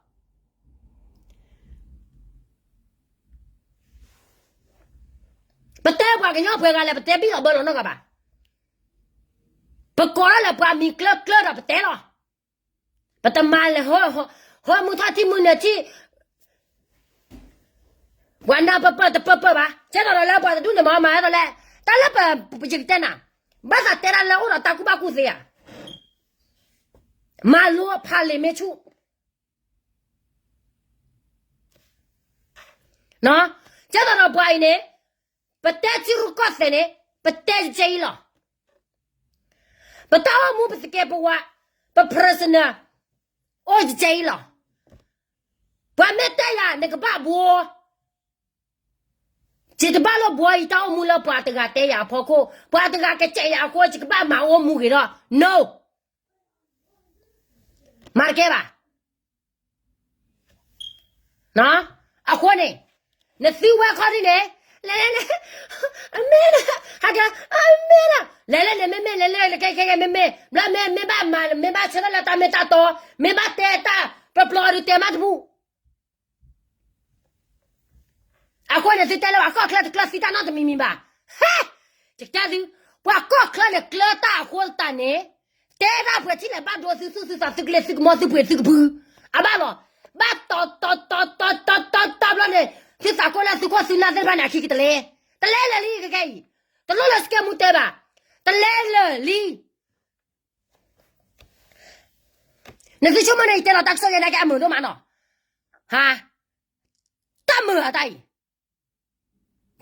ပတဲပှၤကညီပှဲၤဂၤလဲၣ်, ပတဲဘံၣ်လီၤဘၢလီၤနီတဂၤဘၣ်. ပကိးထီၣ်လၢပှၤမံၤကျၢၤကျၢၤဒီးပတဲလီၤ. ပတမၤလဲၤ ဟီၣ်မုၢ်ထီၣ်ထံမုၢ်နုာ်ထံ ပှၤနၢ်ပၢၢ်ပၢၢ်တပၢၢ်ပၢၢ်ဘၣ်, ကဲသိးဒီးလၢပှၤတဒူၣ်န့ၣ်မၤမၤဒ်သိးလဲၣ်, တၢ်လၢပယကတဲနၤ, ဘၣ်သးတဲဒၣ်လၢအိၣ်ဒီးတၢ်ကူၣ်ဘၣ်ကူၣ်သ့ဧါ, မၤလိဖးလံာ်မ့ၢ်ဆူၣ်, ကဲသိးဒီးပှၤအံၤန့ၣ်, ပတဲထံရူၢ်ကီၢ်သဲးန့ၣ်, ပတဲကဲအံၤလီၤ. ပတၢ်အိၣ်မူပသကဲးပဝး, ပ personal, အိၣ်ကဲအံၤလီၤ. ပှၤမ့ၢ်တဲယၤ နကဘၣ်ဘှီ, ယတဘၣ်လိၣ်ဘှီအံၤ တၢ်အိၣ်မူလၢပှၤတဂၤတဲယၤအဖီခိၣ်, ပှၤတဂၤကစဲးယၤအဃိ ယကဘၣ်မၤအိၣ်မူဂ့ၤဒီး, no, မၤတကဲဘၣ်. အဃိန့ၣ်, နသံဝဲခီဒ်န့ၣ်, လဲၤလဲၤန့ၣ်, အမ့ၢ်ဒၣ်, ဟဲက့ၤ, အမ့ၢ်ဒၣ်, လဲၤလဲၤန့ၣ် မ့မ့ၢ်လဲၤလဲၤကဲကဲကဲမ့မ့ၢ်, ဘျီမ့ၢ်မ့ၢ်ဘၣ်မၤ မ့ၢ်ဘၣ်ဆၢထၢၣ်လၢတၢ်မ့ၢ်တၢ်တီ, မ့ၢ်ဘၣ်တဲတၢ်ပျီပျီအီၤဒုးတဲမးတဘူၣ်. အဃိန့ၣ် သုတဲလၢပှၤကီၢ်ချၢတကျၢၤသံတၢ်နီတမံၤမံၤဘၣ်. ဟဲ, ယတဲသု, ပှၤကီၢ်ချၢန့ၣ်ကျၢၤတၢ်အဃိသတးန့ၣ်, တဲဒၣ်ပှဲၤထံၣ်လဲၣ် ဘၣ်ဒိသုသူၣ်သုသးသုကလ့ၤသုကမီသုပှ့ၤသုကဖု, အဘၣ်လီၤ, ဘၣ်တီတီတီတီတီတီတီတီဘျီန့ၣ်, သုသးကိၢ်လၢသုခိၣ်သုနၢ်သ့ၣ်တဖၣ်န့ၣ် အခံကတလဲ, တလဲလၢာ်လံခဲခဲအံၤ, တလိၣ်လၢစကဲမူတဲဘၣ်, တလဲလၢာ်လံ. နသုဆိကမိၣ်န့ၣ် ယတဲလီၤတၢ်ကစီၣ်ယဲနာ်က့အမုာ်ဒိၣ်မးနီၤ, ဟါ, တၢ်မုာ်အတၢ်အံၤ,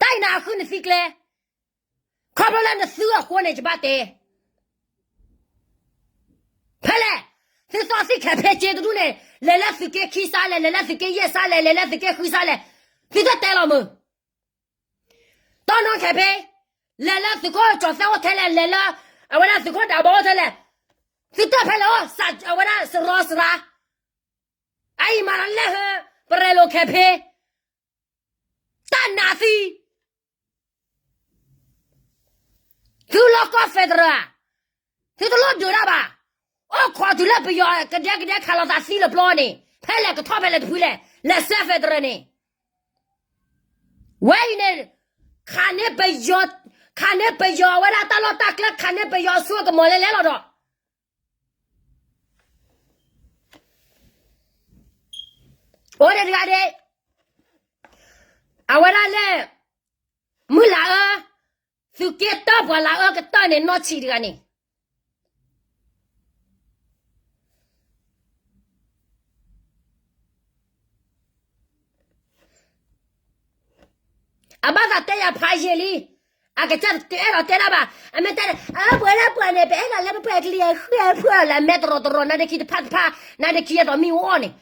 တၢ်အံၤန့ၣ်အဃုနသံကျဲ, ခီဖျိလၢနသုအဃိန့ၣ် ယဘၣ်တဲ, ဖဲလဲၣ်, သုသီသံၣ်ခဲဖဲက့တဒူၣ်န့ၣ်, လဲၤလၢသုးက့ခံစါလဲၣ်, လဲၤလၢသုးက့ယဲၢ်စါလဲၣ်, လဲၤလၢသုးက့ဃုစါလဲၣ်, သုတတဲလီၤမုာ် တီနီၣ်ခဲဖဲ, လဲၤလၢသုးခိၣ်ကၠီၤသဲအိၣ်ထဲလဲၣ်, လဲၤလၢအဝဲဒၣ်သုးခိၣ်ဒးဘီအိၣ်ထဲလဲၣ်, သုတၢ်ဖဲလဲၣ်အိၣ်, အဝဲဒၣ်စရီစရါ, အအံၤမၤလၢဟၢ, ပရဲၤလိာ်ခဲဖဲ, တၢ်နးသံ သုလီၢ်ကီၢ် federal ဧါ, သုတလိၣ်ဒုးတၢ်ဘၣ်, အိၣ်ခိးတုၤလၢပယီၤကဒဲကဒဲခးလိာ်သးသံလၢပျီန့ၣ်, ဖဲလဲၣ်ကထီၣ်ဖဲလဲၣ်တဖုလဲၣ်, လဲၤစဲ federal န့ၣ်, ဝဲအံၤန့ၣ်, ခးန့ၢ်ပယီၤ, ခးန့ၢ်ပယီၤအဝဲဒၣ်တၢ်လီၢ်တၢ်ကျဲ ခးန့ၢ်ပယီၤအစိအကမီၤလဲၤလဲၤလီၤဒီး အိၣ်ဒံးတဂၤဒံး, အဝဲဒၣ်လၢ, မုၢ်လၤအၢ, သုးက့တၢၢ်ပှၤလၤအၢကတၢၢ်န့ၣ် နီၢ်ဆံးတဂၤန့ၣ်, အဘၣ်သးတဲယၤဖးယံာ်လံ, အကစၢ်တအဲၣ်ဒိးတဲတၢ်ဘၣ်, အမ့ၢ်တဲ, အပှဲၤဒၣ်ပှၤန့ၣ် ပအဲၣ်ဒိးလၢပပှၤကလုာ်အဃုအဖုအီၤလၢအမဲတရီတရီ နါဒ့ခံတဖၣ်တဖၣ်, နါဒ့ခံအသိးမ့ၢ်အိၣ်န့ၣ်,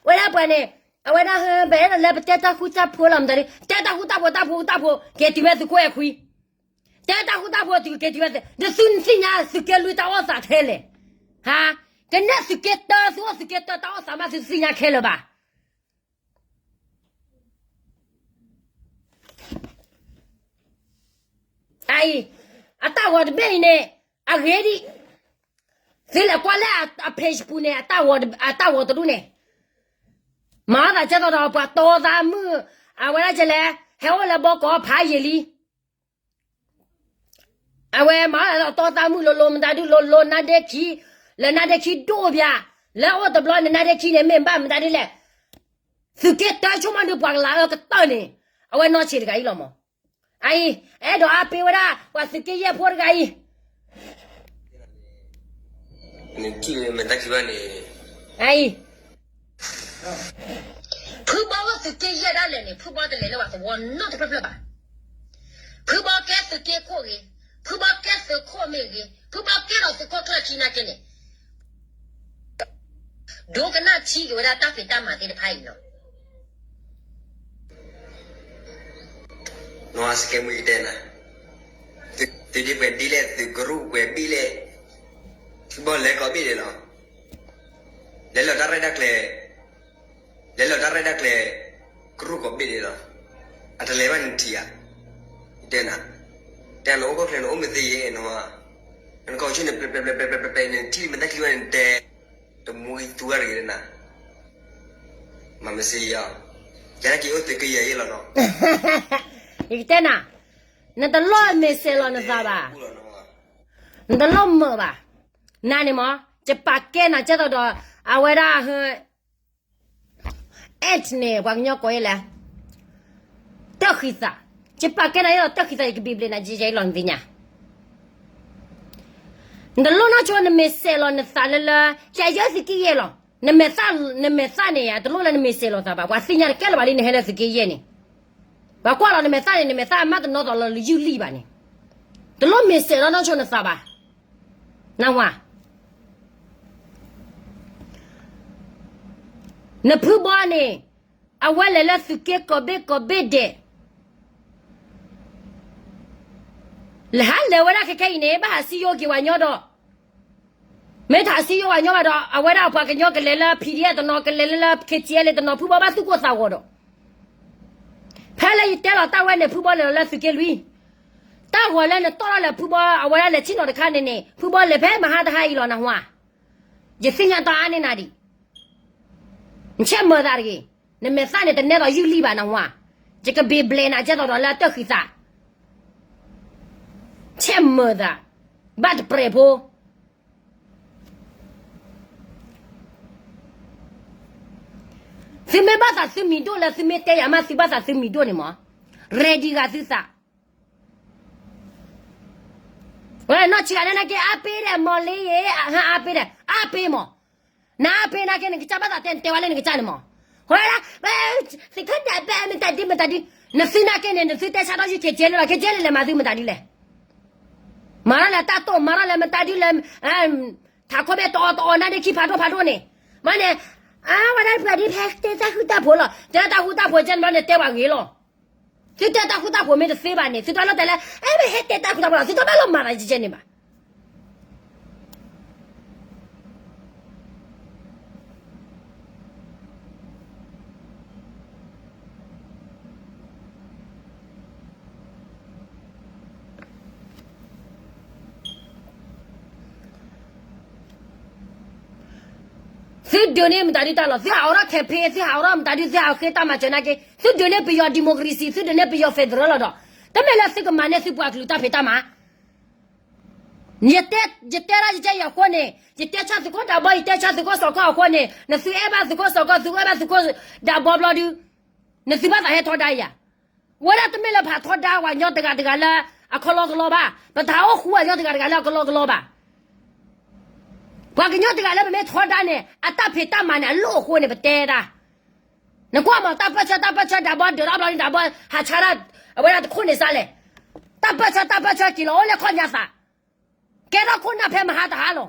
ဝဲဒၣ်ပှၤန့ၣ် အဝဲဒၣ် ပအဲၣ်ဒိးလၢပတဲတၢ်ဃူတၢ်ဖိးလီၤမတၤဒု, တဲတၢ်ဃူတၢ်ဖိး တၢ်ဖိးတၢ်ဖိး က့ၤတုၤဝဲသုးခိၣ်အဲၣ်ခွံ, တဲတၢ်ဃူတၢ်ဖိးတုၤက့ၤတုၤဝဲ, ဒ်သုသ့ၣ်ညါသုးက့လွံၢ်တၢ်အီၣ်သးထဲလဲၣ်, ဟါ, ကနဲၣ်သုးက့တၢ သုအိၣ်သုးက့တၢတၢ်အီၣ်သးမး သုတသ့ၣ်ညါခဲလၢာ်ဘၣ်. အအံၤ, အတၢ်ဂီၤတဘ့ၣ်အံၤန့ၣ်, အဂ့ၤဒံး, သုလဲၤကွၢ်လၢအ page ပူၤန့ၣ်, အတၢ်ဂီၤတဒူၣ်န့ၣ်, မၤအီၣ်သးကဲသိးဒီးပှၤတီသးမုၣ်, အဝဲဒၣ်ကလဲၣ်, ဟဲအိၣ်လၢဘီကီးဖးယံာ်လံ. အဝဲမၤအီၣ်သးတီသးမုၣ်လိၤလိၤ မတၤဒုလိၤလိၤ နါဒ့ခံ, လၢနါဒ့ခံဒိၣ်ဘၣ်, လၢအိၣ်တဘျီန့ၣ် နါဒ့ခံန့ၣ် မ့ၢ်ဘၣ်မတၤဒုလဲၣ်, သုးက့တၢဆိကမိၣ်ဒုးပှၤကလၤအၢကတၢၢ်န့ၣ်, အဝဲနီၢ်ဆံးတဂၤအံၤလီၤမး. အအံၤ, အဲၣ်ဒိးအါပ့ၤဝဲဒၣ် ပှၤသုးက့ယဲၢ်ဖိတဂၤအံၤ နထံၣ်မ့ၢ်တၢ်ခံဘၣ်န့ၣ်, အအံၤ, ဖုဘီအိၣ်သုးက့ယဲၢ်ဒၣ်လဲာ်န့ၣ် ဖုဘီတလဲၤလၢပှၤသဝီနီတဖျၢၣ်ဖျၢၣ်ဘၣ်. ဖုဘီကဲသုးက့ခိၣ်ဂ့ၤ, ဖုဘီကဲသုးခိၣ်မ့ၢ်ဂ့ၤ, ဖုဘီကဲထီၣ်သုးခိၣ်ချၢၣ်ခံနာ်က့န့ၣ် ဒိကနၣ်ထံက့ၤဝဲဒၣ်တၢ်ဖံးတၢ်မၤသ့ၣ်တဖၣ်အံၤလီၤ. နစကဲမုၢ်ယတဲနၤ, သုးဒ့ပှဲၤဒ့လဲၣ် သုးကရူၢ်ပှဲၤဘ့ၣ်လဲၣ်, ဖုဘီလဲၤကိးဘ့ၣ်ဒဲးလီၤ. လဲၤလီၤတၢ်ရဲၣ်တၢ်ကျဲၤ, လဲၤလီၤတၢ်ရဲၣ်တၢ်ကျဲၤ, ကရူၢ်ကိးဘ့ၣ်ဒဲးလီၤ. အတလဲၤဘၣ်နထံၣ်ဧါ, ယတဲနၤ, တဲနအိၣ်ကီၢ်ချၢနအိၣ်မ့ၢ်သ့ယဲၢ်နဝၤ, နကီၢ်ဆူၣ်န့ၣ် ပျဲပျဲပျဲပျဲပျဲပျဲ နထံၣ်မ့ၢ်တၢ်ခံဘၣ်န့ၣ် နတဲ, တမူဂံၢ်သူဂၤတဂ့ၤနၤ, မၤမ့ၢ်စ့ယီၤ, ယဲဒၣ်က့ၤအိၣ်သုးက့ယဲၢ်ယဲၢ်လီၤနီၤ. ယကတဲနၤ, နတလိၣ်မ့ၢ်စဲးလီၤနသးဘၣ်, နတလိၣ်မုာ်ဘၣ်. နၤန့ၣ်မး, ယပာ်ကဲနၤကဲသိးဒီး အဝဲဒၣ် အဲၣ်န့ၣ် ပှၤကညီကိးယဲလဲၣ်, တၢ်ဃံသး, ယပာ်ကဲနၤယဲဒီးတၢ်ဃံသး ယကဘံးဘျဲးနၤ ယဲယဲလီၤ နသ့ၣ်ညါ. နတလိၣ်နီၢ်ဆိနမ့ၢ်စဲးလီၤနသးလၢလၢ, ယဲယဲသုးက့ယဲၢ်လီၤ. နမဲာ်သၣ်န့ၣ် တလိၣ်လၢနမ့ၢ်စဲးလီၤသးဘၣ်, ပှၤသ့ၣ်ညါတကဲလၢၤဘၣ်လံ နဟဲလၢသုးက့ယဲၢ်န့ၣ်. ပှၤကွၢ်လီၤနမဲာ်သၣ်န့ၣ် နမဲာ်သၣ်မးတနီသီလၢယုၢ်လံၣ်ဘၣ်န့ၣ်, တလိၣ်မ့ၢ်စဲးလီၤနီၢ်ဆိနသးဘၣ်. နဝၤ နဖုဘီန့ၣ် အဝဲလဲၤလၢသုးက့ကိးဘ့ၣ်ကိးဘ့ၣ်ဒဲး, လဲၤဟးလဲၤဝဲဒၣ်ခဲခဲအံၤန့ၣ် ဘၣ်ဟးစံယိက့ၤဝဲညီဒီး, မ့ၢ်တဟးစံယိဝဲညီဘၣ်ဒီး အဝဲဒၣ်ပှၤကညီကလဲၤလၢ PDF တနီၤ ကလဲၤလၢလၢ KTLA တနီၤ ဖုဘီဘၣ်သူၣ်ကိၢ်သးဂီၤဒီး, ဖဲလၢယတဲလီၤတၢ်ဝဲန့ၣ် ဖုဘီလဲၤလီၤလၢသုးက့လွံၢ်, တၢ်ဂီၤလၢနတီၢ်ထီၣ်လၢဖုဘီ အဝဲဒၣ်လဲၤဆ့ၣ်နီၤတခါန့ၣ်န့ၣ် ဖုဘီလဲၤဖဲမဟါတဟါအံၤလီၤ နဝၤ. ယသ့ၣ်ညါတၢ်အါန့ၢ်နၤဒံး, နဆဲးမၤသးတဂ့ၤ, နမဲာ်သၣ်န့ၣ် တနဲသီယုၢ်လံၣ်ဘၣ် နဝၤ, ယကဘံးဘျဲးနၤကဲသိးဒီးလၢတၢ်ဃံသး, ဆဲးမၤသး, ဘၣ်တပြဲးဖိ သုမ့ၢ်ဘၣ်သးသုမံၤဒိၣ်လၢသုမ့ၢ်တဲယၤမး သုဘၣ်သးသုမံၤဒိၣ်န့ၣ်မး, ready ဂၤသုသး. ဝဲနီၢ်ဆံးဂၤန့ၣ်နာ်က့ အါပ့ၤဒဲး မီၢ်လ့ယ့ ဟါအါပ့ၤဒဲး အါပ့ၤမး, နအါပ့ၤနာ်က့ နကစၢ်ဘၣ်သးတဲ နတဲဝဲလၢနကစၢ်န့ၣ်မး, ဝဲဒၣ်, သုးခိၣ်ဒၢဘဲမတၤဒုမတၤဒု, နသုနာ်က့န့ၣ် နသုတဲဆါထီၣ်ယုၢ် KTLA လီၤ KTLA လဲၤမၤသုမတၤဒုလဲၣ်. မၤထီၣ်လၢတၢ်တိၢ် မၤထီၣ်လၢမတၤဒုလဲၣ်, ထးခိၣ်ဘ့ၣ်တအီၣ်တအီၣ် နါဒ့ခံဖးဒိၣ်ဖးဒိၣ်န့ၣ်, မ့ၢ်န့ၣ်, အဝဲဒၣ်ပှၤဒ်ဖဲတဲတၢ်ဃူတၢ်ဖိးလီၤ, တဲတၢ်ဃူတၢ်ဖိးကဲန့ၣ်ဘျီန့ၣ် တဲပှၤဂ့ၤလီၤ. သုတဲတၢ်ဃူတၢ်ဖိးမ့ၢ်တသ့ဘၣ်န့ၣ် သုတၢ်လီၤတဲာ်လၢ အဲ မ့ၢ်ဟဲတဲတၢ်ဃူတၢ်ဖိးလီၤ သုတဘၣ်လီၤမၤသးကဲန့ၣ်ဘၣ်. သုဒုးန့ၢ်မတၤဒုတၢ်လီၤ, သုဟးအိးထီၣ် campaign, သုဟးအိးထီၣ်မတၤဒု, သုဟးဃ့တၢ်မၤစၢၤနာ်က့, သုဒုးန့ၢ်ပယီၤ democracy, သုဒုးန့ၢ်ပယီၤ federal လီၤဒီး, တမ့ၢ်လၢသုကမၤန့ၢ်သုပှၤကလုာ်တၢ်ဖံးတၢ်မၤ ယတဲ, ယတဲဒၣ်ယကဲယၤအဃိန့ၣ်, ယတဲဆၢသုးခိၣ်ဒးဘီ, ယတဲဆၢသုးခိၣ်စီၤကီၢ်အဃိန့ၣ်, နသုအဲၣ်ဘၣ်သုးခိၣ်စီၤကီၢ်, သုအဲၣ်ဘၣ်သုးခိၣ်ဒးဘီဘျီဒု, နသုဘၣ်သးဟဲထီဒါယၤ. ဝဲဒၣ်တမ့ၢ်လၢပဟးထီဒါပှၤကညီတဂၤတဂၤလၢအကလီကလီဘၣ်, ပတဟးအိၣ်ဃူပှၤကညီတဂၤတဂၤလၢအကလီကလီဘၣ်. ပှၤကညီတဂၤလၢပမ့ၢ်ထီဒါန့ၣ် အတၢ်ဖံးတၢ်မၤန့ၣ် အလိၣ်အဃိန့ၣ် ပတဲဒၣ် နကွၢ်မး တၢ်ပၢၢ်ဆၢ တၢ်ပၢၢ်ဆၢဒးဘီဒၢးထီၣ်ဘျီန့ၣ် ဒးဘီဟးဆါဒၣ် အဝဲဒၣ်တခိၣ်န့ၣ်စးလဲၣ်. တၢ်ပၢၢ်ဆၢ တၢ်ပၢၢ်ဆၢက့ၤလီၤအိၣ်လၢခီၣ်ညါသး, ကဲထီၣ်ခိၣ်နၢ်ဖဲမဟါတဟါလီၤ.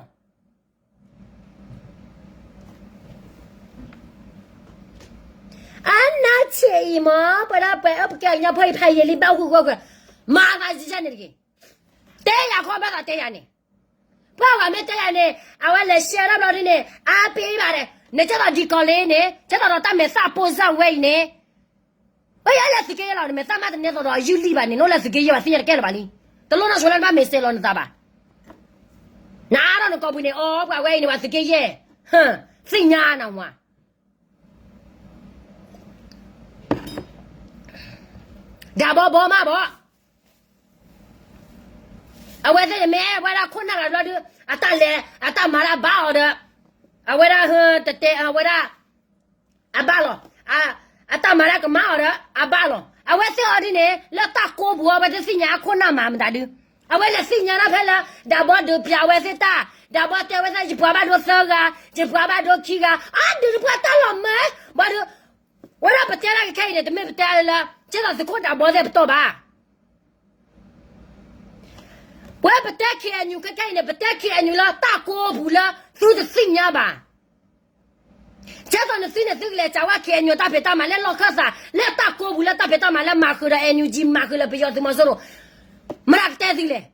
ဆဲးအံၤမ့ၢ် ပဝဲဒၣ်ပှၤအၢပကဲအကညီဖိအံၤဖးယံာ်လံ ဘၣ်အိၣ်ဃုာ်ဃုာ်ဃုာ်, မၤသးယံာ်န့ၣ်တဂ့ၤ. တဲယၤခီဘၣ်သးတဲယၤန့ၣ်, ပှၤဂၤမ့ၢ်တဲယၤန့ၣ် အဝဲလဲၤရှဲတၢ်ဘျီဒ်န့ၣ် အါပ့ၤဘၣ်ဒီး နကဲသိးဒ်ကီးလ့န့ၣ် ကဲသိးဒီးတၢ်မဲာ်သၣ်ပိၢ်စၢ်ဝဲအံၤန့ၣ် ပယီၤလဲၤသုးက့ယဲၢ်လီၤ နမဲာ်သၣ်မးတနဲသိးဒီးအယုၢ်လံဘၣ်န့ၣ် နအိၣ်လၢသုးက့ယဲၢ်ဘၣ်သ့ၣ်ညါတကဲလၢၤဘၣ်လံ. တလိၣ်နီၢ်ဆိလၢနဘၣ်မဲာ်စဲးလီၤနသးဘၣ်. နအါထီၣ်နကိာ်ပူၤန့ၣ် အီ ပှၤဝဲအံၤန့ၣ် ပှၤသုးက့ယဲၢ်, သ့ၣ်ညါနဝၤ ဒၣ်ဘီဘီမးဘီ, အဝဲသ့ၣ်န့ၣ်မ့ၢ်အဲၣ်ဝဲဒၣ်ခိၣ်နၢ်ဂၤဘျီဒုး အတၢ်လဲၤ အတၢ်မၤတၢ်ဘၣ်အီၤဒီး အဝဲဒၣ်ဟၢတတဲ အဝဲဒၣ် အဘၣ်လီၤ. အတၢ်မၤတၢ်ကမၣ်အီၤဒီး အဘၣ်လီၤ. အဝဲသ့ၣ်အီၤဒ်န့ၣ် လၢတၢ်ကိးပူၤအီၤ အဝဲသ့ၣ်သ့ၣ်ညါအခိၣ်နၢ်မၤမတၤဒုး အဝဲလဲၤသ့ၣ်ညါတၢ်ဖဲလၢ ဒၣ်ဘီဒုးပျးအဝဲသ့ၣ်တၢ် ဒၣ်ဘီတဲဝဲသ့ၣ် ယပှၤဘၣ်ဒိသၢဂၤ ယပှၤဘၣ်ဒိခံဂၤ အါဒုးတပှၢ်တၢ်လီၤမၢ ဘၣ်ဒုး ဝဲဒၣ်ပတဲဒၣ်ခဲခဲအံၤန့ၣ် တမ့ၢ်ပတဲလၢ ကဲသိးသုးခိၣ်ဒၣ်ဘီသ့ၣ်ပတီၢ်ဘၣ်. ပဝဲပတဲ ခ့ၣ်အဲၣ်ယူၣ် ခဲခဲအံၤန့ၣ် ပတဲ ခ့ၣ်အဲၣ်ယူၣ် လၢတၢ်ကိးပူၤလၢသုတသ့ၣ်ညါဘၣ်. ကဲသိးနသုန့ၣ် သုကလဲၤစံးဝဲ ခ့ၣ်အဲၣ်ယူၣ် တၢ်ဖံးတၢ်မၤလၢလီၢ်ခၢၣ်သး လၢတၢ်ကိးပူၤလၢတၢ်ဖံးတၢ်မၤလၢမၤဃုာ်ဒီး NUG မၤဃုာ်လၢပယီၤသုးမီၤစိရိၤ မတၤကတဲသုလဲၣ်.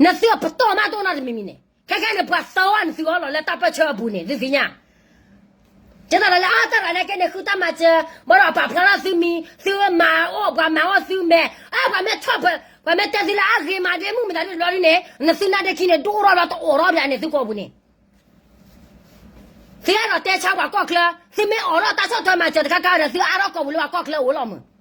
နသုအပတီၢ်မးတအိၣ်နီတမံၤမံၤန့ၣ် ခဲခဲန့ၣ် ပှၤသၢဝဲနသုအီၤလီၤလၢတၢ်ပၢၢ်ဆၢအပူၤန့ၣ် သုသ့ၣ်ညါ ကဲသိးဒီးလၢအတၢ်ရၤန့ၣ်ကဲန့ၣ် ဃုတၢ်မၤစၢၤ ဘၣ်ဒီးပာ်ဖျါထီၣ်သုမံၤ သုမၤအီၣ် ပှၤမၤအီၣ်သုမဲာ် အၢ ပှၤမ့ၢ်ထီၣ်ဖၢ ပှၤမ့ၢ်တဲသုလၢအဂ့ၤမးဒ့မုၣ်မတၤဒ်ဘျီဒ်န့ၣ် နသုနၢ်ဒ့ခံန့ၣ် ဒိၣ်ထီၣ်ဘျီတအိၣ်ထီၣ်ဘၣ်န့ၣ် သုကိာ်ပူၤန့ၣ် သုအဲၣ်ဒိးတဲဆါပှၤကီၢ်ချၢ သုမ့ၢ်အိးထီၣ်တၢ်ဆီၣ်ထွဲမၤစၢၤတခါခါဒီး သုအါထီၣ်ကိာ်ပူၤလၢပှၤကီၢ်ချၢအိၣ်လီၤမုၢ်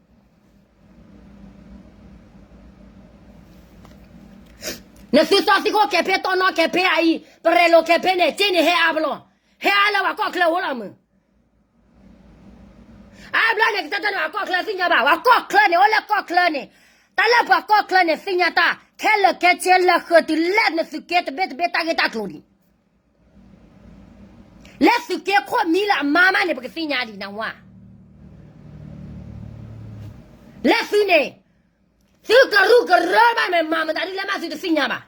နသုသီသံခိၣ် campaign တီနီ campaign အံၤ ပရဲၤလိာ် campaign န့ၣ် က့န့ၣ်ဟဲအါပလီၢ် ဟဲအါလၢပှၤကီၢ်ချၢအိၣ်လီၤမုၢ် အါဘျီန့ၣ် ကတၢၢ်တၢၢ်န့ၣ် ပှၤကီၢ်ချၢသ့ၣ်ညါဘၣ် ပှၤကီၢ်ချၢန့ၣ် အိၣ်လၢကီၢ်ချၢန့ၣ် တၢ်လၢပှၤကီၢ်ချၢန့ၣ် သ့ၣ်ညါတၢ် ခဲလၢာ်ခဲဆ့လၢဃုာ်တုၤလၢနသုးက့တဘ့ၣ်တဘ့ၣ် တၢ်ဂ့ၢ်တၢ်ကျိၤလံ လၢသုးက့ခိၣ်မံလၢအမါမးန့ၣ် ပကသ့ၣ်ညါဒံးနဝၤ လၢသုန့ၣ် သုကရူၢ်ကရၢဘၣ်မ့ၢ်မၤမတၤဒ်လဲၣ်မးသုတသ့ၣ်ညါဘၣ် သ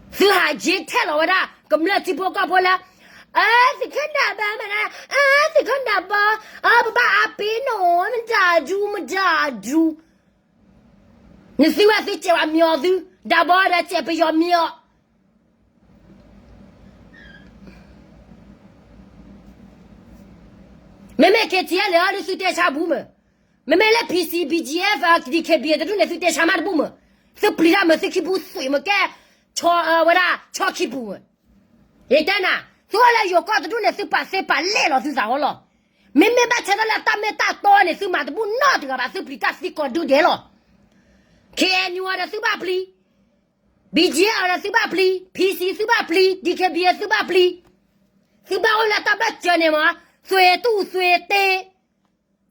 ုဟးယ့ထဲလီၤဝဲဒၣ် ကမျၢၢ်ထံဖိကီၢ်ဖိလၢ အသုးခိၣ်နၢ်ဘီမနၤ အသုးခိၣ်နၢ်ဘီ အပဘၣ်အပ့ၤနီၣ် မတၤဒူ မတၤဒူ နသုဝဲသုစဲးဝဲမံၤအီၤသု ဒၣ်ဘီဒီးစဲးပယီၤမံၤအီၤ မ့မ့ၢ် KTLA အီၤဒုးသုတဲဆါဘူးမုၢ်, မ့မ့ၢ်လၢ PC BGF DKBA တဒူၣ်န့ၣ် သုတဲဆါမးတဘူးမုၢ်, သုပျံၤတၢ်မုၢ်သုခံပူၤသွံၣ်မုၢ်ကဲ, ဝဲဒၣ် ဆီခံပူၤမုၢ်, ယတဲနၤ, သုအိၣ်လၢယိၤကီၢ်တဒူၣ်န့ၣ် သုပာ်သ့ပာ်လဲၢ်လီၤသုသးဃီလီၤ, မ့မ့ၢ်ဘၣ်ဆၣ်တၢ်လၢတၢ်မ့ၢ်တၢ်တီန့ၣ် သုမၤတဘူးနီတဂၤဘၣ် သုပျံၤတၢ်သံကိးဒုဒဲးလီၤ, KNU အီၤဒီးသုဘၣ်ပျံၤ BGF အီၤဒီးသုဘၣ်ပျံၤ, PC သုဘၣ်ပျံၤ, DKBA သုဘၣ်ပျံၤ, သုဘၣ်အိၣ်လၢတၢ်ဘၢၣ်စၢၤန့ၣ်မး, သွံၣ်တူၢ်သွံၣ်တ့,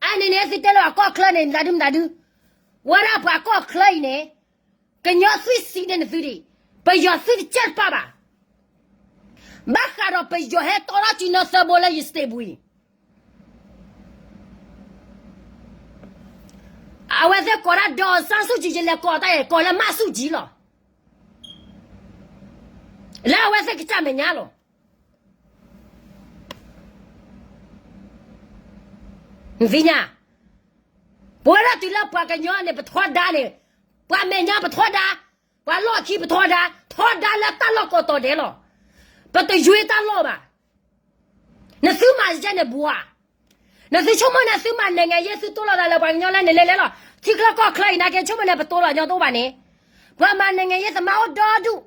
အန့ၣ်န့ၣ် သုတဲလၢပှၤကီၢ်ချၢန့ၣ် မတၤဒုမတၤဒု, ဝဲဒၣ်ပှၤကီၢ်ချၢအံၤန့ၣ်, ကညီသွံၣ်စံးန့ၢ်နသုဒံး, ပယီၤသွံၣ်တကဲတပာ်ဘၣ်, ဘၣ်ဃးဒီးပယီၤဟဲတီထီၣ်စုနီသၢဘိလၢယ state ပူၤအံၤ အဝဲသ့ၣ်ကိးဒၣ် ဒေါ်အောင်ဆန်းစုကြည် ယလဲၤကိးတၢ် ကိးလၢမၢ်ဆူၣ်ကၠံလီၤ, လၢအဝဲသ့ၣ်ကစၢ်မဲာ်ညါလီၤ, နသ့ၣ်ညါ, ပဝဲဒၣ်တုၤလၢပှၤကညီန့ၣ် ပထီဒါန့ၣ်, ပှၤမဲာ်ညါပထီဒါ, ပှၤလီၢ်ခံပထီဒါ, ထီဒါလၢတၢ်လီၢ်ကိးတီၤဒဲးလီၤ, ပတယွ့တၢ်လီၢ်ဘၣ် နသုမၤယဲန့ၣ်ဘှး, နသုဆိကမိၣ်န့ၣ်သုမၤ နိုင်ငံရေး သုတိလိာ်သးလၢပှၤကညီလၢန့ၣ်လဲၣ်လဲၣ်လီၤ, ထံချၢကီၢ်ချၢအံၤနာ်က့ ဆိကမိၣ်န့ၣ် ပတိလိာ်ညီတအိၣ်ဘၣ်န့ၣ်, ပှၤမၤ နိုင်ငံရေး သမါအိၣ်ဒီဒူၣ်,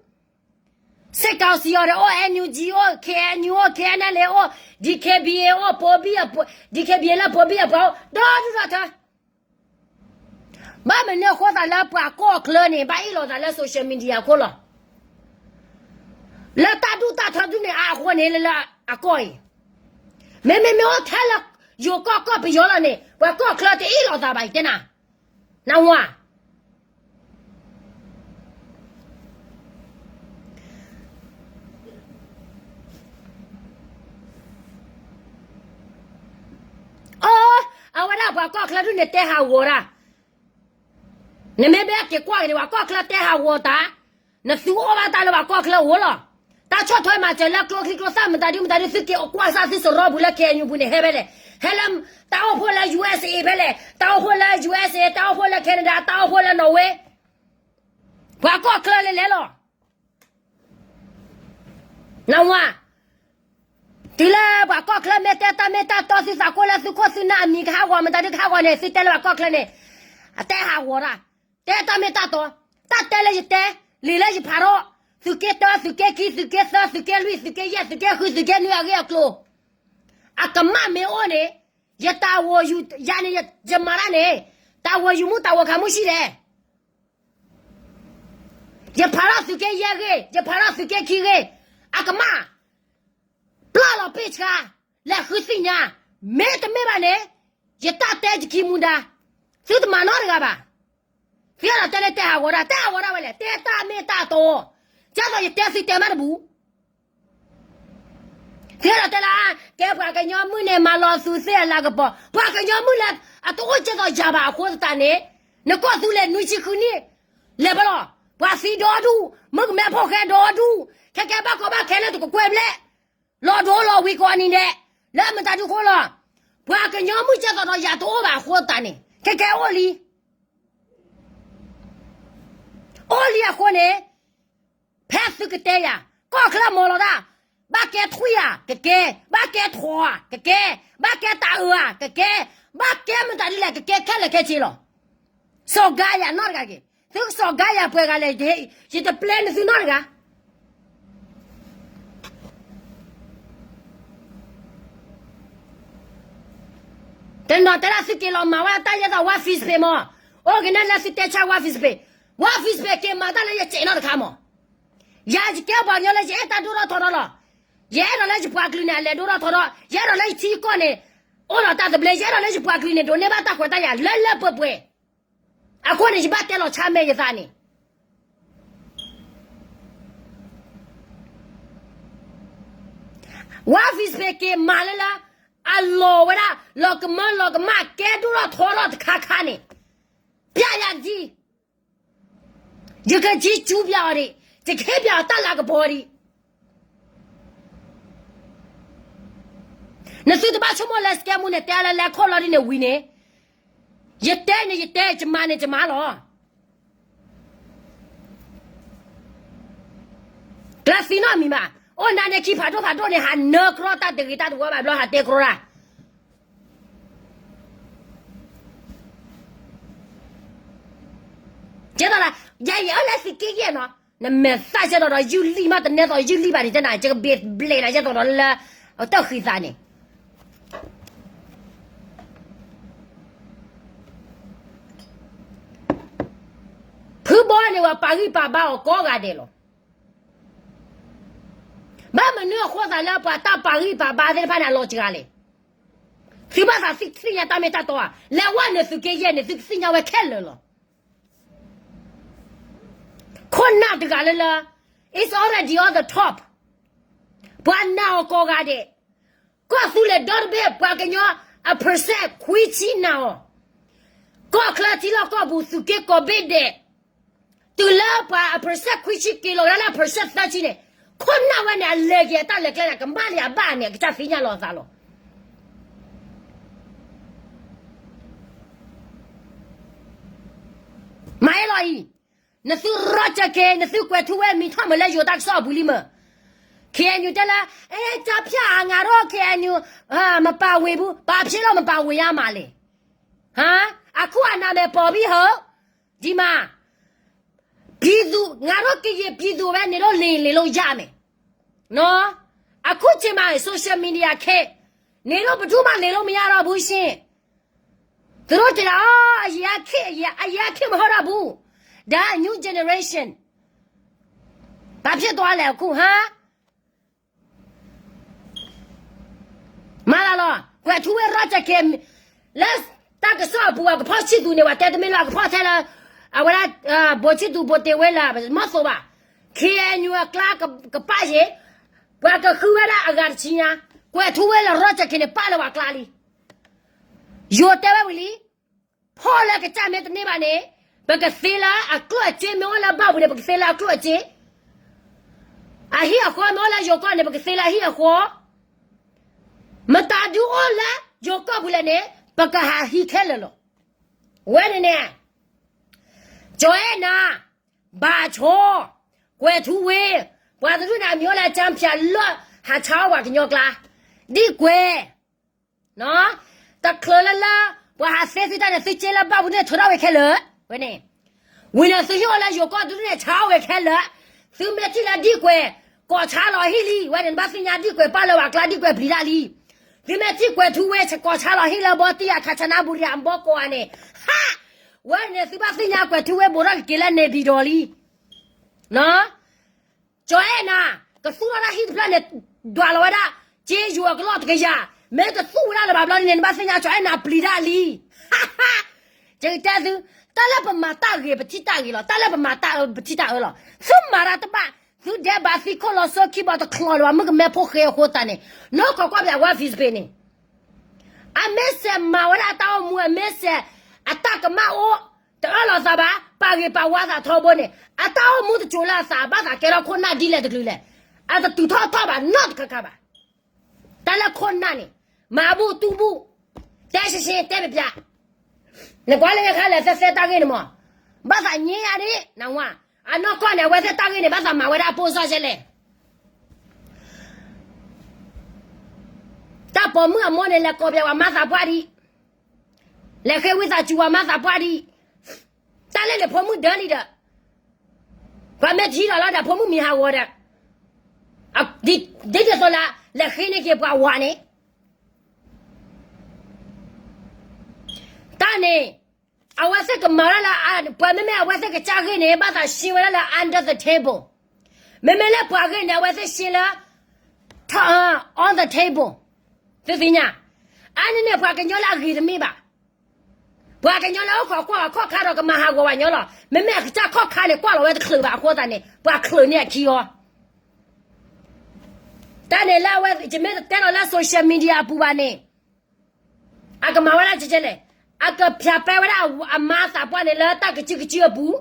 စစ်ကောင်စီ အီၤဒီးအိၣ် NUG အိၣ် KNU အိၣ် KNLA အိၣ် DKBA အိၣ် ပိဘံၣ် DKBA လၢပိဘံၣ်အပှၤအိၣ် ဒီဒူၣ်ဒီထၢ ဘၣ်မနုၤအဃိသးလၢပှၤကီၢ်ချၢန့ၣ် ဘၣ်အ့ၣ်လိာ်သးလၢ social media အဃိလီၤ, လၢတၢ်ဒူၣ်တၢ်ထၢဒုးန့ၣ်အဃိန့ၣ်လၢအကီၢ်အံၤ, မ့မ့ၢ်မ့ၢ်အိၣ်ထဲလၢယိၤကီၢ်ကီၢ်ပယီၤလီၤန့ၣ် ပှၤကီၢ်ချၢတအ့ၣ်လိာ်သးဘၣ်အံၤတဲနၤ, နဝၤ အီ, အဝဲဒၣ်ပှၤကီၢ်ချၢဒုးန့ၣ်တဲဟးဂီၤဒၣ်, နမ့ၢ်ဘၣ်က့ၤကွၢ်က့ၤန့ၣ် ပှၤကီၢ်ချၢတဲဟးဂီၤတၢ်, နသုအိၣ်ဘၣ်တၢ်လၢပှၤကီၢ်ချၢအအိၣ်လီၤ. တၢ်ဆီၣ်ထွဲမၤစၢၤလၢကျိချံကျိသၣ်မတၤဒုမတၤဒု သုက့ၤကွၢ်စၢ်သုစရီပူၤလၢ ခ့ၣ်အဲၣ်ယူၣ်ပူၤန့ၣ် ဟဲဖဲလဲၣ်, ဟဲလၢ တၢ်အိၣ်ဖှိၣ်လၢ ယူၢ်အ့ၣ်စ့ၣ် ဖဲလဲၣ်, တၢ်အိၣ်ဖှိၣ်လၢ ယူၢ်အ့ၣ်စ့ၣ်, တၢ်အိၣ်ဖှိၣ်လၢ Canada, တၢ်အိၣ်ဖှိၣ်လၢ Norway, ပှၤကီၢ်ချၢလဲၤလဲၤလီၤ. နဝၤ, တုၤလၢပှၤကီၢ်ချၢမ့ၢ်တဲတၢ်မ့ၢ်တၢ်တီ သုသးကိၢ်လၢသုခိၣ်သုနၢ်အမံၤကဟးဂီၤ မတၤဒုကဟးဂီၤန့ၣ် သုတဲလၢပှၤကီၢ်ချၢန့ၣ် အတဲဟးဂီၤတၢ်, တဲတၢ်မ့ၢ်တၢ်တီ, တၢ်တဲလၢယတဲ, လံာ်လၢယဖးထီၣ်, သုးက့တၢ သုးက့ခံ သုးက့သၢ သုးက့လွံၢ် သုးက့ယဲၢ် သုးက့ဃု သုးက့နွံအဂ့ၢ်အကျိၤ, အကမၣ်မ့ၢ်အိၣ်န့ၣ်, ယတၢ်ဂီၤယူၤယၤန့ၣ် ယမၤတၢ်န့ၣ်, တၢ်ဂီၤယူၤမူတၢ်ဂီၤခးမူဆံးလဲၣ်. ယဖးထီၣ်သုးက့ယဲၢ်ဂ့ၢ်, ယဖးထီၣ်သုးက့ခံဂ့ၢ်, အကမၣ်, ပျၢ်လီၤပ့ၢ်ဆှါ, လဲၤဃုသ့ၣ်ညါ, မ့တမ့ၢ်ဘၣ်န့ၣ်, ယတၢ်တဲယခံမူဒါ, သုတမၤနီတဂၤဘၣ်. သုအဲၣ်ဒိးတဲလၢတဲဟးဂီၤတၢ်, တဲဟးဂီၤတၢ်ဝဲလဲၣ်, တဲတၢ်မ့ၢ်တၢ်တီ, ဒ်သိးယတဲသုတဲမးတဘူၣ် သုအဲၣ်ဒိးတဲလၢ, ကဲပှၤကညီမုၣ်န့ၣ် မၤလီၤသုးသ့ၣ်အလၤကပီၤ, ပှၤကညီမုၣ်လၢအတအိၣ်ကဲသိးယၤဘၣ်အဃိသတးန့ၣ်, နကီၢ်သူလ့ၤနွံဆံဃုနံၣ်, လဲၤဘၣ်လီၤ, ပှၤသံဒီဒူၣ်, မုၣ်ကမဲဖိဃဲဒီဒူၣ်, ခဲကဲဘၣ်ကီဘၣ်ခဲလၢတကကွဲၢ်ဘျဲၣ်, လီၤဒိလီၤဝံၤကိးနံၤဒဲး, လၢမတၤဒုဃိလီၤ, ပှၤကညီမုၣ်ကဲသိးဒီးယၤတအိၣ်ဘၣ်အဃိသတးန့ၣ် ခဲကဲအိၣ်လံ အိၣ်လံအဃိန့ၣ်, ဖဲသုကတဲယၤ, ကီၢ်ချၢမီၤလီၤတၢ်, ဘၣ်ကဲထွံၣ်ဧါ, ကကဲ, ဘၣ်ကဲထိးဧါ, ကကဲ, ဘၣ်ကဲတၢ်အၢဧါ, ကကဲ, ဘၣ်ကဲမတၤဒ်လဲၣ် ကကဲခဲလၢာ်ခဲဆ့လီၤ. စီၤကါယၤနီတဂၤက့ၤ, သုကစီၤကါယၤပှဲၤဂၤလဲၣ်, ယတပျဲနသုနီတဂၤ တနီၤတဲဒၣ်သုက့ၤလီၤမၤဝဲတၢ်ယဲသိး One Fist Pay မး, အိၣ်က့ၤနဲၣ်လၢသုတဲဆါ One Fist Pay, One Fist Pay က့ၤမၤတၢ်လၢယစဲးနီတခါမး, ယၤယကဲပှၤကညီလၢယအဲၣ်တၢ်ဒိၣ်ထီၣ်ထီထီၣ်လီၤ, ယအဲၣ်ဒိးလၢယပှၤကလုာ်န့ၣ် အလဲၤဒိၣ်ထီၣ်ထီထီၣ်, ယအဲၣ်ဒိးလၢယထံယကီၢ်န့ၣ်, အိၣ်ဒီးတၢ်သဘျ့, ယအဲၣ်ဒိးလၢယပှၤကလုာ်န့ၣ် ဒိးန့ၢ်ဘၣ်တၢ်ခွဲးတၢ်ယာ်လၢလၢပှဲၤပှဲၤ, အဃိန့ၣ် ယဘၣ်တဲလီၤဆါမဲာ်ယသးန့ၣ် One Fist Pay က့ၤမၤလၢလၢ, အလီၤဝဲဒၣ် လီၤကမၢလီၤကမၣ် ကဲဒိၣ်ထီၣ်ထီထီၣ်တခါခါန့ၣ်, ပျဲယၤတကံၢ်, ယကကံၢ်စူပျဲအီၤဒံး, ယကဟ့ၣ်ပျဲအီၤတၢ်လၤကပီၤဒံး နသုတဘၣ်ဆိကမိၣ်လၢစကဲမူန့ၣ် တဲလၢလဲၤခိၣ်လီၤဒ်န့ၣ်ဝံၤန့ၣ်, ယတဲန့ၣ်ယတဲ, ယမၤန့ၣ်ယမၤလီၤ. ကျဲသံနီတမံၤဘၣ်, အိၣ်နၤန့ၣ်ခံဖးဒိၣ်ဖးဒိၣ်န့ၣ် ဟးနၢကြီတၢ်တဂ့ၤတၢ်တဝါဘၣ်ဘျီ ဟးတဲကြီတၢ် ကဲသိးလၢ, ယၤယအၢလၢသုးက့ယဲၢ်နီၤ, နမဲာ်သၣ်ကဲသိးဒီးယုၢ်လံၢ်မး တနဲသိးယုၢ်လံၢ်ဘၣ်န့ၣ် တဲနၤ ယကဘ့ၣ်ဘျဲးနၤကဲသိးဒီးလၢ, တၢ်ဃံသးန့ၣ်, ဖုဘီန့ၣ်ဝဲပာ်ဂံၢ်ပာ်ဘါအီၤကိးဂၤဒဲးလီၤ. ဘၣ်မနုၤအဃိသတးလၢပှၤတၢ်ပာ်ဂံၢ်ပာ်ဘါသ့ၣ်တဖၣ်န့ၣ် အလီၤစှၤလဲၣ်. သုဘၣ်သးသ့ၣ်ညါတၢ်မ့ၢ်တၢ်တီဧါ, လဲၤဝဲန့ၣ်သုးက့ယဲၢ်န့ၣ် သုကသ့ၣ်ညါဝဲခဲလၢာ်လီၤ. ခိၣ်နၢ်တဂၤလၢလၢ, it's already on the top. ပှၤနာ်အီၤကိးဂၤဒဲး, ကီၢ်သူလ့ၤဒီတဘ့ၣ် ပှၤကညီအ percent ခွံဆံနာ်အီၤ, ကီၢ်ချၢထံလီၢ်ကီၢ်ပူၤ သုးက့ကိးဘ့ၣ်ဒဲး, တုၤလၢပှၤအ percent ခွံဆံက့ၤလီၤဝဲဒၣ်လၢ percent သၢဆံန့ၣ်, ခိၣ်နၢ်ဝဲန့ၣ် အလဲၤက့ၤအတၢ်လဲၤကျဲန့ၣ် ကမၣ်လံအဘၣ်န့ၣ် အကစၢ်သ့ၣ်ညါလီၤအသးလီၤ. မၤအ့လီၤအံၤ, နသုရီကၠၢၢ်က့ၤ နသုကွဲးထူဝဲမံၤထီၣ်မးလၢယိၤတၢ်ကစီၣ်အပူၤလံမး, ခ့ၣ်အဲၣ်ယူၣ်တဲလၢ, အဲ ကၠၢဖၠၣ်အငါရီၣ် ခ့ၣ်အဲၣ်ယူၣ်, မပာ်ဝ့ၤဘူး, ဘာဖြစ်လို့မပါဝင်ရမှာလဲ, ဟါ, အခုအနာမည်ပေါ်ပြီဟုတ်, ဒီမှာ, ပြည်သူ, ငါတို့ကရင်ပြည်သူပဲ နေလို့နေ နေလို့ရမယ်, နော်, အခုချိန်မှာ social media ခေတ်, နေလို့ဘယ်သူမှနေလို့မရတော့ဘူးရှင်. သူတို့တလား အရင်ကခေတ် အရင်ကခေတ်မဟုတ်တော့ဘူး. ဒါ new generation ဘာဖြစ်သွားလဲအခု ဟမ်. မၤလၢ်လီၤ ကွဲးထူဝဲရီၣ်ကၠၢၢ်က့ၤ လၢတၢ်ကစီၣ်အပူၤ အကဖီၣ်ဆံၣ်သူးန့ၣ် ပှၤတဲတမ့ၢ်လၢအကဖီၣ်ထဲလၢ အဝဲဒၣ် ဘိုချစ်သူ ဘိုတင်ဝင်းလၢ မီၢ်သိးဘၣ် ခ့ၣ်အဲၣ်ယူၣ် အကျါကပာ်ယ့ၣ် ပှၤကဃုဝဲဒၣ်အဂၤတဆံညါ ကွဲးထူဝဲလၢရီၣ်ကၠၢၢ်က့ၤန့ၣ် ပာ်လၢပှၤကျါလံ. ယိၤတဲဝဲဝံၤလံ ဖီၣ်လၢကစၢ်မ့ၢ်တန့ၢ်ဘၣ်န့ၣ် ပကသ့လၢအကျိၣ်အစ့, မ့ၢ်အိၣ်လၢဘၣ်ပူၤန့ၣ် ပကသ့လၢအကျိၣ်အစ့, အဟံၣ်အဃီ, မ့ၢ်အိၣ်လၢယိၤကီၢ်န့ၣ် ပကသ့လၢအဟံၣ်အဃီ, မတၤဒုအိၣ်လၢယိၤကီၢ်ပူၤလဲၣ်န့ၣ် ပကဟးဟံးခဲလၢာ်လီၤ. ဝဲန့ၣ်န့ၣ် ကၠီၤအဲၣ်နၤ, ဘၣ်ဆိ, ကွဲၤထူဝ့, ပှၤတဒူၣ်န့ၣ် အမံၤအိၣ်လၢ ကၠၢဖၠး လၢဟးဆါအီၣ်ပှၤကညီကျါ, ဒံၣ်ကွဲၤ တချုးလၢလၢ ပှၤဟးသ့သုတၢ်န့ၣ် သုစ့လၢဘၣ်ပူၤန့ၣ် ထုးထီၣ်ဝဲခဲလၢာ်, ဝဲန့ၣ်, ဝံၤန့ၣ်သုဟံၣ်အိၣ်လၢယိၤကီၢ်တဒူၣ်န့ၣ် ဆါအီၣ်ဝဲခဲလၢာ်, သုမ့ၢ်ထံၣ်လၢဒံၣ်ကွဲၤ ကိးဆါလီၤဟံၣ်လံ, ဝဲန့ၣ် နဘၣ်သ့ၣ်ညါဒံၣ်ကွဲၤပာ်လၢဝၤကျါ ဒံၣ်ကွဲၤပျံၤတၢ်လံ, သုမ့ၢ်ထံၣ်ကွဲၤထူဝ့ ကိးဆါလီၤဟံၣ်လၢဘီတံၢ်အ ခးဆနါဘူရံအဘီကိးဂၤန့ၣ်, ဟး, ဝဲန့ၣ်သုဘၣ်သ့ၣ်ညါကွဲၤထူဝ့ ဘူးထီၣ်ကက့ၤလၢန့ၣ်ပံၤဒီးလံ ကၠီၤအဲၣ်နၤ, ကသူၣ်ထီၣ်ဒၣ်ဟံၣ်တဖျၢၣ်န့ၣ် ဒွးလီၤဝဲဒၣ် စ့ယိၤအကလီၢ်တကယၤ, မ့ၢ်တသူၣ်ဝဲဒၣ်လၢၤဘၣ်ဘျီန့ၣ် နဘၣ်သ့ၣ်ညါကၠီၤအဲၣ်နၤပျံၤတၢ်လံ. ယကတဲသု, တၢ်လၢပမၤတၢ်ဂ့ၤ ပထံၣ်တၢ်ဂ့ၤလီၤ, တၢ်လၢပမၤတၢ်အၢ ပထံၣ်တၢ်အၢလီၤ. သုမၤတၢ်တဘၣ်, သုဒဲးဘးသံခိၣ်လီၤစိခံဘီတချီးလၢၤဘၣ် မုၣ်ကမဲဖိဃဲအဃိသတးန့ၣ်, နီၢ်ကီၢ်ကွၢ်ပျးဝါ Facebook န့ၣ် အမ့ၢ်စဲးမၤဝဲဒၣ်အတၢ်အိၣ်မူ အမ့ၢ်စဲး အတၢ်ကမၣ်အိၣ် တအၢၣ်လီၤသးဘၣ်, ပာ်ဂ့ၤပာ်ဝါသးထီဘိန့ၣ် အတၢ်အိၣ်မူတစိၤလၢအသး ဘၣ်သးကဲထီၣ်ခိၣ်နၢ်ဒ်လဲၣ်တကလုာ်လဲၣ်, အတတုၤထီၣ်ထီၣ်ဘၣ်နီတခါခါဘၣ်. တၢ်လၢခိၣ်နၢ်န့ၣ် မၤဘူၣ်တူၢ်ဘူၣ်, တဲရှဲရှဲတဲပျးပျး, နကွၢ်လၢယခါလဲၤသဲသဲတၢ်ဂ့ၢ်န့ၣ်မး, ဘၣ်သးညါယၤဒ်နဝၤ, အနီၢ်ကီၢ်န့ၣ် အဝဲသ့ၣ်တၢ်ဂ့ၢ်န့ၣ် ဘၣ်သးမၤဝဲဒၣ်ပိၢ်စၢ်ယဲလဲၣ် တၢ်ပိာ်မုၣ်အမိၢ်န့ၣ် လဲၤကိးပျးဝဲမါသးပှၢ်ဒံး, လဲၤဃ့ဝံသးစူၤဝဲမါသးပှၢ်ဒံး, တၢ်လၢန့ၣ်ဖိမုၣ်ဒၢလံဒီး, ပှၤမ့ၢ်ထံၣ်လီၤလီၤဒီး ဖိမုၣ်မံၤဟးဂီၤဒီး, ဒ်သိးလၢ လဲၤဃ့န့ၢ်က့ၤပှၤဝၤန့ၣ် တၢ်န့ၣ် အဝဲသ့ၣ်ကမၤဝဲဒၣ်လၢ ပှၤမ့မ့ၢ်အဝဲသ့ၣ်ကစၢ်ဂ့ၢ်န့ၣ် ဘၣ်သးရှင်းဝဲဒၣ်လၢ under the table, မ့မ့ၢ်လၢပှၤဂ့ၢ်န့ၣ် အဝဲသ့ၣ်ရှင်းလၢ on the table, သုသ့ၣ်ညါ, အါန့ၣ်န့ၣ် ပှၤကညီလၢအဂ့ၤတမ့ၢ်ဘၣ်, ပှၤကညီလၢအိၣ်ခိးကွၢ်အခီၣ်ခါဒီးကမၤဟးဂီၤပှၤကညီလီၤ. မ့မ့ၢ်အကစၢ်ခီၣ်ခါန့ၣ် ကွၢ်လီၤဝဲတချုးဘၣ်အဃိသတးန့ၣ် ပှၤချုးန့ၢ်အခံအီၤ တၢ်န့ၣ်လၢအဝဲ ယမ့ၢ်တတဲလီၤလၢ social media အပူၤဘၣ်န့ၣ်, အကမၤဝဲဒၣ်ကဲကဲလဲၣ်, အကဖျးပဲဝဲဒၣ်အမါသးပှၢ်န့ၣ် လၢတၢ်ကစုကစုအပူၤ,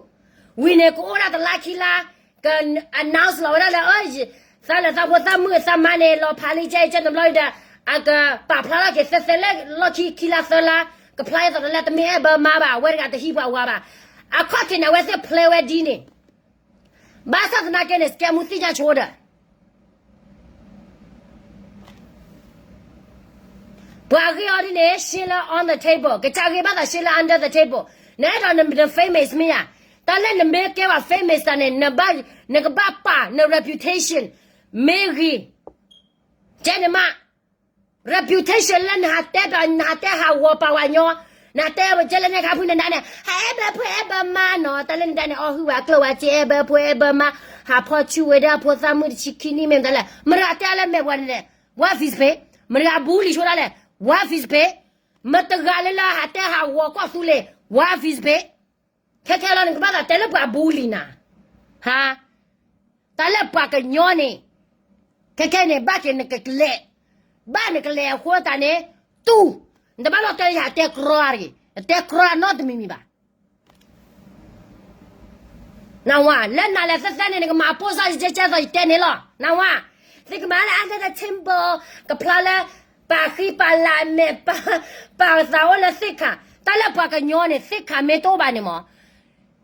ဝံၤန့ၣ် ကအိၣ်ဒၣ်တလါခံလါ, က announce လီၤဝဲဒၣ်လၢ သးလၢသးဖိသၢမုၣ်သးမါန့ၣ် လီၤဖးလံကဲကဲတဘျီဒီး, အကပာ်ဖျါထီၣ်က့ၤသဲသဲလၢလီၢ်ခံခံလါသၢလါ, ကဖျါအသိးတလဲ တမ့ၢ်အဲၣ်ဘၢမါဘၣ်, အဝဲတဂၤတဟံးပှၤဝၤဘၣ်. အခီၣ်ထံးန့ၣ် အဝဲသ့ၣ်ဖျဲဝဲဒ်န့ၣ် ဘၣ်ဆၣ်သနာ်က့န့ၣ် စကဲမူသ့ၣ်ညါဆိဒီး ပှၤဂ့ၢ်အီၤဒ်န့ၣ် ရှင်းလၢ on the table, ကစၢ်ဂ့ၢ်ဘၣ်သးရှင်းလၢ under the table, နအဲၣ်ဒိးန famous မ့ၢ်ဧါ, တၢ်လၢနမ့ၢ်ကဲဝဲ famous တၢ်န့ၣ် နဘၣ်, နကဘၣ်ပာ်န reputation, မ့ၢ်ဂ့ၤ, ကဲန့ၣ်မး, reputation လၢနဟးတဲပှၤ နဟးတဲဟးဂီၤပာ်ဝဲညီ, နဟးတဲဝဲကဲလၢန့ၣ်ခါဖုနဒါန့ၣ် ဟးအဲၣ်ဘၢဖိအဲၣ်ဘၢမါနီၤ, တၢ်လၢနဒါန့ၣ် အီၣ်ဟုၣ်ဝဲအကျိၣ်ဝဲစ့ အဲၣ်ဘၢဖိအဲၣ်ဘၢမါ, ဟးဖီၣ်ဆူၣ်ဝဲဒၣ်ဖိသၢမုၣ်တဆံခံနံၣ်မ့ၢ်မတၤလဲၣ်, မတၤတဲလၢမဲာ်ပှၤန့ၣ်လဲၣ်, ဝါ Facebook, မတၤဘူးလံဆိဒၣ်လဲၣ်, ဝါ Facebook, မတၤတဂၤလၢလၢဟးတဲဟးဂီၤကီၢ်သူလ့ၤ, ဝါ Facebook, ခဲခဲလီၤ နကဘၣ်သးတဲလၢပှၤဘူးလံနၤ, ဟါ တၢ်လၢပှၤကညီန့ၣ်, ခဲခဲန့ၣ် ဘၣ်က့ၤနကလဲၤ, ဘၣ်နကလဲၤအဃိသတးန့ၣ်, တူၢ်, နတဘၣ်လီၤတဲယၤတဲကြီတဂ့ၤ, တဲကြီနီတမံၤမံၤဘၣ်. နဝၤ, လၢနၤလဲၤသဲသဲန့ၣ် နကမၤပိၢ်စၢ်ယကဲကဲသိးယတဲန့ၣ်လီၤ. နဝၤ, သုကမၤလၢ under the table, ကဖျါလၢ ပာ်ဃံပာ်လၤမဲာ်, ပာ်သးအိၣ်လၢသ့ၣ်ခါ, တၢ်လၢပှၤကညီန့ၣ် သ့ၣ်ခါမ့ၢ်တအိၣ်ဘၣ်န့ၣ်မး,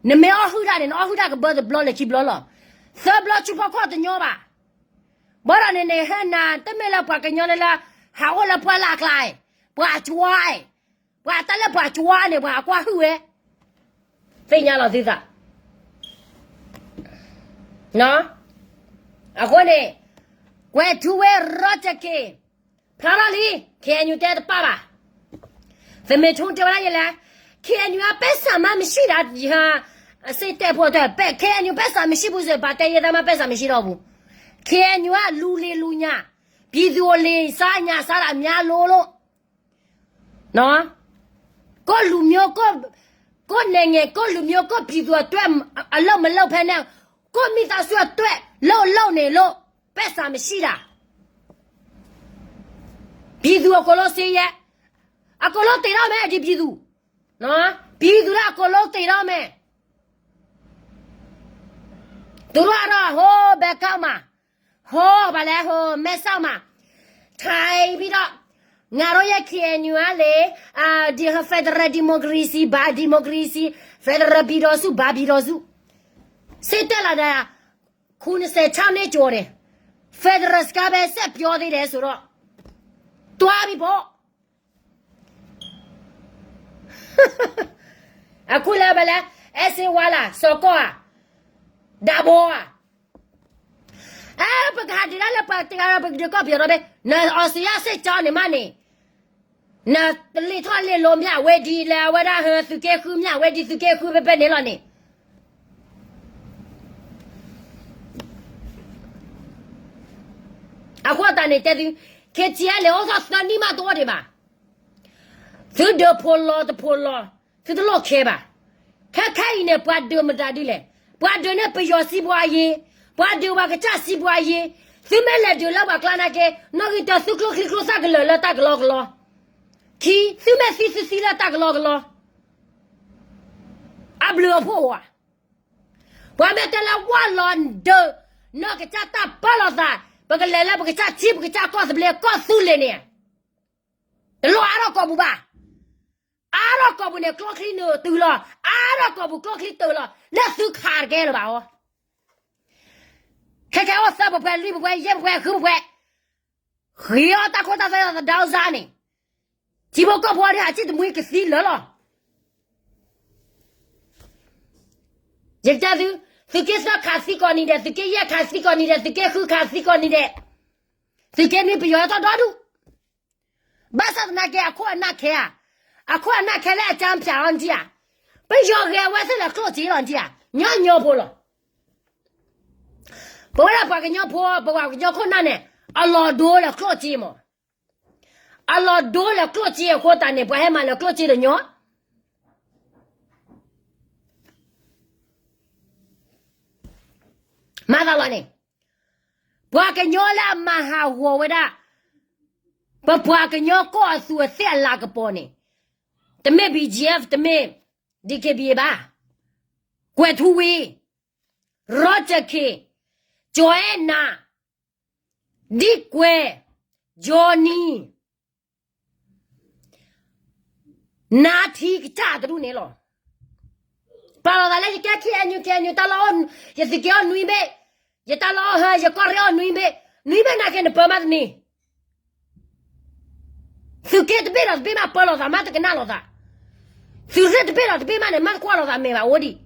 နမ့ၢ်အီၣ်ဟုၣ်တၢ်န့ၣ် နအီၣ်ဟုၣ်တၢ်ကဘၢတဘျီလၢခံဘျီလီၤ. သၢဘျီဆူဖီခိၣ်တညီဘၣ်. ဘၣ်ဒီးန့ၣ်န့ၣ် ဟဲနၤ တမ့ၢ်လၢပှၤကညီလၢလၢ ဟးအိၣ်လၢပှၢ်လၢ်အကျါ, ပှၤကွါ, ပှၤတၢ်လၢပှၤကွါန့ၣ် ပှၤကွၢ်ဟုၣ်ဝဲ, သ့ၣ်ညါလီၤသုသး အဃိန့ၣ် ကွဲၤထူဝ့ ရီတက့ၤ, ဖျါထီၣ်လံ, ခ့ၣ်အဲၣ်ယူၣ်တဲတပၣ်ဘၣ်. သမ့ၢ်ထူတဲဝဲဒၣ်ယဲလဲၣ်, ခ့ၣ်အဲၣ်ယူၣ်အ ပဲ့စၢ်မါ မရှိတာ, ယဟါ, အစ့တဲဖိတဲ, ပဲ့, ခ့ၣ်အဲၣ်ယူၣ် ပဲ့စၢ်မရှိဘူးဆို, ဘၣ်တဲယဲသးမါ ပဲ့စၢ်မရှိတော့ဘူး. ခ့ၣ်အဲၣ်ယူၣ်အလူၤလံၤလူၤညါ, ပြည်သူအလံၤစားညါစားတာများလို့လို့ နော်, ကိုယ့်လူမျိုး, ကိုယ့်, ကိုယ့်နိုင်ငံ, ကိုယ့်လူမျိုး, ကိုယ့်ပြည်သူအတွက် အလုပ်မလုပ်ဘဲနဲ့ ကိုယ့်မိသားစုအတွက် လုပ်, လုပ်နေလို့ ပဲ့စၢ်မရှိတာ. ပြည်သူအကုန်လုံး ဆင်းရဲ, အကုန်လုံးသေတော့မယ်, ဒီပြည်သူ, နော်, ပြည်သူတွေ အကုန်လုံးသေတော့မယ်. သူတို့ကတော့ ဟိုး ဘဲကောက်မှာ, ဟိုး ဘာလဲ ဟိုး မဲဆောက်မှာ ထိုင်ပြီးတော့ ငါတို့ရဲ့ KNU ကလေ ဒီ Federal Democracy ဘာ Democracy, Federal ပြည်ထောင်စု ဘာ ပြည်ထောင်စု စစ်တက်လာတာ ခုနှစ်ဆယ့်ခြောက်နှစ်ကျော်တယ်. Federal စကားပဲ ဆက်ပြောသေးတယ်ဆိုတော့ တွားပြီပေါ့. အခုလဲၤဘၣ်လဲၣ်, အဲၣ်စ့ဝါလၢ်, စီၤကီၢ်ဧါ, ဒးဘီဧါ, အဲ ပကဟးဒုးဒၣ်လၢပှၤတဂၤဒီး ပကဒုးကီၢ်ပယီၤဒီဘ့ၣ်, နအီစထြ့လယါစ့ၣ်ကၠီန့ၣ်မးန့ၣ်, နတလ့ၣ်ထီၣ်လ့ၣ်လိၤ မၠးဝဲဒၣ်လၢအဝဲဒၣ်ဟဲသုးက့ဃု မၠးဝဲဒၣ်သုးက့ဃုဖဲဖဲန့ၣ်လီၤန့ၣ်. အဃိသတးန့ၣ်တဲသု, ခဲကဲလဲၣ် အိၣ်ထီၣ်သၢနံၣ်မးတအိၣ်ဒံးဘၣ်. သုဒုးဖိးလီၤတဖိးလီၤ, သုတလိၣ်ခဲဘၣ်. ခဲခဲအံၤန့ၣ် ပှၤဒုးမတၤဒ်လဲၣ်, ပှၤဒုးန့ၢ်ပယီၤစံးပှၤအယ့, ပှၤဒုးပှၤကစၢ်စံးပှၤအယ့, သုမ့ၢ်လဲၤဒုးလၢပှၤကျါနာ်က့, နီၣ်ဂံၢ်တၢ သုကျိချံကျိသၣ်ကလၢာ်လၢတၢ်ကလီကလီ, ခံ, သုမ့ၢ်သံသုသံလၢတၢ်ကလီကလီ အဘျုးအဖှိၣ်ဧါ. ပှၤမ့ၢ်တဲလၢဝၢ်လီၤဒုး, နီၢ်ကစၢ်တၢ်ပၢလီၤသး, ပကလဲၤလၢပကစၢ်ထံပကစၢ်ကီၢ်သဘျ့ကီၢ်သူလ့ၤန့ၣ်, တလိၣ်အါထီၣ်ကိာ်ပူၤဘၣ်. အါထီၣ်ကိာ်ပူၤန့ၣ် ကျိချံနုာ်တုၤလီၤ, အါထီၣ်ကိာ်ပူၤကျိချံတုၤလီၤ, လၢသုခးတကဲလၢၤဘၣ်အီၤ. ခဲခဲအိၣ်သၢပှဲၤ လွံၢ်ပှဲၤ ယဲၢ်ပှဲၤ ဃုပှဲၤ, ဃ့အီၣ်တၢ်ခိတၢ်သွဲဒီးသဒါအုးစါန့ၣ်, ထံဖိကီၢ်ဖိဒီးဟးစံၣ်တမှံကသံလၢာ်လီၤ. ယကတဲသု, သုးက့သၢခးသံကိးနံၤဒဲး, သုးက့ယဲၢ်ခးသံကိးနံၤဒဲး, သုးက့ဃုခးသံကိးနံၤဒဲး, သုးက့နွံပယီၤဟဲထီၣ်ဒီဒူၣ်. ဘၣ်ဆၣ်သနာ်က့ အခိၣ်အနၢ်ခဲဧါ, အခိၣ်အနၢ်ခဲလၢအကၠၢဖၠးအီၤနထံၣ်ဧါ, ပယီၤဂဲၤဝဲသ့ၣ်လၢကျိၣ်စ့လီၤနထံၣ်ဧါ, ညီညီဖိလီၤ. ပဝဲဒၣ်ပှၤကညီဖိ, ပပှၤကညီခိၣ်နၢ်န့ၣ်, အလီၢ်ဒိလၢကျိၣ်စ့မး, အလီၢ်ဒိလၢကျိၣ်စ့အဃိသတးန့ၣ် ပှၤဟဲမၤလၢကျိၣ်စ့ဒီးညီ မၤသးလီၤန့ၣ်, ပှၤကညီလၢအမၤဟးဂီၤဝဲဒၣ်, ပပှၤကညီကီၢ်အသူးအသ့ၣ်အလၤကပီၤန့ၣ်, တမ့ၢ် BGF တမ့ၢ် DKBA ဘၣ်, ကွဲးထူဝံၤ, ရီကၠၢၣ်ခ့ၣ်, ကၠီၤအဲၣ်နၤ, ဒံၣ်ကွဲ, ကၠီနံၤ နါထံကစၢ်တဒူၣ်န့ၣ်လီၤ. ပာ်လီၤသးလၢယကဲ KNU, KNU တၢ်လီၢ်, ယသုးက့အီၣ်နွံဘ့ၣ်, ယတၢ်လီၢ်ဟဲ, ယကီၢ်ရ့ၣ်အီၣ်နွံဘ့ၣ်, နွံဘ့ၣ်နာ်က့နပၢမးတန့ၢ်. သုးက့တဘ့ၣ်ဒီးတဘ့ၣ်မး ပၢလီၤသးမး တကနၣ်လိာ်သး, သုးရ့ၣ်တဘ့ၣ်ဒီးတဘ့ၣ်မးန့ၣ် မၤတကွၢ်လိာ်သးမဲာ်ဘၣ်အိၣ်ဒံး.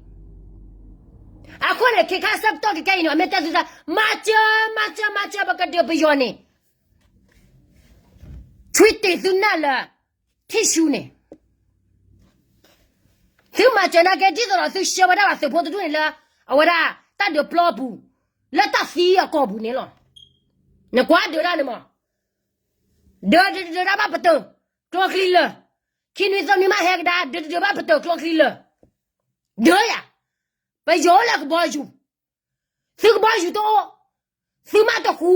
အဃိန့ၣ် ခဲခါဆၢကတီၢ်ခဲကဲအံၤန့ၣ် အမ့ၢ်တဲသုသး မၤစၢၤ, မၤစၢၤ, မၤစၢၤ ပကဒုးပယီၤန့ၣ် ဆွံတ့ၢ်သုနၢ်လၢ ထံၣ်ဆူန့ၣ်, သုမၤစၢၤနာ်က့ ဒ်သိးဒီးသုဆှၢဝဲဒၣ်ဘၣ်သုးဖိတဒူၣ်န့ၣ်လၢ အဝဲဒၣ်တၢ်ဒုးပျီပူၤ, လၢတၢ်သံအကီၢ်ပူၤန့ၣ်လီၤ. နကွၢ်ဒုးတၢ်န့ၣ်မး, ဒုးတဒုးတၢ်ဘၣ်ပတၢၢ်ကျိချံလၢာ်, ခံနွံသီနွံမးဟဲကဒါ ဒုးတဒုးဘၣ်ပတၢၢ်ကျိချံလၢာ်, ဒုးယၤ, ပယီၤအိၣ်လၢကဘီယူၤ, သုကဘီယူၤတအိၣ်, သုမးတဃူ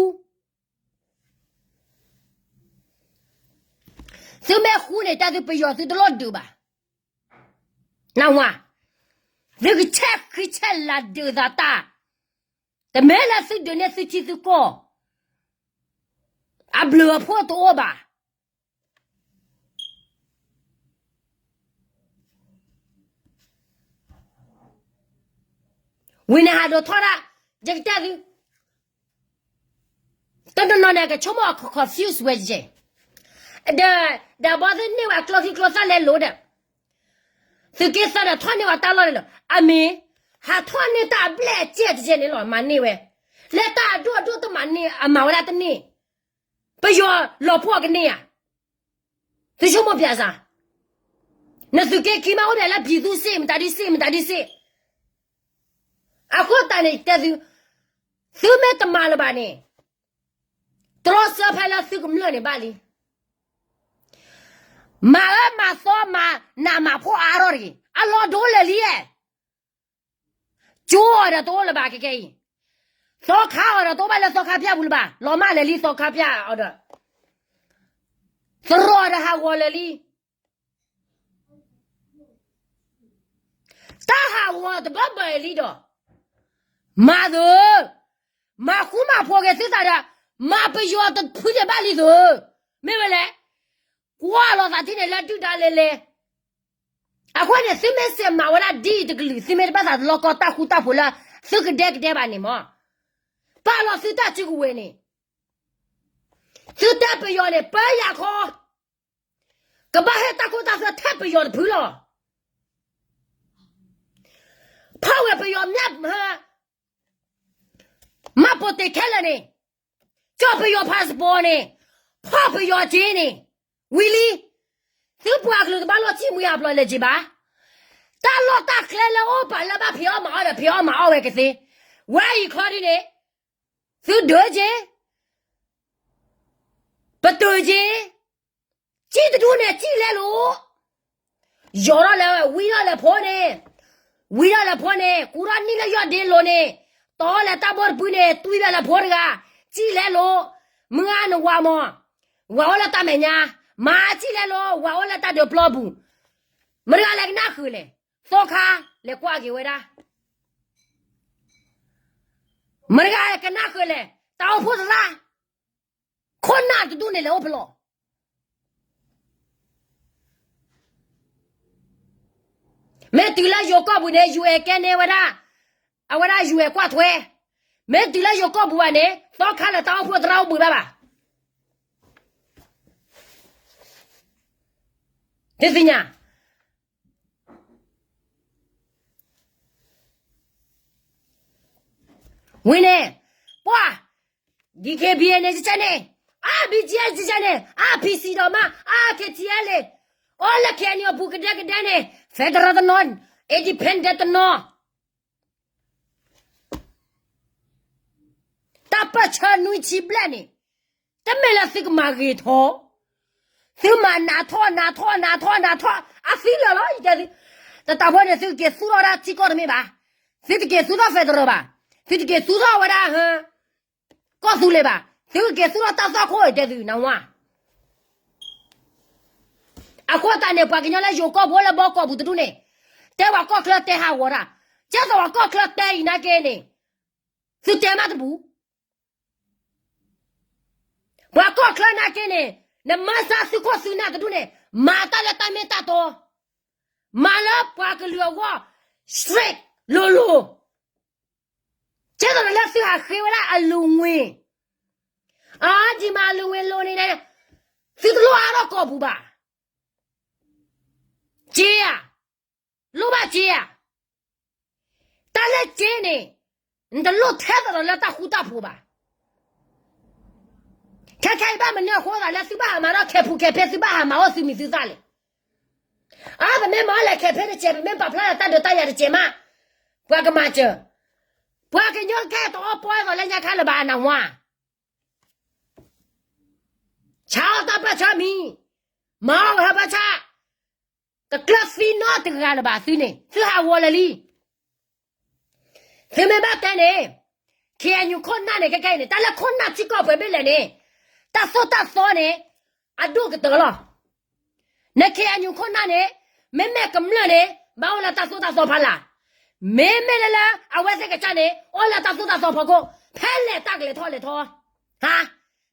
သုမ့ၢ်ဃူန့ၣ် တၢ်သုပယီၤသုတလိၣ်ဒုးဘၣ်. နဝၤ, သုကဆဲးဃံဆဲးလၤဒုးသးတၢ်, တမ့ၢ်လၢသုဒုးန့ၢ်သုထံသုကီၢ်, အဘျုးအဖှိၣ်တအိၣ်ဘၣ်. ဝံၤန့ၣ်ဟးဒိးထီၣ်ဒၣ်, ယကတဲသု, တနီၤနီၤန့ၣ် ကဆိကမိၣ်အ confuse ဝဲယဲ, ဒီး ဒီးဘီသုန့ၢ်ဝဲအကျိချံကျိသၣ်လဲလိၤဒီး, သုးက့သၢဒီးထီၣ်န့ၢ်ဝဲတၢ်လီၢ်န့ၣ်လီၤ. အမ့ၢ် ဟးထီၣ်န့ၢ်တၢ်အဘျဲၣ်အကျဲတကဲန့ၣ်လီၤ မၤန့ၢ်ဝဲ, လၢတၢ်အဒိၣ်အဒိၣ်တမၤန့ၢ် အမၤဝဲဒၣ်တန့ၢ်, ပယီၤလီၤပှီၢ်ကန့ၢ်ဧါ. သုဆိကမိၣ်ပျဲစၢ်, နသုးက့ခံမးအိၣ်ဒၣ်လၢ ပြည်သူ့စစ် မတၤဒုစစ် မတၤဒုစစ်, အဃိသတးန့ၣ်တဲသု, သုမ့ၢ်တမၤလၢၤဘၣ်န့ၣ်, တြီဆၢဖဲလၢသုကမျၢၢ်န့ၣ်ဘၣ်လံ. မၤအၢမၤသီမၤနးမၤဖှီၣ်အါထီၣ်တဂ့ၤ, အလီၢ်ဒိလဲၤလံဧါ. ကၠိအီၤဒီးတအိၣ်လၢၤဘၣ်ခဲကဲအံၤ, သီခါအီၤဒီးတအိၣ်ဘၣ်လၢသီခါဖၠၣ်ပူၤလၢၤဘၣ်, လီၤမၢ်လဲၤလံသီခါဖၠၣ်အီၤဒီး, သရိာ်ဒီးဟးဂီၤလဲၤလံ တၢ်ဟးဂီၤတဘၢဘၢအံၤလံဒီး, မၤသု, မၤဃူမၤဖိးက့ၤသုသးဒီး, မၤပယီၤတဖုန့ၣ်ဘၣ်လံသု, မ့ၢ်ဝဲလဲၣ်, ကွၢ်လီၤသးထံၣ်န့ၣ်လၢဒုၣ်ဒါလဲၤလဲၤ, အဃိန့ၣ် သုမ့ၢ်စံးမၤဝဲဒၣ်ဒ်အံၤတကလုာ် သုမ့ၢ်တဘၣ်သးတလီကီတၢ်ဃူတၢ်ဖိးလၢ သုကဒဲကဒဲဘၣ်န့ၣ်မၢ်, ပာ်လီၤသုတၢ်စုကဝဲၤန့ၣ်, သုတဲပယီၤန့ၣ် ပၢယၤခီ, ကဘၣ်ဟ့ၣ်တၢ်ခိတၢ်သွဲထဲပယီၤတဖုလီၤ. ဖီၣ်ဝဲပယီၤမၠၣ်, မှတ်ပုံတင်ခဲလၢာ်န့ၣ်, ကၠီၣ်ပယီၤ passport န့ၣ်, ဖီၣ်ပယီၤက့န့ၣ်, ဝံၤလံ, သုပှၤကလုာ်တဘၣ်လီၢ်ဆံမွံအဖျိးလဲၤက့ၤဘၣ်. တၢ်လီၢ်တၢ်ကျဲလၢအိၣ်ပာ်လၢဘၣ်ဖံးအီၣ်မၤအီၣ်ဒီး ဖံးအီၣ်မၤအီၣ်ဝဲကသ့, ဝဲအံၤခီဒ်န့ၣ်, သုဒၢက့, ပတုာ်က့ ကံၣ်တဒူၣ်န့ၣ် ကံၣ်လဲလိာ်, ယီၤထီၣ်လဲၤဝဲ ဝံထီၣ်လဲၤဖိန့ၣ်, ဝံထီၣ်လဲၤဖိန့ၣ် ကူထီၣ်နံၣ်လၢယီၢ်ဒ့လိၤန့ၣ်, တီလဲၤတၢ်ဘီတပူၤန့ၣ် တွံၢ်ဘၣ်လဲၤဖိတဂၤ, ကံၣ်လဲလိာ်, မုၢ်ဂၤနဝၤမၢ်, ဝၤအိၣ်လၢတၢ်မဲာ်ညါ, မၤကံၣ်လဲလိာ် ဝၤအိၣ်လၢတၢ်ဒၢးပျီပူၤ, မတၤတဂၤလဲၤကနၣ်ဃုာ်လဲၣ်, သီခါလဲၤကွၢ်က့ၤဝဲဒၣ် မတၤတဂၤကနၣ်ဃုာ်လဲၣ်, တၢ်အိၣ်ဖှိၣ်သရၣ်, ခိၣ်နၢ်တဒူၣ်န့ၣ်လဲၤအိၣ်ဖဲလဲၣ်. မ့ၢ်တုၤလၢယိၤကီၢ်ပူၤန့ၣ် UN ကဲန့ၢ်ဝဲဒၣ်, အဝဲဒၣ် UN ကွၢ်ထွဲ, မ့ၢ်တုၤလၢယိၤကီၢ်ပူၤဘၣ်န့ၣ် သီခါလၢတၢ်အိၣ်ဖှိၣ်သရၣ်အိၣ်ဘှံးဘၣ်ဘၣ်. တသ့ၣ်ညါ ဝံၤန့ၣ်, ပှၤ, DKBA န့ၣ် ကကဲန့ၣ်, အါ BGF ကကဲန့ၣ်, အါ PC ဒီးမး, အါ KTLA, အိၣ်လၢ KNU အပူၤကဒဲကဒဲန့ၣ်, federal တနီၤ, independent တနီၤ, တၢ်ပၢၢ်ဆၢနွံဆံဘျဲၣ်န့ၣ်, တမ့ၢ်လၢသုကမၤဂ့ၤထီၣ်, သုမၤနးထီၣ်နးထီၣ်နးထီၣ်နးထီၣ် အသံလၢာ်လီၤ ယတဲသု, တၢ်တၢ်ဖိန့ၣ် သုကက့ၤသူၣ်ထီၣ်ဝဲဒၣ်ထံကီၢ်တမ့ၢ်ဘၣ်, သုတက့ၤသူၣ်ထီၣ် federal ဘၣ်, သုတက့ၤသူၣ်ထီၣ်ဝဲဒၣ် ကီၢ်သူလ့ၤဘၣ်, သုကက့ၤသူၣ်ထီၣ်တၢ်သွၣ်ခိၣ် ယတဲသု နၢ်ဟူဧါ. အဃိသတးန့ၣ် ပှၤကညီလၢယိၤကီၢ်ပူၤလၢဘီကီၢ်ပူၤတဒူၣ်န့ၣ်, တဲပှၤကီၢ်ချၢတဲဟးဂီၤတၢ်, ကဲသိးပှၤကီၢ်ချၢတဲအံၤနာ်က့န့ၣ်, သုတဲမးတပူၤ ပှၤကီၢ်ချၢနာ်က့န့ၣ်, နမၤစၢၤသုခိၣ်သုနၢ်တဒူၣ်န့ၣ်, မၤတၢ်လၢတၢ်မ့ၢ်တၢ်တီ, မၤလၢပှၤကလုာ်အဂီၢ် straight လိၤလိၤ, ကဲသိးလၢသုဟးဃ့ဝဲဒၣ်အလုၢ်ငွေ, အဒ်မၤအလုၢ်ငွေလိၤန့ၣ်, သုတလိၣ်အါထီၣ်ကီၢ်ပူၤဘၣ်, က့ဧါ, လိၣ်ဘၣ်က့ဧါ. တၢ်လၢက့န့ၣ်, နတလိၣ်ထဲသိးဒီးလၢတၢ်ဃူတၢ်ဖိးဘၣ်. ခဲခဲအံၤဘၣ်မနုၤအဃိသးလၢသုဘၣ်ဟးမၤထီၣ်ခဲပူၤခဲဖဲ သုဘၣ်ဟးမၤအီၣ်သုမံၤသုသၣ်လဲၣ်. အါ ပမ့ၢ်မၤအီၣ်လဲၤခဲဖဲတစဲး ပမ့ၢ်ပာ်ဖျါလၢတၢ်ဒုးတၢ်ယၤတစဲးမး, ပှၤကမၤစၢၤ, ပှၤကညီကဲတအီၣ်ပီအသိးလၢညါခါလၢၤဘၣ် နၢ်ဟူဧါ. ဆါအီၣ်တၢ်ပၢၢ်ဆၢမံၤ, မၤအီၣ်ကဟၢဖၢဆၣ်, ကကျၢၢ်သံနီတဂၤလၢၤဘၣ်သုန့ၣ် သုဟးဂီၤလၢာ်လံ. သုမ့ၢ်ဘၣ်တဲန့ၣ်, ခဲအံၤခိၣ်နၢ်န့ၣ် ခဲခဲအံၤန့ၣ် တၢ်လၢခိၣ်နၢ်ထံကီၢ်ပှဲၤမ့ၢ်လဲၣ်န့ၣ်, တၢ်သိၣ်တၢ်သီန့ၣ် အဒိၣ်ကတၢၢ်လီၤ. နခဲအံၤခိၣ်နၢ်န့ၣ် မ့မ့ၢ်ကမျၢၢ်န့ၣ် ဘၣ်အိၣ်လၢတၢ်သိၣ်တၢ်သီဖီလာ်, မ့မ့ၢ်လၢလၢအဝဲသ့ၣ်ကစၢ်န့ၣ် အိၣ်လၢတၢ်သိၣ်တၢ်သီဖီခိၣ်, ဖဲလဲၣ်တၢ်ကလဲၤထီၣ်လဲၤထီ, ဟါ,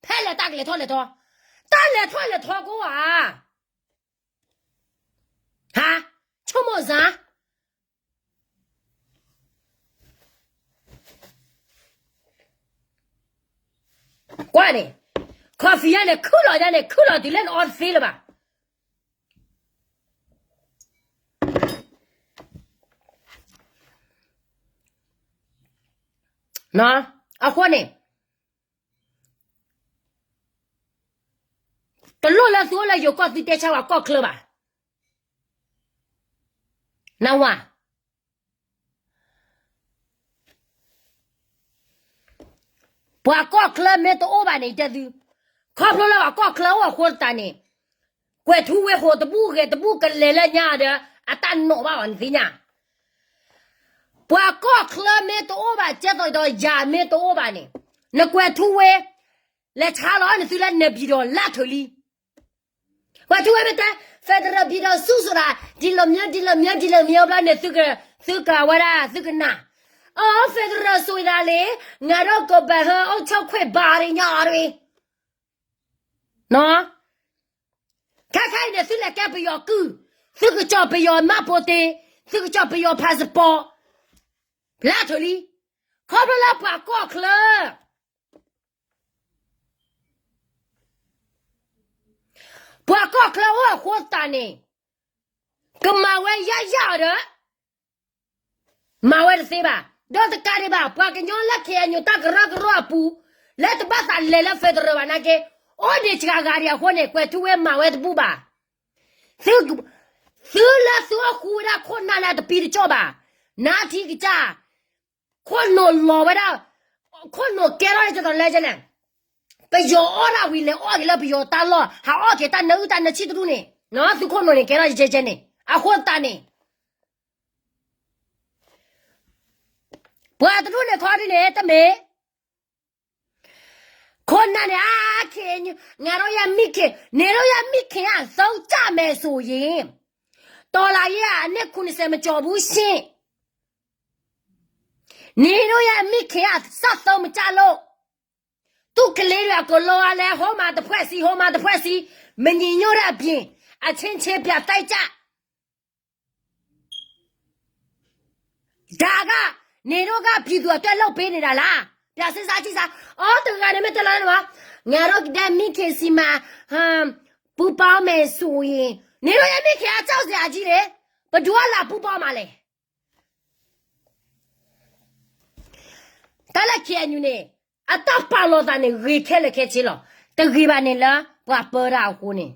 ဖဲလဲၣ်တၢ်ကလဲၤထီၣ်လဲၤထီ, တၢ်လဲၤထီၣ်လဲၤထီကိးဧါ ဟါ, ဆိကမိၣ်စ့ၢ် ကွၢ်န့ၣ်, coffee ယါန့ၣ် ခုၣ်လီၤယါန့ၣ် ခုၣ်လီၤတုၤလၢနအီတသ့လၢၤဘၣ်. အဃိန့ၣ် တလိၣ်လၢသုအိၣ်လၢယိၤကီၢ်သုတဲဆါပှၤကီၢ်ချၢဘၣ်. နၢ်ဟူဧါ. ပှၤကီၢ်ချၢမ့ၢ်တအိၣ်ဘၣ်န့ၣ် တဲသု, ခီဖျိလၢပှၤကီၢ်ချၢအိၣ်အဃိသတးန့ၣ်, ကွဲၤထူဝ့ဟိးတဘူၣ်ဂဲၤတဘူၣ်ကလဲၤလၢညါဒီး အတၢ်နီၣ်ဘၣ်အီၤ နသ့ၣ်ညါ. ပှၤကီၢ်ချၢမ့ၢ်တအိၣ်ဘၣ် ကဲသိးဒီးယၤမ့ၢ်တအိၣ်ဘၣ်န့ၣ်, နကွဲၤထူဝ့ လဲၤဆါလီၤနသုလၢနပံၤဒီးလၢထၢၣ်လံ. ကွဲၤထူဝ့မ့ၢ်တဲ federal ပံၤဒီးဆူၣ်စိးဒၣ် ဒ်လီၤမၠဲ ဒ်လီၤမၠဲ ဒ်လီၤမၠဲဘျီန့ၣ် သုကဝဲဒၣ် သုကနၣ်, အ federal ဆိၣ်ဂ့ၤဒၣ်လံ, ငါတို့ကိုယ်ပိုင် အုပ်ချုပ်ခွင့် ဘာတွေညာတွေ, ခဲခဲအံၤန့ၣ်သုလဲၤကဲပယီၤကုၢ်, သုကစီၣ်ပယီၤမှတ်ပုံတင်, သုကစီၣ်ပယီၤ passport, ဖျါထီၣ်လံ, ခီဖျိလၢပှၤကီၢ်ချၢ ပှၤကီၢ်ချၢအိၣ်အဃိသတးန့ၣ်, ကမၤဝဲယါယါအီၤဒီး မၤဝဲတသ့ဘၣ်. ဒီးတကးဒံးဘၣ် ပှၤကညီလၢ ခ့ၣ်အဲၣ်ယူၣ် တၢ်ကရၢကရိအပူၤ, လၢတဘၣ်သးလဲၤလၢ federal ဘၣ်နာ်က့, အိၣ်ဒံးစှၤဂၤဒံးအဃိန့ၣ် ကွဲၤထူဝ့မၤဝဲတဘူၣ်ဘၣ်. သုလၢသုအိၣ်ဃူဝဲဒၣ်ခိၣ်နၢ်လၢတပံတကၠီၣ်ဘၣ်, နါထံကစၢ်, ခိၣ်နူာ်လီၤဝဲဒၣ်, ခိၣ်နူာ်ကဲထီၣ်ဒ်သိးလၢကဲန့ၣ်, ပယီၤအီၣ်ဒၣ်ဝံၤလဲၤအီၣ်က့ၤလၢပယီၤတၢ်လီၢ်, ဟးအီၣ်က့ၤတၢ်နၢအုၣ်တၢ်နၢဆံၣ်တဒူၣ်န့ၣ်, သုခိၣ်နူာ်န့ၣ်ကဲထီၣ်ကဲကဲန့ၣ်, အဃိသတးန့ၣ် ပှၤတဒူၣ်န့ၣ်ခီဒ်န့ၣ် တမ့ၢ်, ခိၣ်နၢ်န့ၣ် အါ ခ့ၣ်အဲၣ်ယူၣ် ငါတို့ရဲ့မိခင်, နေတို့ရဲ့မိခင်က သုတ်ကြမယ်ဆိုရင် တော်လှန်ရေးက နှစ်ခုနှစ်ဆယ်မကျော်ဘူးရှင့်, နေတို့ရဲ့မိခင်က စသုံးမကြလို့, သူ့ကလေးတွေအကုန်လုံးကလည်း ဟိုမှာတစ်ဖွဲ့စီ, ဟိုမှာတစ်ဖွဲ့စီ, မညီညွတ်တဲ့အပြင် အချင်းချင်းပြန်တိုက်ကြ ဒါက နေတို့က ပြည်သူအတွက်လုပ်ပေးနေတာလား? ပြန်စဉ်းစားကြည့်စမ်း. အော် တဂၤန့ၣ်မ့ၢ်တဲလီၤန့ၣ်မး, ငါတို့ကဒဲမ့ၢ် ခ့ၣ်စံမၤ ပူပေါင်းမယ်ဆိုရင်, နေတို့ရဲ့မိခင်က ကြောက်စရာကြီးလေ, ဘယ်သူကလာပူပေါင်းမှာလဲ? တၢ်လၢ ခ့ၣ်အဲၣ်ယူၣ်န့ၣ် အတၢ်ပာ်လီၤသးန့ၣ် ဂ့ၤခဲလၢာ်ခဲဆ့လီၤ. တဂ့ၤဘၣ်န့ၣ်လၢ ပှၤပၢတၢ်အဃိန့ၣ်,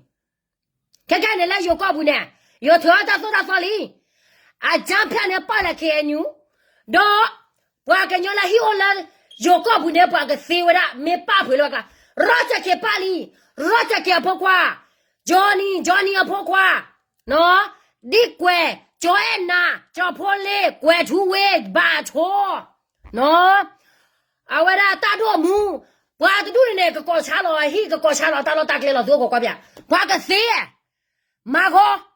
ခဲကနံၣ်န့ၣ်လၢယိၤကီၢ်ပူၤန့ၣ်, ယိၤထၢၣ်အီၣ်တၢ်သိၣ်တၢ်သီလံ. အကြမ်းဖက်န့ၣ် ပာ်လၢ ခ့ၣ်အဲၣ်ယူၣ်, ဒီး ပှၤကညီလၢဟံၣ်အိၣ်လၢ ယိၤကီၢ်ပူၤန့ၣ် ပှၤကသ့ဝဲဒၣ် မ့ၢ်ပာ်ဖှိၣ်လၢၤဘၣ်ကျါ, ရီၣ်ကၠၢၣ်ခ့ၣ်ပာ်လံ, ရီၣ်ကၠၢၣ်ခ့ၣ်အဖိခွါ, ကၠီနံ, ကၠီနံအဖိခွါ, ဒံၣ်ကွဲၢ်, ကၠီအဲၣ်နၤ, ကၠီဖိလ့, ကွဲၤထူဝ့, ဘၣ်ဆိ, အဝဲဒၣ်တၢ်ဒိၣ်မူ, ပှၤတဒူၣ်န့ၣ်န့ၣ် ကကိးဆါလီၤဟံၣ် ကကိးဆါလီၤတၢ်လီၢ်တၢ်ကျဲလီၤ သုအိၣ်ကကွၢ်ပၠး, ပှၤကသ့, မၤဂီၤ,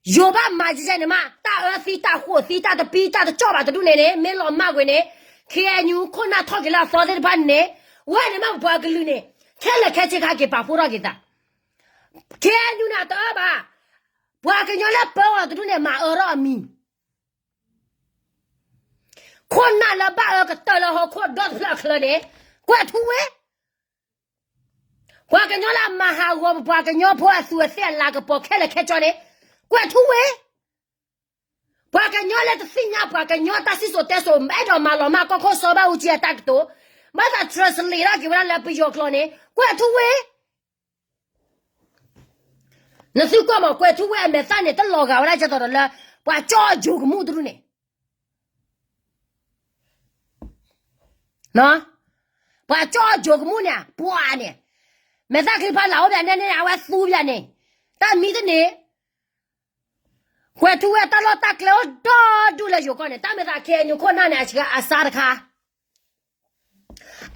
ယိၤဘၣ်မၤကဲကဲန့ၣ်မး တၢ်အၢသံတၢ်ဃိၣ်သံ တၢ်တပံတၢ်တကၠီၣ်ဘၣ် တဒူၣ်န့ၣ်န့ၣ် မ့ၢ်လီၤမၢ်ကွံာ်န့ၣ်, ခ့ၣ်အဲၣ်ယူၣ် ခိၣ်နၢ်ထီၣ်က့ၤလၢအသီသ့ၣ်တဖၣ်န့ၣ်, ဝဲန့ၣ်မ့ၢ်ပပှၤကလုာ်န့ၣ် ခဲလၢာ်ခဲဆ့ခါက့ၤပာ်ဖှိၣ်ထီၣ်က့ၤသး, ခ့ၣ်အဲၣ်ယူၣ်န့ၣ် အတအၢဘၣ်, ပှၤကညီလၢပၢအီၤတဒူၣ်န့ၣ် မၤအၢထီၣ်အမံၤ, ခိၣ်နၢ်လၢဘၣ်အၢကတၢၢ်လၢဟီၣ်ခိၣ်ဒီတဖျၢၣ်အချၢန့ၣ်, ကွဲၤထူဝ့ ပှၤကညီလၢအမၤဟးဂီၤပပှၤကညီဖိအသူးအသ့ၣ်အလၤကပီၤခဲလၢာ်ခဲဆ့န့ၣ်, ကွဲၤထူဝ့, ပှၤကညီလၢတသ့ၣ်ညါပှၤကညီတၢ်စံၣ်စိၤတဲစိၤ အဲၣ်ဒိးမၤလီၤမၢ်ကီၢ်ခိၣ်စီၤဘၣ်အူကၠံအတၢ်ကတိၤ, ဘၣ်သး translate ထီၣ်က့ၤဝဲဒၣ်လၢပယီၤကျိာ်န့ၣ်, ကွဲၤထူဝ့ နသုကွၢ်မး ကွဲၤထူဝ့အမဲာ်သၣ်န့ၣ် တလီၤဂာ်ဝဲဒၣ်ကဲသိးဒီးလၢ ပှၤကၠီအီၣ်ယိၤကမူၣ်တဒူၣ်န့ၣ်, ပှၤကၠီအီၣ်ယိၤကမူၣ်န့ၣ် ပှၤန့ၣ်, မဲာ်သၣ်ချံဖးလၢ်အိၣ်ပၠးန့ၣ်န့ၣ် အဝဲသူပၠးန့ၣ်, တၢ်မံတန့ၣ်, ကွဲၤထူဝ့တၢ်လီၢ်တၢ်ကျဲအိၣ်ဒီဒူၣ်လၢယိၤကီၢ်န့ၣ် တၢ်မဲာ်သၣ် ခ့ၣ်အဲၣ်ယူၣ် ခိၣ်နၢ်န့ၣ် အဆၢအစါတခါ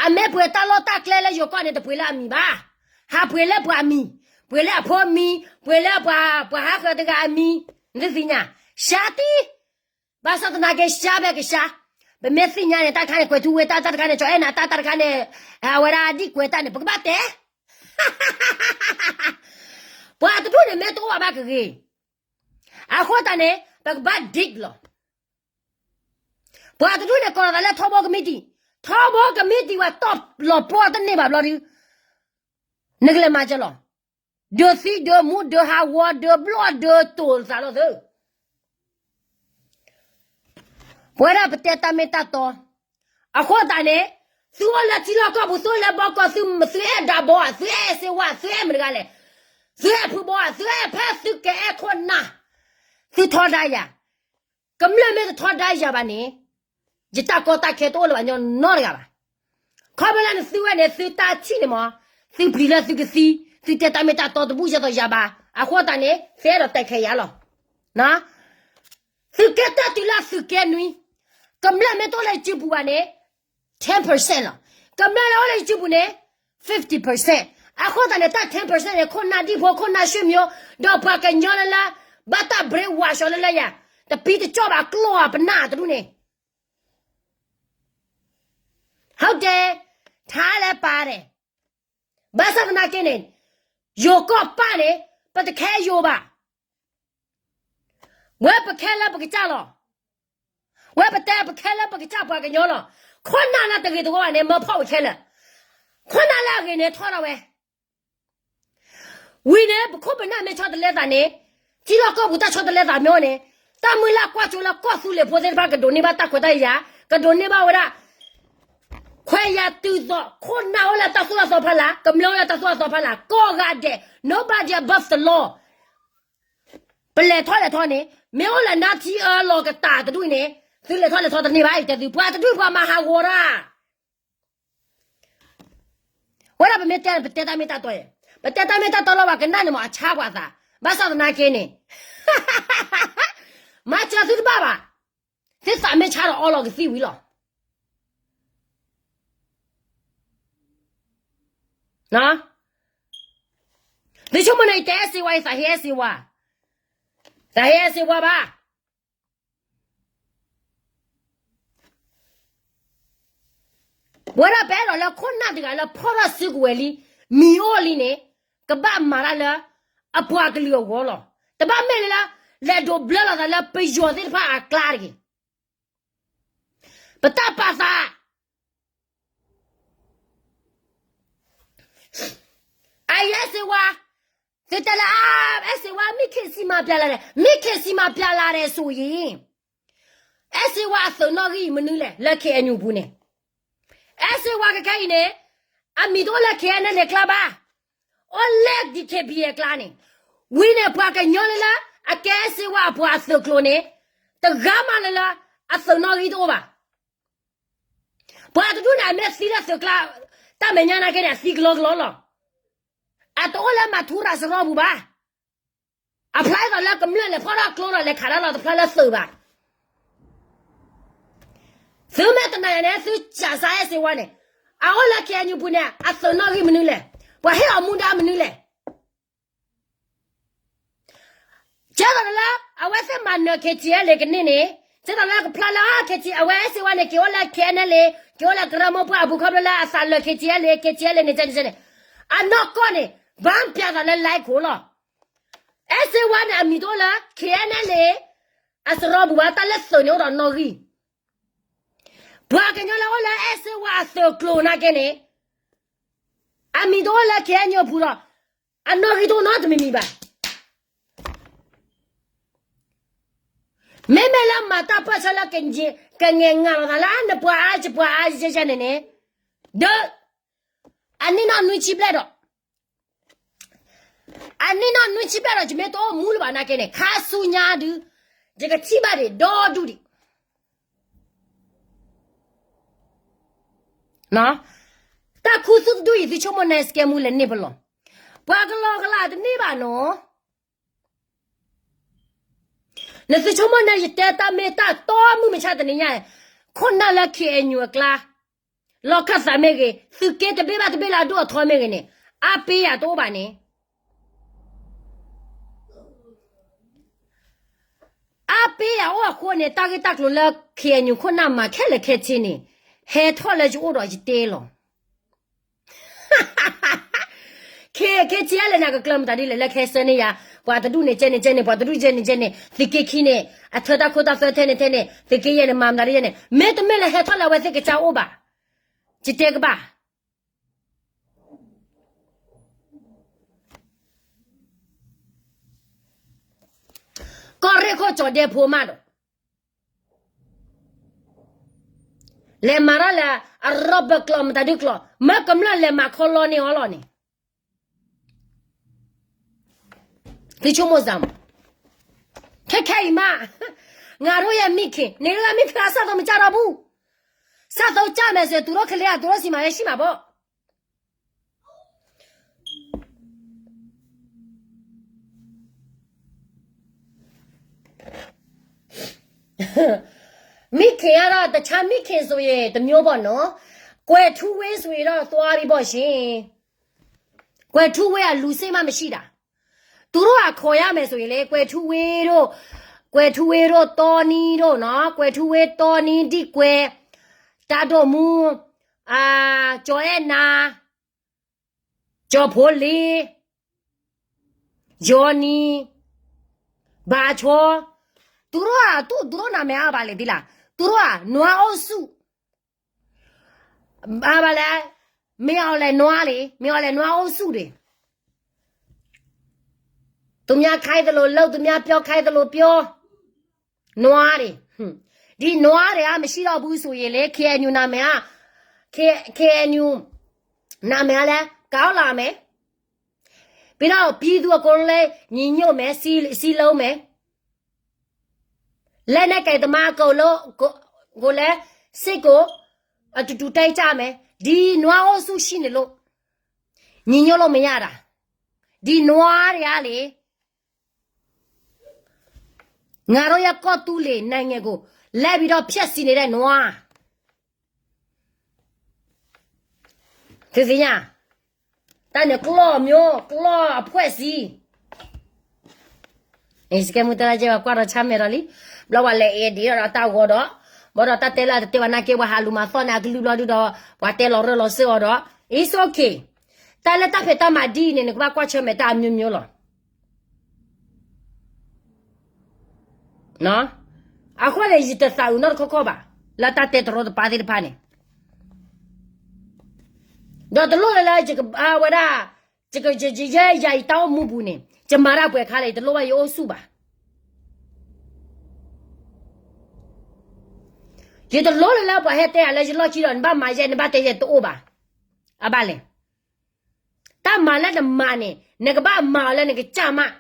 အမ့ၢ်ပှ့ၤတၢ်လီၢ်တၢ်ကျဲလၢယိၤကီၢ်န့ၣ် တပှ့ၤလၢအမံၤဘၣ်. ဟးပှ့ၤလၢပှၤမံၤ, ပှ့ၤလၢအဖိမံၤ, ပှ့ၤလၢပှၤ, ပှၤဟးဃၢၤတဂၤအမံၤ, နတသ့ၣ်ညါ, ရှါတံၢ်, ဘၣ်ဆၣ်သနာ်က့ ရှါဘၣ်ကရှါ, ပမ့ၢ်သ့ၣ်ညါန့ၣ် တၢ်တခါန့ၣ် ကွဲၤထူဝ့တၢ်, တၢ်တခါန့ၣ် ကၠီအဲၣ်နၤတၢ်, တၢ်တခါန့ၣ် အဝဲဒၣ်ဒံၣ်ကွဲၤတၢ်န့ၣ် ပကဘၣ်တဲ ပှၤတဒူၣ်န့ၣ် မ့ၢ်တအိၣ်ဘၣ်ဘၣ်ကဂ့ၤ, အဃိသတးန့ၣ် ပကဘၣ် dig လီၤ. ပှၤတဒူၣ်န့ၣ် ကိးလီၤသးလၢထီဘိကမံးတံာ်, ထီဘိကမံးတံာ်ဝဲတီၢ်လီၤပှီၢ်တန့ၢ်ဘၣ်ဘျီဒုး, နကလဲၤမၤကလီၤ, ဒၢးသံဒၢးမူဒၢးဟးဂီၤ ဒၢးဘျီၣ်ဒၢးတိာ်သးလီၤသု ပဝဲဒၣ်ပတဲတၢ်မ့ၢ်တၢ်တီ, အဃိသတးန့ၣ် သုအိၣ်လၢထံလီၢ်ကီၢ်ပူၤ သုအိၣ်လၢဘီကီၢ် သု, သုအဲၣ်ဒၣ်ဘီဧါ, သုအဲၣ်စ့ဝါ, သုအဲၣ်မတၤတဂၤလဲၣ်, သုအဲၣ်ဖုဘီဧါ, သုအဲၣ်ဖဲသုကအဲၣ်ခိၣ်နၢ်, သုထီဒါယၤ, ကမျၢၢ်မ့ၢ်တထီဒါယၤဘၣ်န့ၣ်, ယတၢ်ကီတၢ်ခဲတအိၣ်လၢၤဘၣ်ညီနီတဂၤဘၣ်. ခီဖျိလၢနသုဝဲန့ၣ် သုတၢ်ထံၣ်န့ၣ်မး, သုပျံၤလၢသုကသံ, သုတဲတၢ်မ့ၢ်တၢ်တီတဘူၣ်ဒ်သိးယၤဘၣ်, အဃိသတးန့ၣ် သုအဲၣ်ဒိးတဲခဲယၤလီၤ. သုကဲတၢ်တုၤလၢသုကဲနွံ, ကမျၢၢ်မ့ၢ်တအိၣ်လၢယစုပူၤဘၣ်န့ၣ် ten percent လီၤ. ကမျၢၢ်လၢအိၣ်လၢယစုပူၤန့ၣ် fifty percent, အဃိသတးန့ၣ် တၢ် ten percent န့ၣ် ခိၣ်နၢ်ဒံၣ်ဖိ ခိၣ်နၢ်ရွှေမျိုး, ဒီးပှၤကညီလၢလၢ ဘၣ်တၢ် brainwash လၢလၢယၤ, တပံတကၠီၣ်ဘၣ်ကျိၣ်ဧါပနၢ်တဒူၣ်န့ၣ်, ဟုတ်တယ်, ထားလဲပါတယ်. ဘၣ်ဆၣ်သနာ်က့န့ၣ်, ယိၤကီၢ်ပၢ်န့ၣ်, ပတခဲယိၤဘၣ်. ဝဲပခဲလၢပကစၢ်လီၤ. ဝဲပတဲပခဲလၢပကစၢ်ပှၤကညီလီၤ. ခိၣ်နၢ်လၢတဂ့ၤတဝီဘၣ်န့ၣ် မၢဖီၣ်ဝဲခဲလၢာ်. ခိၣ်နၢ်လၢအဂ့ၤန့ၣ်ထီၣ်ထီၣ်ဝဲ ဝံၤန့ၣ် ပခိၣ်ပနၢ်မ့ၢ်ဆီတလဲသးန့ၣ်, ထံလီၢ်ကီၢ်ပူၤတၢ်ဆီတလဲသးမ့ၢ်အိၣ်န့ၣ်, တၢ်မုၢ်လၢ်ကွၢ်စိလၢကီၢ်သူလ့ၤဖိသ့ၣ်တဖၣ်ကဒိးန့ၢ်ဘၣ်တၢ်ခွဲးတၢ်ယာ်, ကဒိးန့ၢ်ဘၣ်ဝဲဒၣ် ခွဲးယာ်တုၤသိး ခိၣ်နၢ်အိၣ်လၢတၢ်သိၣ်တၢ်သီဖီလာ်, ကမျၢၢ်အိၣ်လၢတၢ်သိၣ်တၢ်သီဖီလာ်, ကိးဂၤဒဲး, nobody above the law. ပလဲၤထီၣ်လဲၤထီန့ၣ်, မ့ၢ်အိၣ်လၢနါထံအၢလီၤကတၢ်တဒူၣ်အံၤန့ၣ်, သုလဲၤထီၣ်လဲၤထီတန့ၢ်ဘၣ်, ယတဲသု, ပှၤတဒူၣ်ပှၤမၤဟးဂီၤတၢ် ဝဲဒၣ်ပမ့ၢ်တဲ ပတဲတၢ်မ့ၢ်တၢ်တီယဲ, ပတဲတၢ်မ့ၢ်တၢ်တီလီၤဘၣ်ကနၣ်န့ၣ်မး အဆါပှၤသး, ဘၣ်ဆၣ်သနာ်က့န့ၣ်, မၤစၢၤသုတဘၣ်ဘၣ်, သုသးမ့ၢ်ဆါဒီးအီလီၤကသံၣ်ဝံၤလီၤ. သုဆိကမိၣ်န့ၣ် ယတဲအဲၣ်စ့ဝါ ယသးဟ့အဲၣ်စ့ဝါ, သးဟ့အဲၣ်စ့ဝါဘၣ်. ဝဲဒၣ်ပအဲၣ်ဒိးလၢခိၣ်နၢ်တဂၤလၢဖီၣ်ထီၣ်စုကဝဲၤလံ, မံၤအိၣ်လံန့ၣ်, ကဘၣ်မၤတၢ်လၢ အပှၤကလုာ်အဂီၢ်လီၤ. တဘၣ်မ့ၢ်လၢ လဲၤဒိးဘျၢလီၤသးလၢပယီၤသ့ၣ်တဖၣ်အကျါတဂ့ၤ. ပတၢ်ပာ်သး အအဲၣ်စ့ဝါ, သုတဲလၢ အအဲၣ်စ့ဝါ မ့ၢ်ခ့စံမၤပျးလာ်ဒဲး, မ့ၢ်ခ့စံမၤပျးလာ်ဒဲးဆိအံၤ, အဲၣ်စ့ဝါအသုးနီၣ်ဂံၢ်အံၤမနုၤလဲၣ် လၢ ခ့အဲၣ်ယူၣ် ပူၤန့ၣ်, အဲၣ်စ့ဝါခဲခဲအံၤန့ၣ်, အမံၤတအိၣ်လၢ ခ့အဲၣ်အဲၣ်ယူၣ် ကျါဘၣ်, အိၣ်လၢ ဒံၣ်ခ့ၣ်ဘံၣ်အဲၣ် ကျါန့ၣ်, ဝံၤန့ၣ် ပှၤကညီလၢလၢ အကဲအဲၣ်စ့ဝါအပှၤအသုးကျိၤန့ၣ်, တဂၤမးလၢလၢ အသုးနီၣ်ဂံၢ်တအိၣ်ဘၣ်. ပှၤတဒူၣ်န့ၣ် အမ့ၢ်သံလၢသုးကျါ, တၢ်မဲာ်ညါနာ်က့န့ၣ် အသံကလီကလီလီၤ. အတအိၣ်လၢမၤထူရၤစရီပူၤဘၣ်. အဖျါဒ်သိးလၢကမျၢၢ်လဲၤဖီၣ်ထီၣ်ကျိဒီးလဲၤခးတၢ်လီၤ တဖျါလၢသုးဘၣ်. သုမ့ၢ်တနာ်ယၤန့ၣ် သုစံးစ့ၢ်အဲၣ်စ့ဝါန့ၣ်, အအိၣ်လၢ ခ့အဲၣ်ယူၣ် ပူၤန့ၣ် အသုးနီၣ်ဂံၢ်မနုၤလဲၣ်, ပှၤဟ့ၣ်အီၤမူဒါမနုၤလဲၣ်. ကဲသိးလၢ အဝဲသ့ၣ်မၤနၢၤ ခ့ထံအဲၣ်လ့ ကန့ၢ်န့ၣ်, ကဲသိးလၢကဖျါလၢ ခ့ထံ အဝဲအဲၣ်စ့ဝါန့ၣ် က့ၤအိၣ်လၢ ခ့အဲၣ်အဲၣ်လ့, က့ၤအိၣ်လၢကရၢမိၢ်ပှၢ်အပူၤခီဖျိလၢအသးလၢာ် ခ့ထံအဲၣ်လ့, ခ့ထံအဲၣ်လ့န့ၣ် ကဲန့ၣ်ကဲန့ၣ်, အနီၢ်ကီၢ်န့ၣ် ဘၣ်ပျးသးလၢ လဲခိၣ် လီၤ. အဲၣ်စ့ဝါန့ၣ် အမံၤတအိၣ်လၢ ခ့အဲၣ်အဲၣ်လ့ အစရီပူၤဘၣ်, တၢ်လၢသုးန့ၣ်အိၣ်ဒီးနီၣ်ဂံၢ်. ပှၤကညီလၢအိၣ်လၢအဲၣ်စ့ဝါအသုးကျိၤနာ်က့န့ၣ်, အမံၤတအိၣ်လၢ ခ့အဲၣ်ယူၣ် ပူၤဒီး အနီၣ်ဂံၢ်တအိၣ်နီတမံၤမံၤဘၣ်. မ့မ့ၢ်လၢမၤတၢ်ပၢၢ်ဆၢလၢ ကငဲၤငၤလီၤသးလၢ နပှၤအါယပှၤအါယဲယဲ န့ၣ်န့ၣ်, ဒီး အနံၣ်နီၣ်နွံဆံဘျဲၣ်ဒီး, အနံၣ်နီၣ်နွံဆံဘျဲၣ်ဒီး ယမ့ၢ်တအိၣ်မူလၢၤဘၣ်နာ်က့န့ၣ် ခါဆူညါဒုး ယကထံၣ်ဘၣ်ဒံးဒီဒူၣ်ဒံး. တၢ်ခူသူၣ်တဒူၣ်အံၤ သုဆိကမိၣ် နစကဲမူလဲၤန့ၢ်ပလီၢ်, ပှၤကလီကလီတန့ၢ်ဘၣ်နီၤ. နသုဆိကမိၣ်န့ၣ် ယတဲတၢ်မ့ၢ်တၢ်တီမုၢ်မဆါတနံၤညါ, ခိၣ်နၢ်လၢ ခ့အဲၣ်ယူၣ် အကျါ, လီၢ်ခၢၣ်သးမ့ၢ်ဂ့ၤ, သုးက့တဘ့ၣ်ဘၣ်တဘ့ၣ်လၢအဒိၣ်အထီမ့ၢ်ဂ့ၤန့ၣ်, အါပ့ယၤတအိၣ်ဘၣ်န့ၣ်, အါပ့ယၤအိၣ်အဃိန့ၣ် တၢ်ဂ့ၢ်တၢ်ကျိၤလၢ ခ့အဲၣ်ယူၣ် ခိၣ်နၢ်မၤခဲလၢာ်ခဲဆ့န့ၣ်, ဟဲထီၣ်လၢယအိၣ်ဒီးယတဲလီၤ. ခ့ ခ့ထံအဲၣ်လ့န့ၣ် ကကျၢၤမတၤဒ်လဲၣ် လၢကဟဲဆှၢန့ၢ်ယၤ, ပှၤတဒူၣ်န့ၣ်ကဲန့ၣ်ကဲန့ၣ်, ပှၤတဒူၣ်ကဲန့ၣ်ကဲန့ၣ်, သုးက့ခံန့ၣ် အထၢတၢ်ခိတၢ်သွဲထဲန့ၣ်ထဲန့ၣ်, သုးက့ယဲၢ်န့ၣ် မၤမတၤဒ်ယဲၢ်န့ၣ်, မ့တမ့ၢ်လၢဟဲထီၣ်လၢအဝဲသ့ၣ်ကစၢ်အိၣ်ဘၣ်, ယတဲကဘၣ် ကီၢ်ရ့ၣ်ခိၣ်ကၠီၤဒဲဖိမးဒီး လဲၤမၤထီၣ်လၢ အရီၣ်ဘၢၣ်ကျိာ်မတၤဒုကျိာ်, မၢကမျၢၢ်လဲၤမၤခီလီန့ၢ်အီၤလီၤန့ၣ်, သုဆိကမိၣ်စ့ၢ်မး, ခဲခဲအံၤမး, ငါတို့ရဲ့မိခင်, နေတို့ကမိခင်က စသိုံမကျတော့ဘူး, စသိုံကျမယ်ဆိုရင် သူတို့ကလေးက သူတို့ဆီမှာပဲရှိမှာပေါ့. မိခင်ကတော့ တခြားမိခင်ဆိုရင် တစ်မျိုးပေါ့နော်. ကွယ်ထူးဝေးဆိုရင်တော့ သွားပြီပေါ့ရှင်. ကွယ်ထူးဝေးက လူစ့မှ မရှိတာ. သူတို့က ခေါ်ရမယ်ဆိုရင်လေ, ကွယ်ထူးဝေးတို့, ကွယ်ထူးဝေးတို့, တောနီးတို့နော်, ကွယ်ထူးဝေး, တောနီး, ဒိကွယ်, တၢ်ဒိၣ်မူ, ကၠီၤအဲၣ်နၤ, ကၠီၤဖိလ့, ယီၤနံၤ, ဘၣ်ဆီ, သူတို့က သူ, သူတို့နာမည်အါဘၣ်လဲၣ်သ့လၢ်, သူတို့က နွားအုပ်စု, အါဘၣ်လဲၣ်, မင်းအောင်လှိုင်နွားလံ, မင်းအောင်လှိုင်နွားအုပ်စုဒံး, သူများခိုင်းသလိုလုပ်, သူများပြောခိုင်းသလိုပြော, နွားဒံး, ဒီနွားတွေက မရှိတော့ဘူးဆိုရင်လေ KNU နာမည်က, K, KNU နာမည်ကလည်း ကောင်းလာမယ်. ပြီးတော့ ပြည်သူအကုန်လုံးလည်း ညီညွတ်မယ်, စည်း, စည်းလုံးမယ်. လက်နက်ကိုင်သမားအကုန်လုံးကို, ကိုလည်း စစ်ကို အတူတူတိုက်ကြမယ်. ဒီနွားအုပ်စုရှိနေလို့ ညီညွတ်လို့မရတာ. ဒီနွားတွေကလေ ငါတို့ရဲ့ကော့တူးလေနိုင်ငံကို လိုက်ပြီးတော့ဖျက်ဆီးနေတဲ့နွား. သုသ့ၣ်ညါ, တၢ်န့ၣ်ကျီၢ်မျိုး, ကျီၢ်အဖွဲ့အစည်း. စကဲမူတရၢကဲဝဲကွၢ်ဒီးဆါမဲာ်ဒီးလံ. ဘျီဝဲလဲၤအဲၣ်ဒိးဒီးတၢ်ဂီၤဒီး, ဘၣ်ဒီးတၢ်တဲလၢအတတဲဝဲနာ်က့ ပှၤဟးလူၤမၤသီၣ်န့ၣ် အကလုၢ်ဘျီဒုဒီး ပှၤတဲလီၤရၢၢ်လီၤစၢၤအီၤဒီး it's okay. တၢ်လၢတၢ်ဖံးတၢ်မၤဒ်အံၤန့ၣ် နကဘၣ်ကွၢ်ဆၢၣ်မဲာ်တၢ်အမျိုးမျိုးလီၤ. အဃိန့ၣ် ယတသးအုးနီတခီခီဘၣ် လၢတၢ်တဲတရီတပါသ့ၣ်တဖၣ်န့ၣ်, ဒီးတလိၣ်လၢလၢ ဝဲဒၣ်, ယဲယၤအံၤတၢ်အိၣ်မူပူၤန့ၣ် ယမၤတၢ်ပှဲၤခါလဲၣ် ယတလိၣ်ဘၣ်ယအိၣ်ဆူၣ်ဘၣ်. ယတလိၣ်လၢလၢပှၤဟဲတဲယၤလၢယလီၢ်ခံဒီး နဘၣ်မၤယဲ နဘၣ်တဲယဲတအိၣ်ဘၣ်. အဘၣ်လဲၣ်. တၢ်မၤလၢနမၤန့ၣ် နကဘၣ်မၤအီၤလၢနကစၢ်မး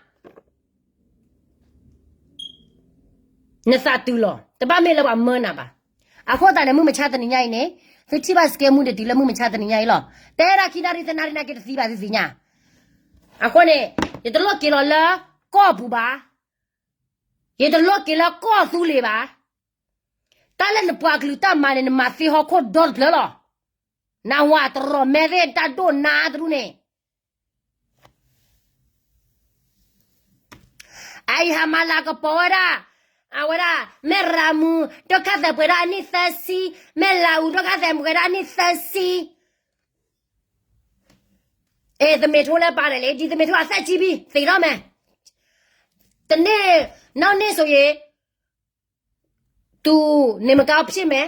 နသးတုၤလီၤ, တဘၣ်မ့ၢ်လၢပှၤမၢနၤဘၣ်. အဃိသတးန့ၣ် မုၢ်မဆါတနံၤညါအံၤန့ၣ် သုထံၣ်ဘၣ်စကဲမူဒံးတုၤလၢမုၢ်မဆါတနံၤညါအံၤလီၤ. တဲဒၣ်ခံနၣ်ရံၣ်သနၣ်ရံၣ်နာ်က့တသံဘၣ်သုသ့ၣ်ညါ. အဃိန့ၣ် ယတလိၣ်က့ၤလီၤလၢကီၢ်ပူၤဘၣ်, ယတလိၣ်က့ၤလၢကီၢ်သူလ့ၤဘၣ်. တၢ်လၢနပှၤကလုာ်တၢ်မၤန့ၣ် နမၤသ့ဟီၣ်ခိၣ်ဒီတဖျၢၣ်လီၤ. နဝၤတရီးမဲသ့ၣ်တၢ်ဒိၣ်နါတရူၢ်န့ၣ် အအံၤဟးမၤလၤကပီၤဝဲဒၣ်, အဝဲဒၣ် မဲၢ်ရၤမူ ဒုက္ခသည်ပှဲၤဒၣ်အနံၣ်သၢဆံ, မဲၢ်လးအူ ဒုက္ခသည်ပှဲၤဒၣ်အနံၣ်သၢဆံ. အဲ သမ့ၢ်ထိလဲၤပာ်ဒီးလံ, ဒီသမ့ၢ်ထိအသၢဆံဘံ သ့ၣ်ထီၣ်မဲာ်, တန့ၢ်, နောက်နှစ်ဆိုရင် သူနေမကောင်းဖြစ်မယ်,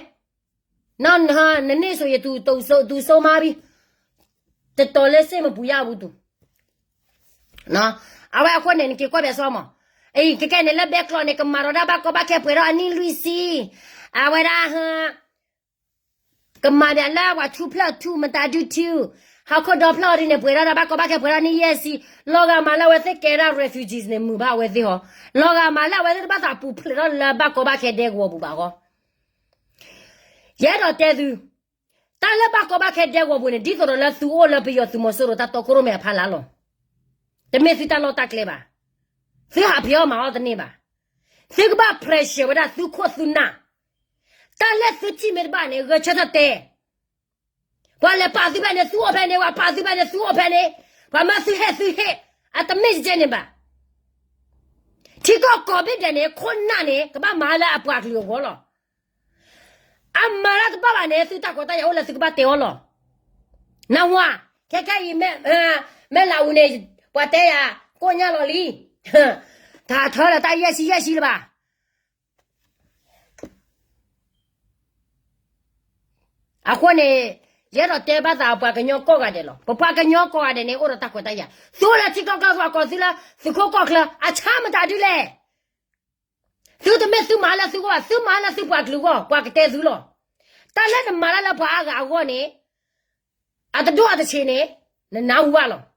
နောက်နှစ်နှစ်ဆိုရင် သူ, သူဆုံးပါပြီ, တော်တော်လေးစိတ်မပူရဘူးသူ. အဝဲအဃိန့ၣ် နက့ၤကွၢ်ဘၣ်စီမး, အံၤ ကကဲန့ၣ်လၢဘဲကျိးန့ၣ် ကမၤဒီးဒၣ်ဘၣ်ကီဘၣ်ခဲပှဲၤဒီးအနံၣ်လွံၢ်ဆံ, အဝဲဒၣ် ကမၤဒၣ်လၢပှၤထူဖျၢၣ်ထူ မတၤဒုထူ, ဟီၣ်ခိၣ်ဒီဖျၢၣ်အီၤဒ်န့ၣ် ပှဲၤထီၣ်ဒၣ်ဘၣ်ကီဘၣ်ခဲပှဲၤထီၣ်နံၣ်ယဲၢ်ဆံ, လီၤဂာ်မးလၢအဝဲသ့ၣ်ကဲဒၣ် refugees န့ၣ် မုာ်ဘၣ်အဝဲသ့ၣ်ဟီ, လီၤဂာ်မးလၢအဝဲသ့ၣ်တဘၣ်သးပူၤဖျဲးထီၣ်လၢဘၣ်ကီဘၣ်ခဲဒဲကဝီၤပူၤဘၣ်ဃီ. ယအဲၣ်ဒိးတဲသု, တၢ်လၢဘၣ်ကီဘၣ်ခဲဒဲကဝီၤပူၤန့ၣ် ဒ်သိးဒီးလၢသုအိၣ်လၢပယီၤသုးမီၤစိရိၤတၢ်တီခိၣ်ရိၣ်မဲအဖီလာ်လီၤ. တမ့ၢ်သုတၢ်လီၢ်တၢ်ကျဲဘၣ်. သုဟးဖံးအီၣ်မၤအီၣ်တန့ၢ်ဘၣ်. သုကဘၣ် pressure ဝဲဒၣ်သုခိၣ်သုနၢ်. တၢ်လၢသုထံၣ်မ့ၢ်တဘၣ်န့ၣ် ဂဲၤဆၢထၢၣ်တဲ. ပှၤလဲၤပာ်သုဖဲန့ၣ် သုအိၣ်ဖဲန့ၣ်, ပှၤပာ်သုဖဲန့ၣ် သုအိၣ်ဖဲန့ၣ်, ပှၤမၢသုဟ့ၣ်သုဟ့ၣ်, အတမ့ၢ်ကဲန့ၣ်ဘၣ်. ထံကီၢ်ကိးဘ့ၣ်ဒဲးန့ၣ် ခိၣ်နၢ်န့ၣ် ကဘၣ်မၤလၢအပှၤကလုာ်အဂီၢ်လီၤ. အမၤတၢ်တဘၣ်ဘၣ်န့ၣ် သုတၢ်ခွဲးတၢ်ယာ်အိၣ်လၢသုကဘၣ်တဲအီၤလီၤ. နၢ်ဟူဧါ, ခဲခဲအံၤ မဲၢ်လးအူန့ၣ် ပှၤတဲယၤ ကိၣ်ညါလီၤလံ. တၢ်ထၢဒီးတၢ်ယဲၢ်ဆံယဲၢ်ဆံလၢၤဘၣ်. အဃိန့ၣ် ယအဲၣ်ဒိးတဲဘၣ်သးပှၤကညီကိးဂၤဒဲးလီၤ. ပပှၤကညီကိးဂၤဒဲးန့ၣ် အိၣ်ဒီးတၢ်ခွဲးတၢ်ယာ်. သုအိၣ်လၢထံကီၢ်ကီၢ်သူ အကိးသုလၢသုးခိၣ်ကီၢ်ချၢ အဆါမတၤဒ်လဲၣ်. သုတမ့ၢ်သုမၤလၢသုဂီၢ်ဘၣ်, သုမၤလၢသုပှၤကလုာ်ဂီၢ်, ပှၤကတဲသုလီၤ. တၢ်လၢနမၤတၢ်လၢပှၤအါဂၤအဂီၢ်န့ၣ် အတဒိၣ်အတဆံးန့ၣ် နနၢ်ဟူဘၣ်လီၤ.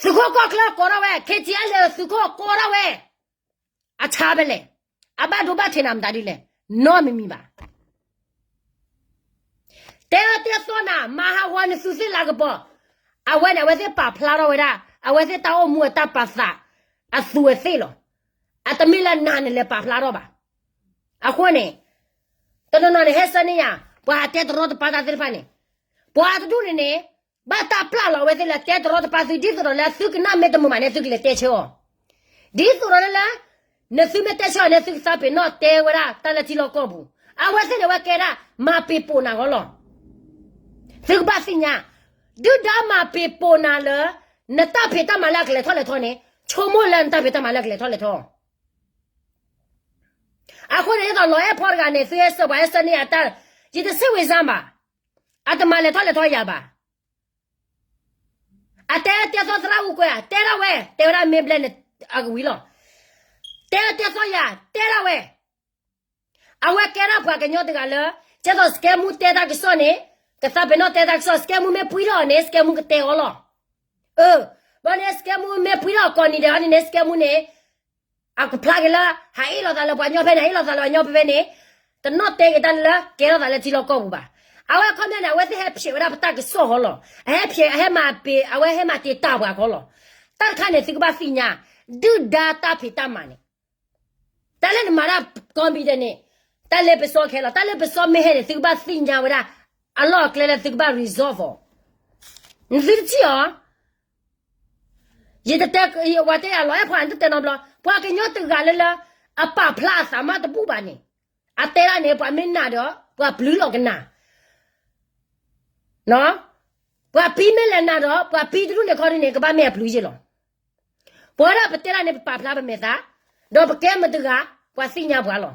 သုးခိၣ်ကီၢ်ချၢကိးထီၣ်ဝဲ, ခ့ၣ်ထံအလၢသုးခိၣ်ကိးထီၣ်ဝဲ, အဆါဖဲလဲၣ်, အဘၣ်ဒိဘၣ်ထံးနၤမတၤဒ်လဲၣ်, နီတမံၤမံၤဘၣ်. တဲအီၤတဲသီနၤ မၤဟးဂီၤနသုးသ့ၣ်လၤကပီၤ, အဝဲန့ၣ် အဝဲသ့ၣ်ပာ်ဖျါထီၣ်ဝဲဒၣ် အဝဲသ့ၣ်တၢ်အိၣ်မူအတၢ်ပာ်သး အသူးအသ့ၣ်လီၤ. အတမ့ၢ်လၢနၤန့ၣ်လဲၤပာ်ဖျါထီၣ်ဘၣ်. အဃိန့ၣ် တနီၤနီၤန့ၣ် ဟဲဆၢန့ၢ်ယၤ ပှၤဟးတဲတရီတပါတၢ်သ့ၣ်တဖၣ်န့ၣ်, ပှၤတဒူၣ်န့ၣ်န့ၣ် ဘၣ်တၢ်ပျၢ်လီၤအဝဲသ့ၣ်လၢတဲတရီတပါသု ဒ်သိးဒီးလၢသုကနၣ်မ့ၢ်တမုာ်ဘၣ်န့ၣ် သုကလဲၤတဲဆၢအီၤ, ဒ်သိးဒီးလၢ နသုမ့ၢ်တဲဆၢအီၤန့ၣ် သုကသးပ့ၤနီၣ်တဲဝဲဒၣ်တၢ်လၢထံလီၢ်ကီၢ်ပူၤ, အဝဲသ့ၣ်န့ၣ် အဝဲကဲဒၣ် မၤပ့ၤပိာ်နၤဂီၢ်လီၤ. သုကဘၣ်သ့ၣ်ညါ, ဒုၣ်ဒါမၤပ့ၤပိာ်နၤလၢ နတၢ်ဖံးတၢ်မၤလၢအကလဲၤထီၣ်လဲၤထီန့ၣ်, ဆိကမိၣ်လၢနတၢ်ဖံးတၢ်မၤလၢအကလဲၤထီၣ်လဲၤထီ. အဃိန့ၣ် ဒ်သိးလီၤအဲၣ်ဖီတဂၤန့ၣ် သုဟဲဆှၢပှၤဟဲဆှၢန့ၢ်အတၢ်, ယတဆိၣ်ဂ့ၤစၢ်ဘၣ်, အတမၤလဲၤထီၣ်လဲၤထီယၤဘၣ်. အတဲတဲသီသရၣ်အူကွဲၤ တဲဒၣ်ဝဲ, တဲဝဲဒၣ်မ့ၢ်ဘျဲၣ်န့ၣ် အကဝံၤလီၤ. တဲတဲသီယၤ တဲဒၣ်ဝဲ. အဝဲကဲဒၣ်ပှၤကညီတဂၤလၢ ကဲသိးစကဲမူတဲတၢ်ကစီၣ်န့ၣ်, ကသးပ့ၤနီၣ်တဲတၢ်ကစီၣ် စကဲမူမ့ၢ်ပှံထီၣ်အီၤန့ၣ် စကဲမူကတဲအီၤလီၤ. အၢ, ဘျီန့ၣ် စကဲမူမ့ၢ်ပှံထီၣ်အီၤကိးနံၤဒဲးအီၤန့ၣ် စကဲမူန့ၣ် အကဖျါက့ၤလၢ ဟးအ့ၣ်လိာ်သးလၢပှၤကညီဖဲန့ၣ် ဟးအ့ၣ်လိာ်သးလၢပှၤကညီဖဲဖဲန့ၣ်, တနီၣ်တဲက့ၤတၢ်န့ၣ်လၢ ကဲထီၣ်သးလၢထံလီၢ်ကီၢ်ပူၤဘၣ်. အဝဲခီပညီန့ၣ် အဝဲသ့ၣ်ဟဲဖျဲးဝဲဒၣ်ပတၢ်ကစီၣ်ဃီလီၤ. အဟဲဖျဲး အဟဲမၤပ့ၤ အဝဲဟဲမၤတံာ်တာ်ပှၤဃီလီၤ. တၢ်တခါန့ၣ် သုကဘၣ်သ့ၣ်ညါ, ဒုၣ်ဒါတၢ်ဖံးတၢ်မၤန့ၣ် တၢ်လၢနမၤတၢ်ကိးမံၤဒဲးန့ၣ်, တၢ်လ့ပစီခဲလီၤ. တၢ်လ့ပစီမ့ၢ်ဟဲန့ၣ် သုကဘၣ်သ့ၣ်ညါဝဲဒၣ် အလီၢ်အကျဲလၢသုကဘၣ် resolve အီၤ. နသုတထံၣ်အီၤ, ယတတဲ, ဝဲတဲယၤလီၤအဲၣ်ဖီ နတတဲနီတဘျီ, ပှၤကညီတဂၤလၢလၢ အပာ်ဖျါအသးမးတဘူၣ်ဘၣ်န့ၣ်, အတဲဒၣ်န့ၣ် ပှၤမ့ၢ်နာ်ဒီး ပှၤပျုၤလီၤကနၣ် ပှၤပံမ့ၢ်လဲၤနၤဒီး ပှၤပံတဒူၣ်န့ၣ်ခီဒ်န့ၣ် ကဘၣ်မ့ၢ်အပျုၤယ့ၢ်လီၤ. ပဝဲဒၣ်ပတဲဒၣ်န့ၣ် ပပာ်ဖျါပမဲာ်သး, ဒီးပကဲမတဂၤ ပှၤသ့ၣ်ညါပှၤလီၤ.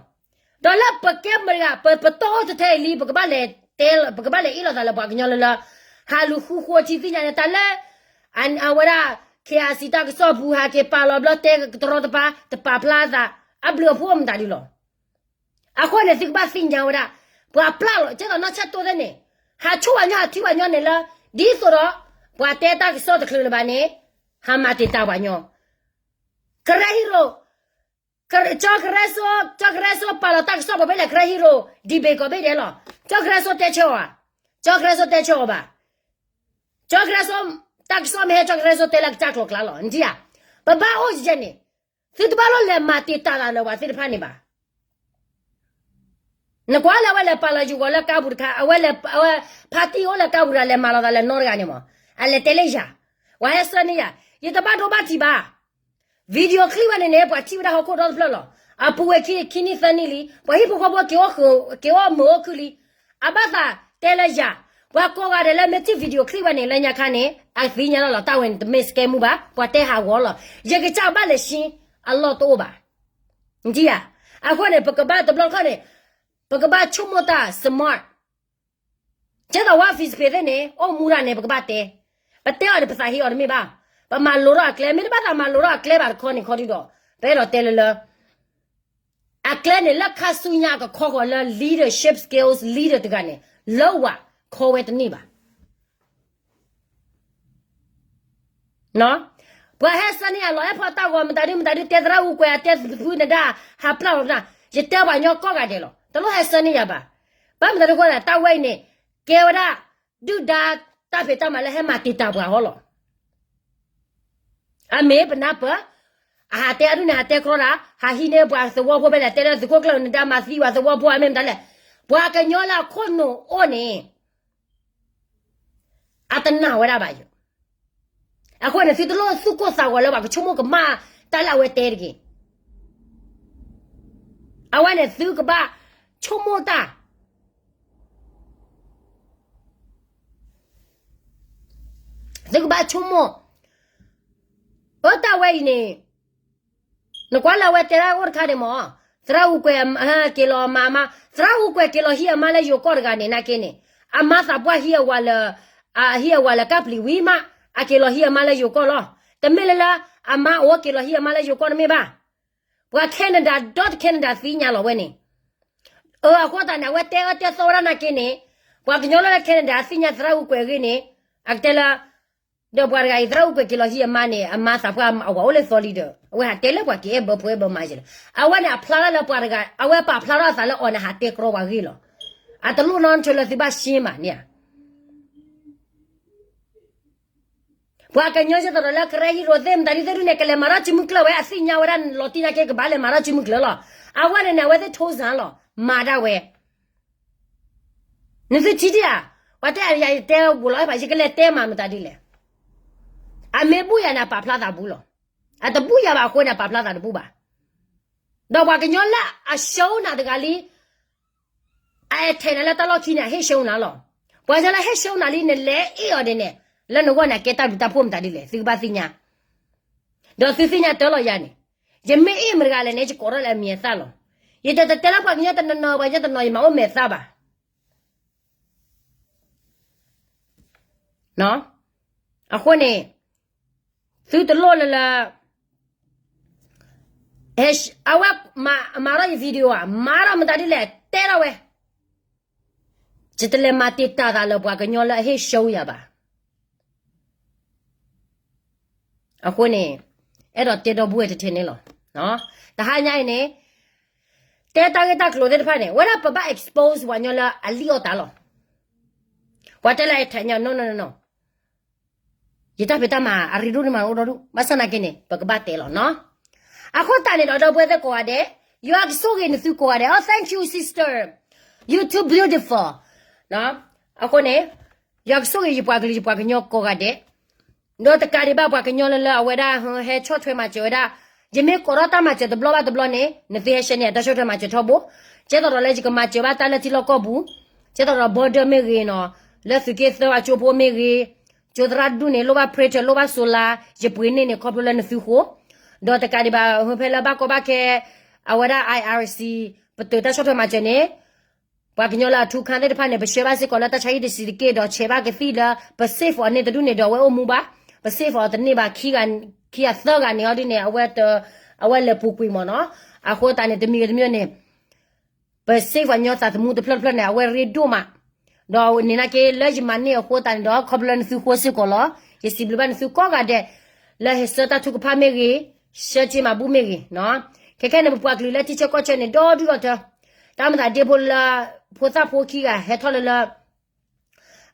ဒီးလၢပကဲမတဂၤ ပပတီၢ်အိၣ်တထဲအံၤလံ ပကဘၣ်လဲၤတဲ, ပကဘၣ်လဲၤအ့ၣ်လိာ်သးလၢပှၤကညီလၢလၢ ဟးလူၤဃူဃိထံသ့ၣ်ညါန့ၣ် တၢ်လၢ အဝဲဒၣ် ခ့အစံး တၢ်ကစီၣ်ပူၤ ဟးက့ၤပာ်လီၤဘျီတဲကတရီတပါ တပာ်ဖျါသး အဘျုးအဖှိၣ်မတၤဒုလီၤ. အဃိန့ၣ် သုကဘၣ်သ့ၣ်ညါဝဲဒၣ် ပှၤပျၢ်လီၤ ကဲသိးနီၢ်ဆၢၣ်တိၢ်သ့ၣ်န့ၣ် ဟးဆိၣ်ပှၤညီ ဟးထံၣ်ပှၤညီန့ၣ်လၢ ဒ်သိးဒီး ပှၤတဲတၢ်ကစီၣ်တချုးလၢၤဘၣ်န့ၣ် ဟးမၤတံာ်တာ်ပှၤညီ. ကရၢဟံရိၤ, ကရၢ, ကၠီကရၢစိ ပာ်လီၤတၢ်ကစီၣ်ပူၤဖဲလဲၣ် ကရၢဟံရိၤ debate ကိးဘ့ၣ်ဒဲးလီၤ. ကၠီကရၢစိတဲဆၢအီၤဧါ, ကၠီကရၢစိတဲဆၢအီၤဘၣ်. ကၠီကရၢစိ, တၢ်ကစီၣ်မ့ၢ်ဟဲ ကၠီကရၢစိတဲလၢကစၢ်ကျိၤကျါလီၤ. နထံၣ်ဧါ, ပဘၣ်အိၣ်ယဲန့ၣ် သုတဘၣ်လိၣ်လဲၤမၤတံာ်တာ်သးလၢပှၤသ့ၣ်တဖၣ်န့ၣ်ဘၣ်. နကွၢ်လၢအဝဲလဲၤပာ်လီၤယဂီၤလၢကါပူၤတခါ အဝဲလဲၤ, အဝဲ ဖါတံၢ်အိၣ်လၢကါပူၤတဂၤ လဲၤမၤလီၤသးလၢနီတဂၤန့ၣ်မး, အလဲၤတဲလၢယၤ, ပှၤဟဲဆှၢန့ၢ်ယၤ, ယတဘၣ်ဒိဘၣ်ထံးဘၣ်. video clip ဝဲန့ၣ်န့ၣ် ပှၤထံၣ်ဝဲဒၣ်ဟီၣ်ခိၣ်ဒီတဖျၢၣ်လီၤ. အပူၤဝဲခံ, ခံနံၣ်သၢနံၣ်လံ, ပှၤဟံၣ်ဖိဃီဖိက့ၤအိၣ်, က့ၤအိၣ်မုာ်အိၣ်ခုၣ်လံ. အဘၣ်သးတဲလၢယၤ, ပှၤကိးဂၤဒဲးလၢမ့ၢ်ထံၣ် video clip ဝဲန့ၣ် လၢညါခါန့ၣ် အသ့ၣ်ညါလီၤလီၤ တၢ်ဝဲန့ၣ် တမ့ၢ်စကဲမူဘၣ်, ပှၤတဲဟးဂီၤလီၤ. ယကစၢ်ဘၣ်လဲၤရှင်း အလီၢ်တအိၣ်ဘၣ်. နထံၣ်ဧါ, အဃိန့ၣ် ပကဘၣ်တဘျီတခီၣ်န့ၣ် ပကဘၣ်ဆိကမိၣ်တၢ် smart ကဲသိးဝဲ Facebook သ့ၣ်န့ၣ် အိၣ်မူတၢ်န့ၣ် ပကဘၣ်တဲ, ပတဲအီၤန့ၣ် ပသးဟ့အီၤတမ့ၢ်ဘၣ်, ပမၤလိထီၣ်အကျဲ, မ့ၢ်တဘၣ်သးမၤလိထီၣ်အကျဲဘၣ်တခီန့ၣ်ခီဒုဒီး ပအဲၣ်ဒိးတဲလၢလၢ အကျဲန့ၣ် လၢခါဆူညါကခီဃီၤလၢ leadership skills leader တဂၤန့ၣ် လၢဝၤခီဝဲတန့ၢ်ဘၣ်. ပှၤဟဲဆှၢန့ၢ်ယၤလီၤအဲၣ်ဖီတၢ်ဂီၤ မတၤဒုမတၤဒု တဲသရၣ်အူကွဲၤ အတဲဖုနဒါ ဟးပျၢ်လီၤနၤ, ယတဲပှၤကညီကိးဂၤဒဲးလီၤ, တလိၣ်ဟဲဆှၢန့ၢ်ယၤဘၣ်. ဘၣ်မတၤဒုဃိ တၢ်ဝဲအံၤန့ၣ် ကဲဝဲဒၣ် ဒုၣ်ဒါတၢ်ဖံးတၢ်မၤလၢဟဲမၤတံာ်တာ်ပှၤဃီလီၤ. အမ့ၢ်ပနၢ်ပၢၢ်, အဟးတဲအဒူၣ်န့ၣ် ဟးတဲကြီတၢ်, ဟးဟံးန့ၢ်ပှၤသဝီဖိဖဲလဲၣ်, တဲလၢသုးခိၣ်ကျၢၢ်နဒါမၤသံပှၤသဝီဖိ အမ့ၢ်မတၤလဲၣ်, ပှၤကညီလၢအခိၣ်နူာ်အိၣ်န့ၣ် အတနာ်ဝဲဒၣ်ဘၣ်ယိၤ. အဃိန့ၣ် သုတလိၣ်သူၣ်ကိၢ်သးဂီၤလၢပှၤကဆိကမိၣ်ကမၣ်တၢ်လၢအဝဲတဲတဂ့ၤ. အဝဲန့ၣ်သုကဘၣ်ဆိကမိၣ်တၢ် သုကဘၣ်ဆိကမိၣ်, အတၢ်ဝဲအံၤန့ၣ် နကွၢ်လၢအဝဲတဲဒၣ်အိၣ်တခါန့ၣ်မး, သရၣ်အူကွဲၤက့ၤလီၤမၤအမါ, သရၣ်အူကွဲၤက့ၤလီၤဟံးအမါလၢယိၤကီၢ်တဂၤန့ၣ် နာ်က့န့ၣ်, အမါသးပှၢ်ဟံးအဝၤလၢ, ဟံးအဝၤလၢကၢ်ပျံၤဝံၤမး, အက့ၤလီၤဟံးအမါလၢယိၤကီၢ်လီၤ. တမ့ၢ်လၢလၢ အမါအိၣ်က့ၤလီၤဟံးအမါလၢယိၤကီၢ်တမ့ၢ်ဘၣ်. ပှၤ Canada ဒီတ Canada သ့ၣ်ညါလီၤဝဲန့ၣ်. အဃိသတးန့ၣ် အဝဲတဲအၢတဲသီဝဲဒၣ်နာ်က့န့ၣ်, ပှၤကညီလၢလၢ Canada သ့ၣ်ညါသရၣ်အူကွဲၤအဂ့ၢ်န့ၣ်, အကတဲလၢ ဒီးပှၤတဂၤအံၤ သရၣ်အူကွဲၤက့ၤလီၤဟံးအမါန့ၣ် အမါသးပှၢ်အဝၤအိၣ်လၢသီလံဒီး အဝဲဟးတဲလၢပှၤက့ၤအဲၣ်ဘၢဖိအဲၣ်ဘၢမါယဲလီၤ. အဝဲန့ၣ်အဖျါထီၣ်လၢပှၤတဂၤ, အဝဲပာ်ဖျါထီၣ်အသးလၢအီၤန့ၣ် ဟးတဲကြီပှၤဂ့ၢ်လီၤ. အတလိၣ်နီၢ်ဆိလၢသုဘၣ်ရှ့မးန့ၣ်ဧါ. ပှၤကညီယသးဒီးလၢကရၢဟံၣ်ရိၤသ့ၣ် မတၤဒ်သ့ၣ်ဒုန့ၣ် ကလဲၤမၤထီၣ်စုမုၢ်ကျၢၢ်ဝဲ အသ့ၣ်ညါဝဲဒၣ်လီၤတံၢ်နာ်က့ ကဘၣ်လဲၤမၤထီၣ်စုမုၢ်ကျၢၢ်လီၤ. အဝဲန့ၣ်န့ၣ် အဝဲသ့ၣ်ထိစၢ်လီၤ မၤဒၣ်ဝဲ နသုထံၣ်ဒံးဧါ, ပှၤတဲယၤယတဲဘူးလီၤဘၣ် ယကလဲၤတဲမၤမတၤဒ်လဲၣ်. အမ့ၢ်ဘူၣ်ယၤန့ၣ် အပာ်ဖျါသးဘူးလီၤ. အတဘူၣ်ယၤဘၣ်အဃိန့ၣ် အပာ်ဖျါသးတဘူးဘၣ်. ဒီးပှၤကညီလၢအရှုံးနၤတဂၤလံ, အအဲၣ်ထဲနၤလၢတၢ်လီၢ်ခံန့ၣ် အဟ့ၣ်ရှုံးနၤလီၤ. ပှၤကညီလၢဟဲရှုံးနၤလံ နလဲၤအ့ၣ်အီၤဒ်န့ၣ် လၢနဂီၢ်န့ၣ် အကဲတၢ်ဘျုးတၢ်ဖှိၣ်မတၤဒ်လဲၣ် သုကဘၣ်သ့ၣ်ညါ. ဒီးသုသ့ၣ်ညါတၢ်လီၤယၤန့ၣ်, ယမ့ၢ်အ့ၣ်မတၤတဂၤလဲၣ်န့ၣ် ယကိးထီၣ်လၢအမံၤအသၣ်လီၤ. ယတတဲလၢပှၤကညီတနီၤနီၤ ပှၤကညီတနီၤ ယမၤအိၣ်မဲာ်သၣ်ဘၣ်. အဃိန့ၣ် သုတလိၣ်လၢလၢ အဝဲမၤထီၣ်ယ video ဧါ, မၤထီၣ်မတၤဒ်လဲၣ် တဲထီၣ်ဝဲ. ယတလဲၤမၤတံာ်တာ်သးလၢပှၤကညီလၢအဟ့ၣ်ရှုံးယၤဘၣ်. အဃိန့ၣ် အဲၣ်ဒိးတဲဒီပုၢ်ဝဲၢ်တထံၣ်န့ၣ်လီၤ. တဟါညါအံၤန့ၣ် တဲတၢ်ဂ့ၢ်တၢ်ကျိၤသ့ၣ်တဖၣ်န့ၣ် ဝဲဒၣ်ပဘၣ် expose ပှၤကညီလၢအလံၣ်အီၣ်တၢ်လီၤ. ပှၤတဲလၢ no no no no, ယတၢ်ဖံးတၢ်မၤအရ့ဒိၣ်န့ၣ်မးအိၣ်ဒီဒူၣ်, ဘၣ်ဆၣ်သနာ်က့န့ၣ် ပကဘၣ်တဲလီၤနီၤ. အဃိသတးန့ၣ်ဒီး ဒီပုၢ်ဝဲၢ်သ့ၣ်ကိးဂၤဒဲး, ယွၤကဆိၣ်ဂ့ၤနသုကိးဂၤဒဲး, oh thank you sister, you too beautiful. အဃိန့ၣ် ယွၤကဆိၣ်ဂ့ၤယပှၤကလုာ်ယပှၤကညီကိးဂၤဒဲး, ဒီးတကးဒံးဘၣ်ပှၤကညီလၢလၢအဝဲဒၣ် ဟဲဆီၣ်ထွဲမၤစၢၤဝဲဒၣ်, ယမ့ၢ်ကိးထီၣ်တၢ်မၤစၢၤတဘျီဘၣ်တဘျီန့ၣ် နသုဟဲရှဲန့ၢ်တၢ်ဆီၣ်ထွဲမၤစၢၤထီဘိ, ကဲသိးဒီးလၢယကမၤစၢၤဘၣ်တၢ်လၢထံလီၢ်ကီၢ်ပူၤ, ကဲသိးဒီး border မ့ၢ်ဂ့ၤနီၤ, လၢသုးက့သၢဘၣ်ကၠိဖိမ့ၢ်ဂ့ၤ, ကၠိသရၣ်ဒူၣ်န့ၣ် လိၣ်ဘၣ် printer လိၣ်ဘၣ် solar, ယပှ့ၤန့ၢ်န့ၣ် ခီဖျိလၢနသုဃိ, ဒီးတကးဒံးဘၣ် ဖဲလၢဘၣ်ကီဘၣ်ခဲ အဝဲဒၣ် I R C ပတုာ်တၢ်ဆီၣ်ထွဲမၤစၢၤန့ၣ် ပှၤကညီလၢအထူခါသ့ၣ်တဖၣ်န့ၣ် ပဆှၢဘၣ်စ့ၢ်ကီးလၢတၢ်ဆါဟံၣ်တဆံးတက့ၢ် ဒီးဆဲးဘၣ်ကသံၣ်လၢ ပ safe အီၤန့ၣ်တဒူၣ်န့ၣ်ဒီးအဝဲအိၣ်မူဘၣ်, ပ safe အီၤတန့ၢ်ဘၣ် ခံဂၤသၢဂၤန့ၣ်အီၤဒ်န့ၣ် အဝဲလဲၤပူၤကွံာ်မးနီၤ. အဃိသတးန့ၣ် တမံၤဂ့ၤတမံၤန့ၣ် ပ safe ပှၤကညီသးသမူတဖျၢၣ်တဖျၢၣ်န့ၣ် အဝဲရ့ဒိၣ်မး, ဒီးန့ၣ်နာ်က့လၢယမၤန့ၢ်အဃိသတးန့ၣ်ဒီး ခီဖျိလၢနသုဃိစ့ၢ်ကီးလီၤ. ယစံးဘျုးဘၣ်နသုကိးဂၤဒဲး လၢဟဲဆှၢတၢ်ထုကဖၣ်မ့ၢ်ဂ့ၤ, ဆှၢစ့မၤဘူၣ်မ့ၢ်ဂ့ၤ, ခဲခဲန့ၣ် ပပှၤကလုာ်လၢထံဆၢကီၢ်ဆၢန့ၣ် ဒီဒူၣ်ဒီထၢ, တၢ်မၤသးဒ့ဖိလၢ ဖိသၣ်ဖိခံဂၤဟဲထီၣ်လၢလၢ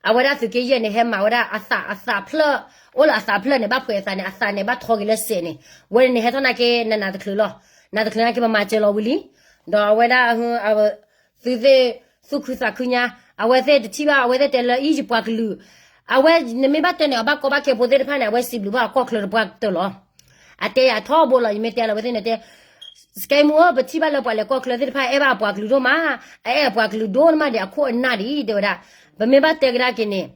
အဝဲဒၣ်သုးက့ယဲၢ်န့ၣ် ဟဲမၤဝဲဒၣ်အသးအသးဖျၢၣ်, အိၣ်လၢအသးဖျၢၣ်န့ၣ် ဘၣ်ဖှဲးအသးန့ၣ် အသးန့ၣ် ဘၣ်ထီက့ၤလၢစဲးန့ၣ်, ဝဲန့ၣ်န့ၣ် ဟဲထီၣ်နာ်က့ နနးတချုးလီၤ, နးတချုးနာ်က့ ပမၤစၢၤလီၤဝံၤလံ, ဒီးအဝဲဒၣ် သုသ့ၣ်သူၣ်ခုသးခုညါ, အဝဲသ့ၣ်တထံၣ်ဘၣ် အဝဲသ့ၣ်တဲလၢအံၤယပှၤကလုာ်, အဝဲနမ့ၢ်ဘၣ်တဲန့ၣ် အဘၣ်ကီဘၣ်ခဲဖိသ့ၣ်တဖၣ်န့ၣ် အဝဲစံးဘျုးဘၣ်အကီၢ်ချၢတပှၢ်ကတၢၢ်လီၤ. အတဲယၤထီဘိလီၤ ယမ့ၢ်တဲလီၤဝဲသ့ၣ်န့ၣ်တဲ စကဲမူဧၢ ပထံၣ်ဘၣ်လၢပှၤလဲၤကီၢ်ချၢသ့ၣ်တဖၣ် အဲၣ်ဘၣ်အပှၤကလုာ်ဒိၣ်မး, အအဲၣ်အပှၤကလုာ်ဒိၣ်မးဒီး အခိၣ်အနၢ်ဒံး တဲဝဲဒၣ်, ပမ့ၢ်ဘၣ်တဲကဒါက့ၤန့ၣ်,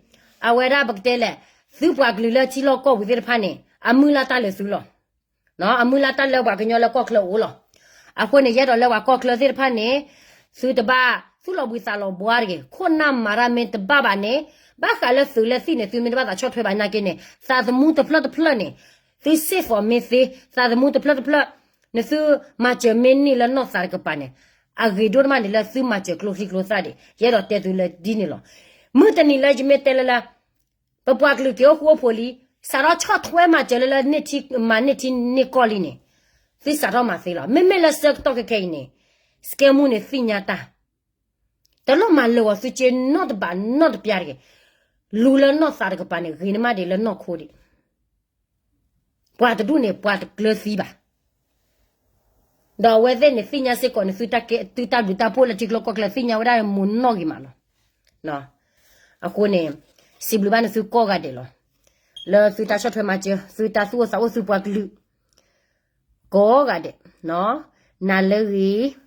အဝဲဒၣ်ပကတဲလဲၣ်, သုပှၤကလုာ်လၢထံလီၢ်ကီၢ်ပူၤသ့ၣ်တဖၣ်န့ၣ် အမုၢ်လၢ်တၢ်လၢသုလီၤ. အမုၢ်လၢ်တၢ်လၢပှၤကညီလၢကီၢ်ချၢအအိၣ်လီၤ. အဃိန့ၣ် ယအဲၣ်ဒိးလၢပှၤကီၢ်ချၢသ့ၣ်တဖၣ်န့ၣ်, သုတဘၣ်သူၣ်လီၤဘှံးသးလီၤဘှါတဂ့ၤ, ခိၣ်နၢ်မၤတၢ်မ့ၢ်တဘၣ်ဘၣ်န့ၣ်, ဘၣ်ဃးလၢသုးလၢသံၣ်န့ၣ် သုမ့ၢ်တဘၣ်သးဆီၣ်ထွဲဘၣ်နာ်က့န့ၣ် သးသမူတဖျၢၣ်တဖျၢၣ်န့ၣ်, သု safe အီၤမ့ၢ်သ့, သးသမူတဖျၢၣ်တဖျၢၣ်, နသုမၤစၢၤမ့ၢ်န့ၢ်လၢနီၢ်သးတကပၤန့ၣ်, အဂ့ၤဒိၣ်တမးန့ၣ်လၢသုမၤစၢၤကျိချံကျိသၣ်ဒံး, ယအဲၣ်ဒိးတဲသုလၢဒ်န့ၣ်လီၤ. မုၢ်တနံၤလၢယမ့ၢ်တဲလၢလၢ ပပှၤကလုာ်က့ၤအိၣ်ဃူအိၣ်ဖိးလံ, စးထီၣ်ဆီၣ်ထွဲမၤစၢၤလၢလၢန့ၢ်ထံမၤန့ၢ်ထံန့ၢ်ကီၢ်လံန့ၣ်, သုစးထီၣ်မၤသ့လီၤ. မ့မ့ၢ်လၢဆၢကတီၢ်ခဲခဲအံၤန့ၣ်, စကဲမူန့ၣ်သ့ၣ်ညါတၢ်, တလိၣ်မၤလၢာ်ဂီၤသုစ့နီတဘးနီတပျၢ်တဂ့ၤ, လူၤလၢနီၢ်သးတကပၤန့ၣ် ဂ့ၤနမးဒံးလၢနီၢ်ခိဒံး ပှၤတဒူၣ်န့ၣ် ပှၤတကျၢၤသံဘၣ်. ဒီးအဝဲသ့ၣ်န့ၣ်သ့ၣ်ညါစ့ၢ်ကီးန့ၣ် သုတၢ်ဘျုးတၢ်ဖှိၣ်လၢထံကျိကီၢ်ချၢသ့ၣ်ညါဝဲဒၣ်မ့ၢ်နီၢ်ဂ့ၤမးလီၤ. အဃိန့ၣ် စံးဘျုးဘၣ်နသုကိးဂၤဒဲးလီၤ. လၢသုတၢ်ဆီၣ်ထွဲမၤစၢၤ သုတၢ်သူၣ်အိၣ်သးအိၣ်သုပှၤကလုာ် ကိးဂၤဒဲး, နၤလၢဂ့ၤ